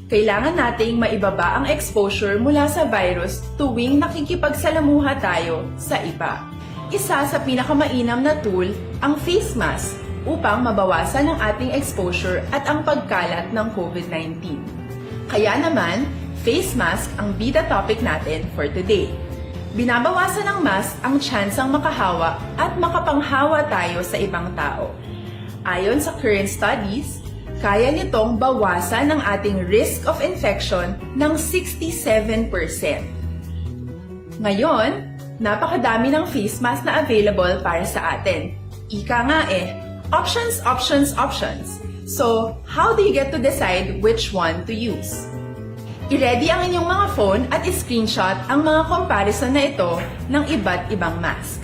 Kailangan nating maibaba ang exposure mula sa virus tuwing nakikipagsalamuha tayo sa iba. Isa sa pinakamainam na tool ang face mask upang mabawasan ang ating exposure at ang pagkalat ng COVID nineteen. Kaya naman, face mask ang bida topic natin for today. Binabawasan ng mask ang tsansang makahawa at makapanghawa tayo sa ibang tao. Ayon sa current studies, kaya nitong bawasan ang ating risk of infection ng sixty-seven percent. Ngayon, napakadami ng face mask na available para sa atin. Ika nga eh, options, options, options. So, how do you get to decide which one to use? I-ready ang inyong mga phone at i-screenshot ang mga comparison na ito ng iba't ibang mask.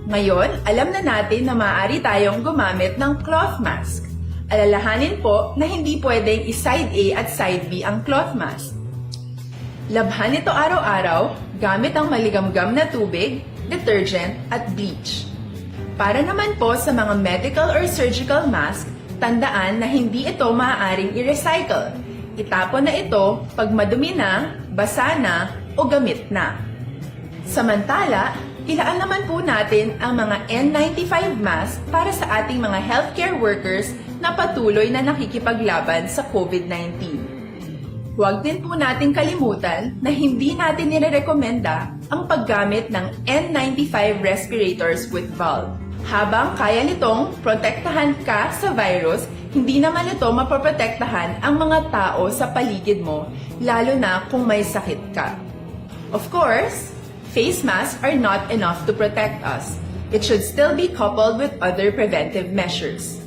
Ngayon, alam na natin na maaari tayong gumamit ng cloth mask. Alalahanin po na hindi pwedeng i-side A at side B ang cloth mask. Labhan ito araw-araw gamit ang maligamgam na tubig, detergent, at bleach. Para naman po sa mga medical or surgical mask, tandaan na hindi ito maaaring i-recycle. Itapon na ito pag madumi na, basa na, o gamit na. Samantala, ilaan naman po natin ang mga N ninety-five mask para sa ating mga healthcare workers na patuloy na nakikipaglaban sa COVID nineteen. Huwag din po nating kalimutan na hindi natin nirerekomenda ang paggamit ng N ninety-five respirators with valve. Habang kaya nitong protektahan ka sa virus, hindi naman ito mapoprotektahan ang mga tao sa paligid mo, lalo na kung may sakit ka. Of course, face masks are not enough to protect us. It should still be coupled with other preventive measures.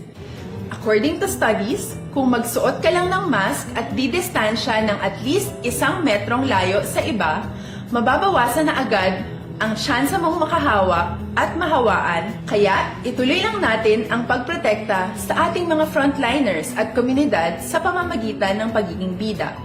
According to studies, kung magsuot ka lang ng mask at didistansya ng at least isang metrong layo sa iba, mababawasan na agad ang tsansa mong makahawa at mahawaan. Kaya, ituloy lang natin ang pagprotekta sa ating mga frontliners at komunidad sa pamamagitan ng pagiging bida.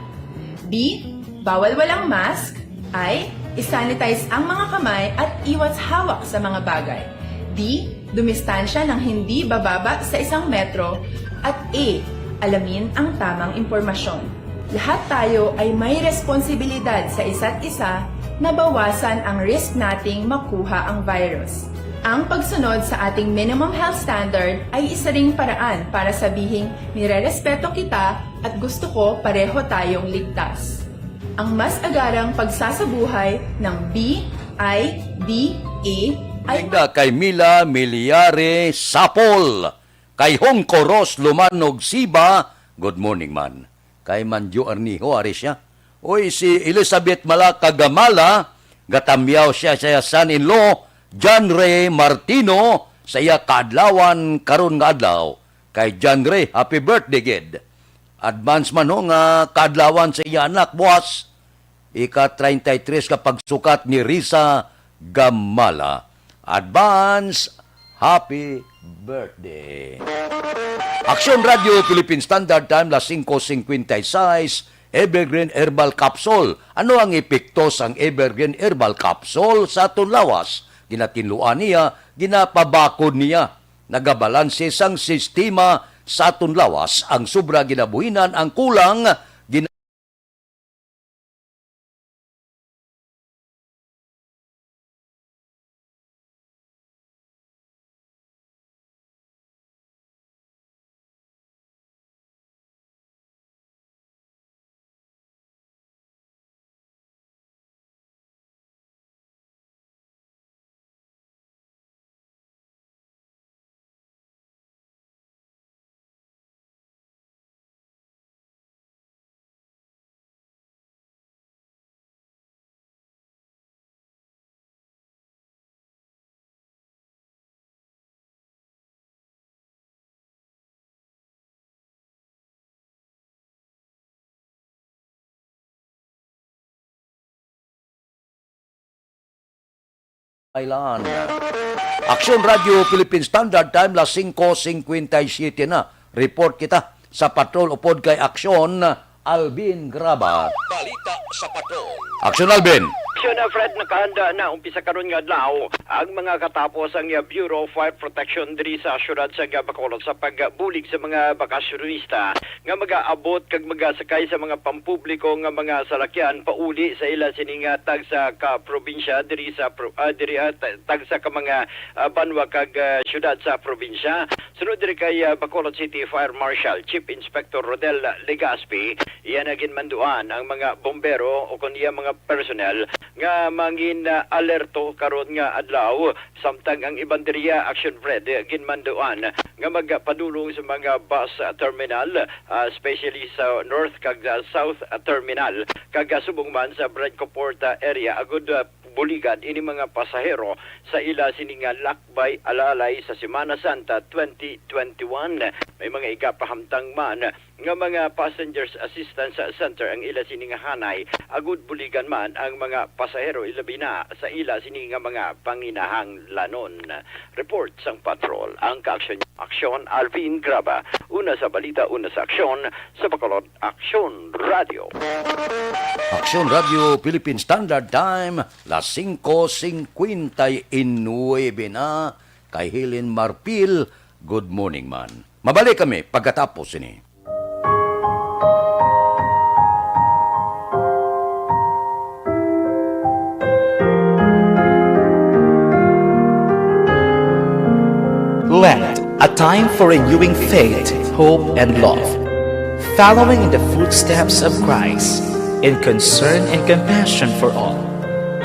B, bawal walang mask. I, isanitize ang mga kamay at iwas hawak sa mga bagay. D, dumistansya ng hindi bababa sa isang metro. At A, alamin ang tamang impormasyon. Lahat tayo ay may responsibilidad sa isa't isa na bawasan ang risk nating makuha ang virus. Ang pagsunod sa ating minimum health standard ay isa ring paraan para sabihing nirerespeto kita at gusto ko pareho tayong ligtas. Ang mas agarang pagsasabuhay ng B I D A ay Linda kay Mila Miliare Sapol, kay Hong Koros Lumanog Siba, good morning man. Kay Manjo Arniho, ari siya. Oy, si Elizabeth Malaka Gamala, gatamyaw siya sa iya son-in-law, John Ray Martino, sa iya kaadlawan karon nga adlaw. Kay John Ray, happy birthday, gid. Advance man ho nga kaadlawan sa iya anak, buwas. Ika treinta y tres ka pagsukat ni Risa Gamala. Advance happy birthday. Aksyon Radio Philippine Standard Time, las singko singkwenta y sais, Evergreen Herbal Capsule. Ano ang epekto sang Evergreen Herbal Capsule sa aton lawas? Ginatinluan niya, ginapabakod niya. Nagabalanse sang sistema sa aton lawas ang sobra ginabuhinan, ang kulang gina- Island. Aksyon Radio Philippine Standard Time, las singko singkwenta y siyete na. Report kita sa patrol upod kay Aksyon, Alvin Graba. Balita sa patrol. Aksyon, Alvin. Aksyon, uh, Fred, nakahanda na umpisa karon nga adlaw ang mga katapos ang, uh, Bureau of Fire Protection diri sa siyudad sa Bacolod sa pagbulig sa mga bakasyonista nga mag-aabot kag magasakay sa mga pampubliko nga mga salakyan pauli sa ila sini nga tagsa ka probinsya diri sa pro-, ah, diri, ah, ta-, tagsa ka mga, ah, banwa kag, ah, siyudad sa probinsya. Sunod diri kay, ah, Bacolod City Fire Marshal Chief Inspector Rodel Legaspi, iya na ginmanduan ang mga bombero o kon iya mga personnel nga mangin, ah, alerto karon nga adlaw. Samtang ang iban diriya, Action Fred, ginmanduan nga magpadulong sa mga bus, ah, terminal, ah, especially sa North kag, ah, South, ah, Terminal, kag, ah, subong man sa Bridgeport, ah, area, agud, ah, buligan ini mga pasahero sa ila sini nga lakbay alalay sa Semana Santa twenty twenty-one. May mga igapahamtang man nga mga Passengers Assistance Center ang ila sini nga hanay, agud buligan man ang mga pasahero, ilabi na sa ila sini nga mga panginahanglanon. Report sang patrol ang kaaksyon, Aksyon Alvin Graba. Una sa balita, una sa aksyon, sa Bacolod, Aksyon Radio. Aksyon Radio Philippine Standard Time, las singko singkwenta y nuebe na. Kay Helen Marpil, good morning man. Mabalik kami pagkatapos sini. Lent, a time for renewing faith, hope, and love. Following in the footsteps of Christ in concern and compassion for all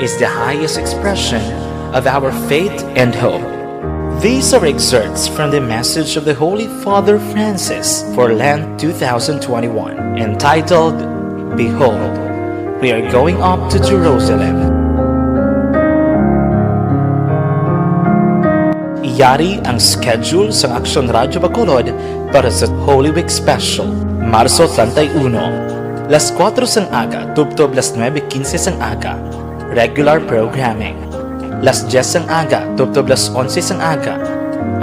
is the highest expression of our faith and hope. These are excerpts from the message of the Holy Father Francis for Lent two thousand twenty-one, entitled, "Behold, we are going up to Jerusalem." Yari ang schedule sang Aksyon Radyo Bacolod para sa Holy Week Special, Marso treinta y uno, las kuwatro sang aga tubtob las nuebe quince sang aga. Regular programming. Las dyes sang aga tubtob las onse sang aga,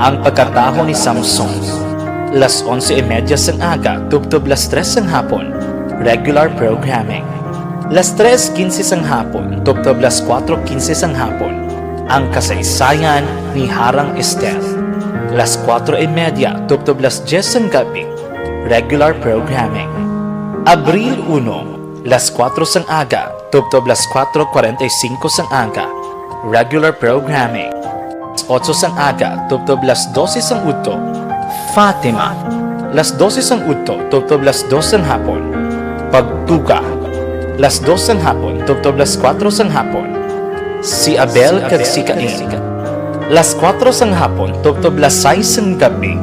ang pagkataho ni Samson. Las onse y media sang aga tubtob las tres sang hapon, regular programming. Las tres quince sang hapon tubtob las kuwatro quince sang hapon, ang kasaysayan ni Harang Ester. Las kuwatro y media tubtob las dyes sang gab-i, regular programming. Abril uno, las kuwatro sang aga tubtob las kuwatro kwarenta y singko sang aga, regular programming. Las otso sang aga tubtob las dose sang udto, Fatima. Las dose sang udto tubtob las dos sang hapon, Pagtuga. Las dos sang hapon tubtob las kuwatro sang hapon, Si Abel kag si Cain. Las kuwatro sang hapon tubtob las sais sang gab-i,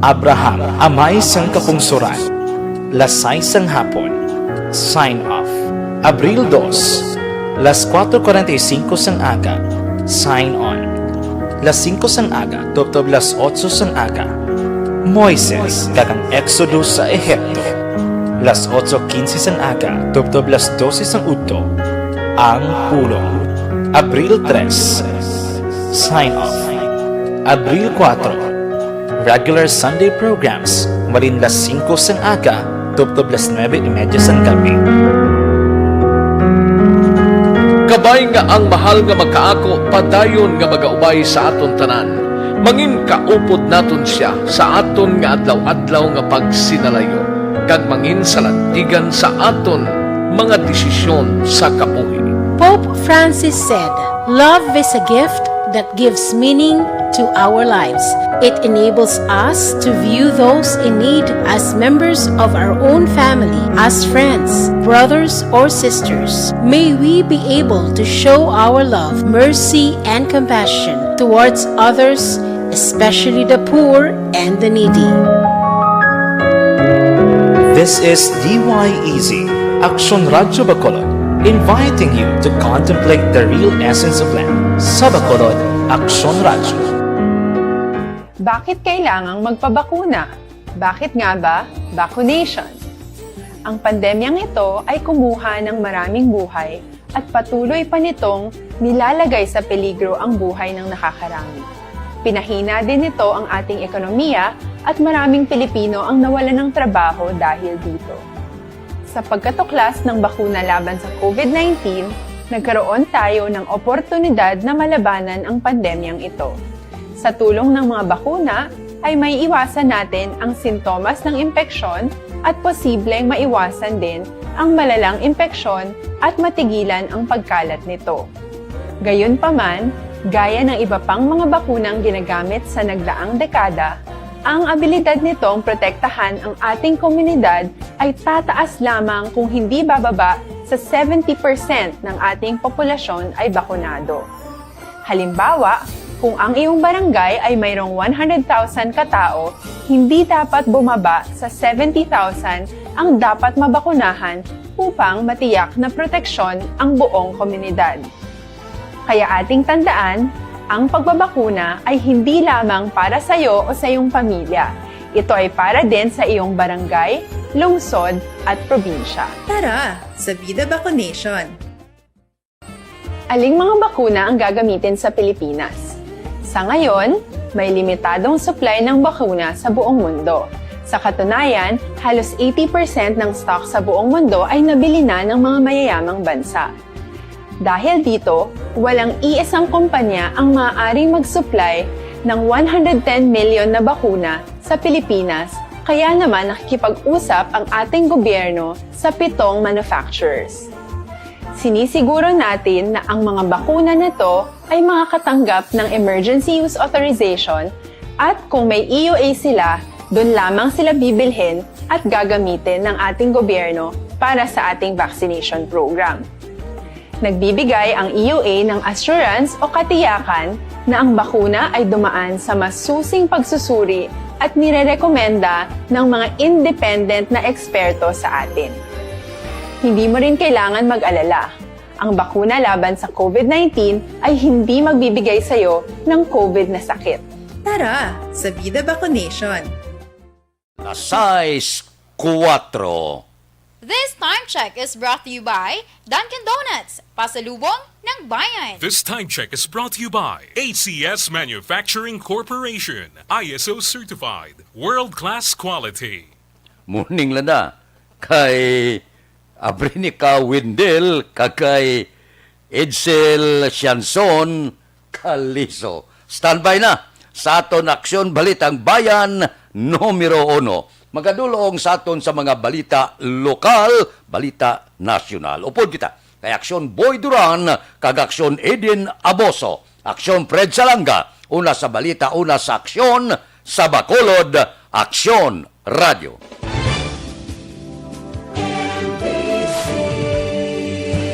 Abraham, Amay sang Kapungsoran. Las sais sang hapon, Sign Off. Abril dos, las kuwatro kwarenta y singko sang aga, Sign On. Las singko sang aga tubtob las otso sang aga, Moises kag ang Exodus sa Ehipto. Las otso quince sang aga tubtob las dose sang udto, Ang Pulong. Abril tres, Sign Off. Abril kuwatro, regular Sunday programs, malin las singko sang aga tubtob las nuebe y media sang gab-i. Kabay nga ang Mahal nga Makaako padayon nga magaubay sa aton tanan, mangin kaupod naton sia sa aton nga adlaw-adlaw nga pagsinalayo, kag mangin salantigan sa aton mga desisyon sa kabuhi. Pope Francis said, "Love is a gift that gives meaning to our lives. It enables us to view those in need as members of our own family, as friends, brothers, or sisters. May we be able to show our love, mercy, and compassion towards others, especially the poor and the needy." This is D Y E Z, Aksyon Radyo Bacolod, inviting you to contemplate the real essence of life. Sa Bacolod, Aksyon Radyo. Bakit kailangang magpabakuna? Bakit nga ba vaccination? Ang pandemyang ito ay kumuha ng maraming buhay at patuloy pa nitong nilalagay sa peligro ang buhay ng nakakarami. Pinahina din nito ang ating ekonomiya at maraming Pilipino ang nawalan ng trabaho dahil dito. Sa pagkatuklas ng bakuna laban sa COVID nineteen, nagkaroon tayo ng oportunidad na malabanan ang pandemyang ito. Sa tulong ng mga bakuna, ay maiiwasan natin ang sintomas ng impeksyon at posibleng maiwasan din ang malalang impeksyon at matigilan ang pagkalat nito. Gayunpaman, gaya ng iba pang mga bakunang ginagamit sa nagdaang dekada, ang abilidad nitong protektahan ang ating komunidad ay tataas lamang kung hindi bababa sa seventy percent ng ating populasyon ay bakunado. Halimbawa, kung ang iyong barangay ay mayroong one hundred thousand katao, hindi dapat bumaba sa seventy thousand ang dapat mabakunahan upang matiyak na proteksyon ang buong komunidad. Kaya ating tandaan, ang pagbabakuna ay hindi lamang para sa iyo o sa iyong pamilya. Ito ay para din sa iyong barangay, lungsod, at probinsya. Tara, sa Vida Vaccination! Aling mga bakuna ang gagamitin sa Pilipinas? Sa ngayon, may limitadong supply ng bakuna sa buong mundo. Sa katunayan, halos eighty percent ng stock sa buong mundo ay nabili na ng mga mayayamang bansa. Dahil dito, walang iisang kumpanya ang maaaring mag-supply ng one hundred ten million na bakuna sa Pilipinas, kaya naman nakikipag-usap ang ating gobyerno sa pitong manufacturers. Sinisiguro natin na ang mga bakuna na to ay makakatanggap ng Emergency Use Authorization, at kung may E U A sila, doon lamang sila bibilhin at gagamitin ng ating gobyerno para sa ating vaccination program. Nagbibigay ang E U A ng assurance o katiyakan na ang bakuna ay dumaan sa masusing pagsusuri at nirerekomenda ng mga independent na eksperto sa atin. Hindi mo rin kailangan mag-alala. Ang bakuna laban sa COVID nineteen ay hindi magbibigay sa iyo ng COVID na sakit. Tara, sa Vida Vaccination! Alas sais kuwatro. This time check is brought to you by Dunkin' Donuts, pasalubong ng bayan. This time check is brought to you by A C S Manufacturing Corporation, I S O certified, world-class quality. Morning, Lana. Kay Abrinica Windel, kag kay Edsel Sianson Calizo. Standby na sa aton Aksyon Balitang Bayan numero uno. Magadulong sa aton sa mga balita lokal, balita nasyonal. Upod kita kay Aksyon Boy Duran kag Aksyon Eden Aboso. Aksyon Fred Salanga, una sa balita, una sa aksyon, sa Bacolod, Aksyon Radio.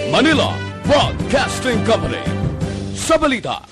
Manila Broadcasting Company. Sa balita,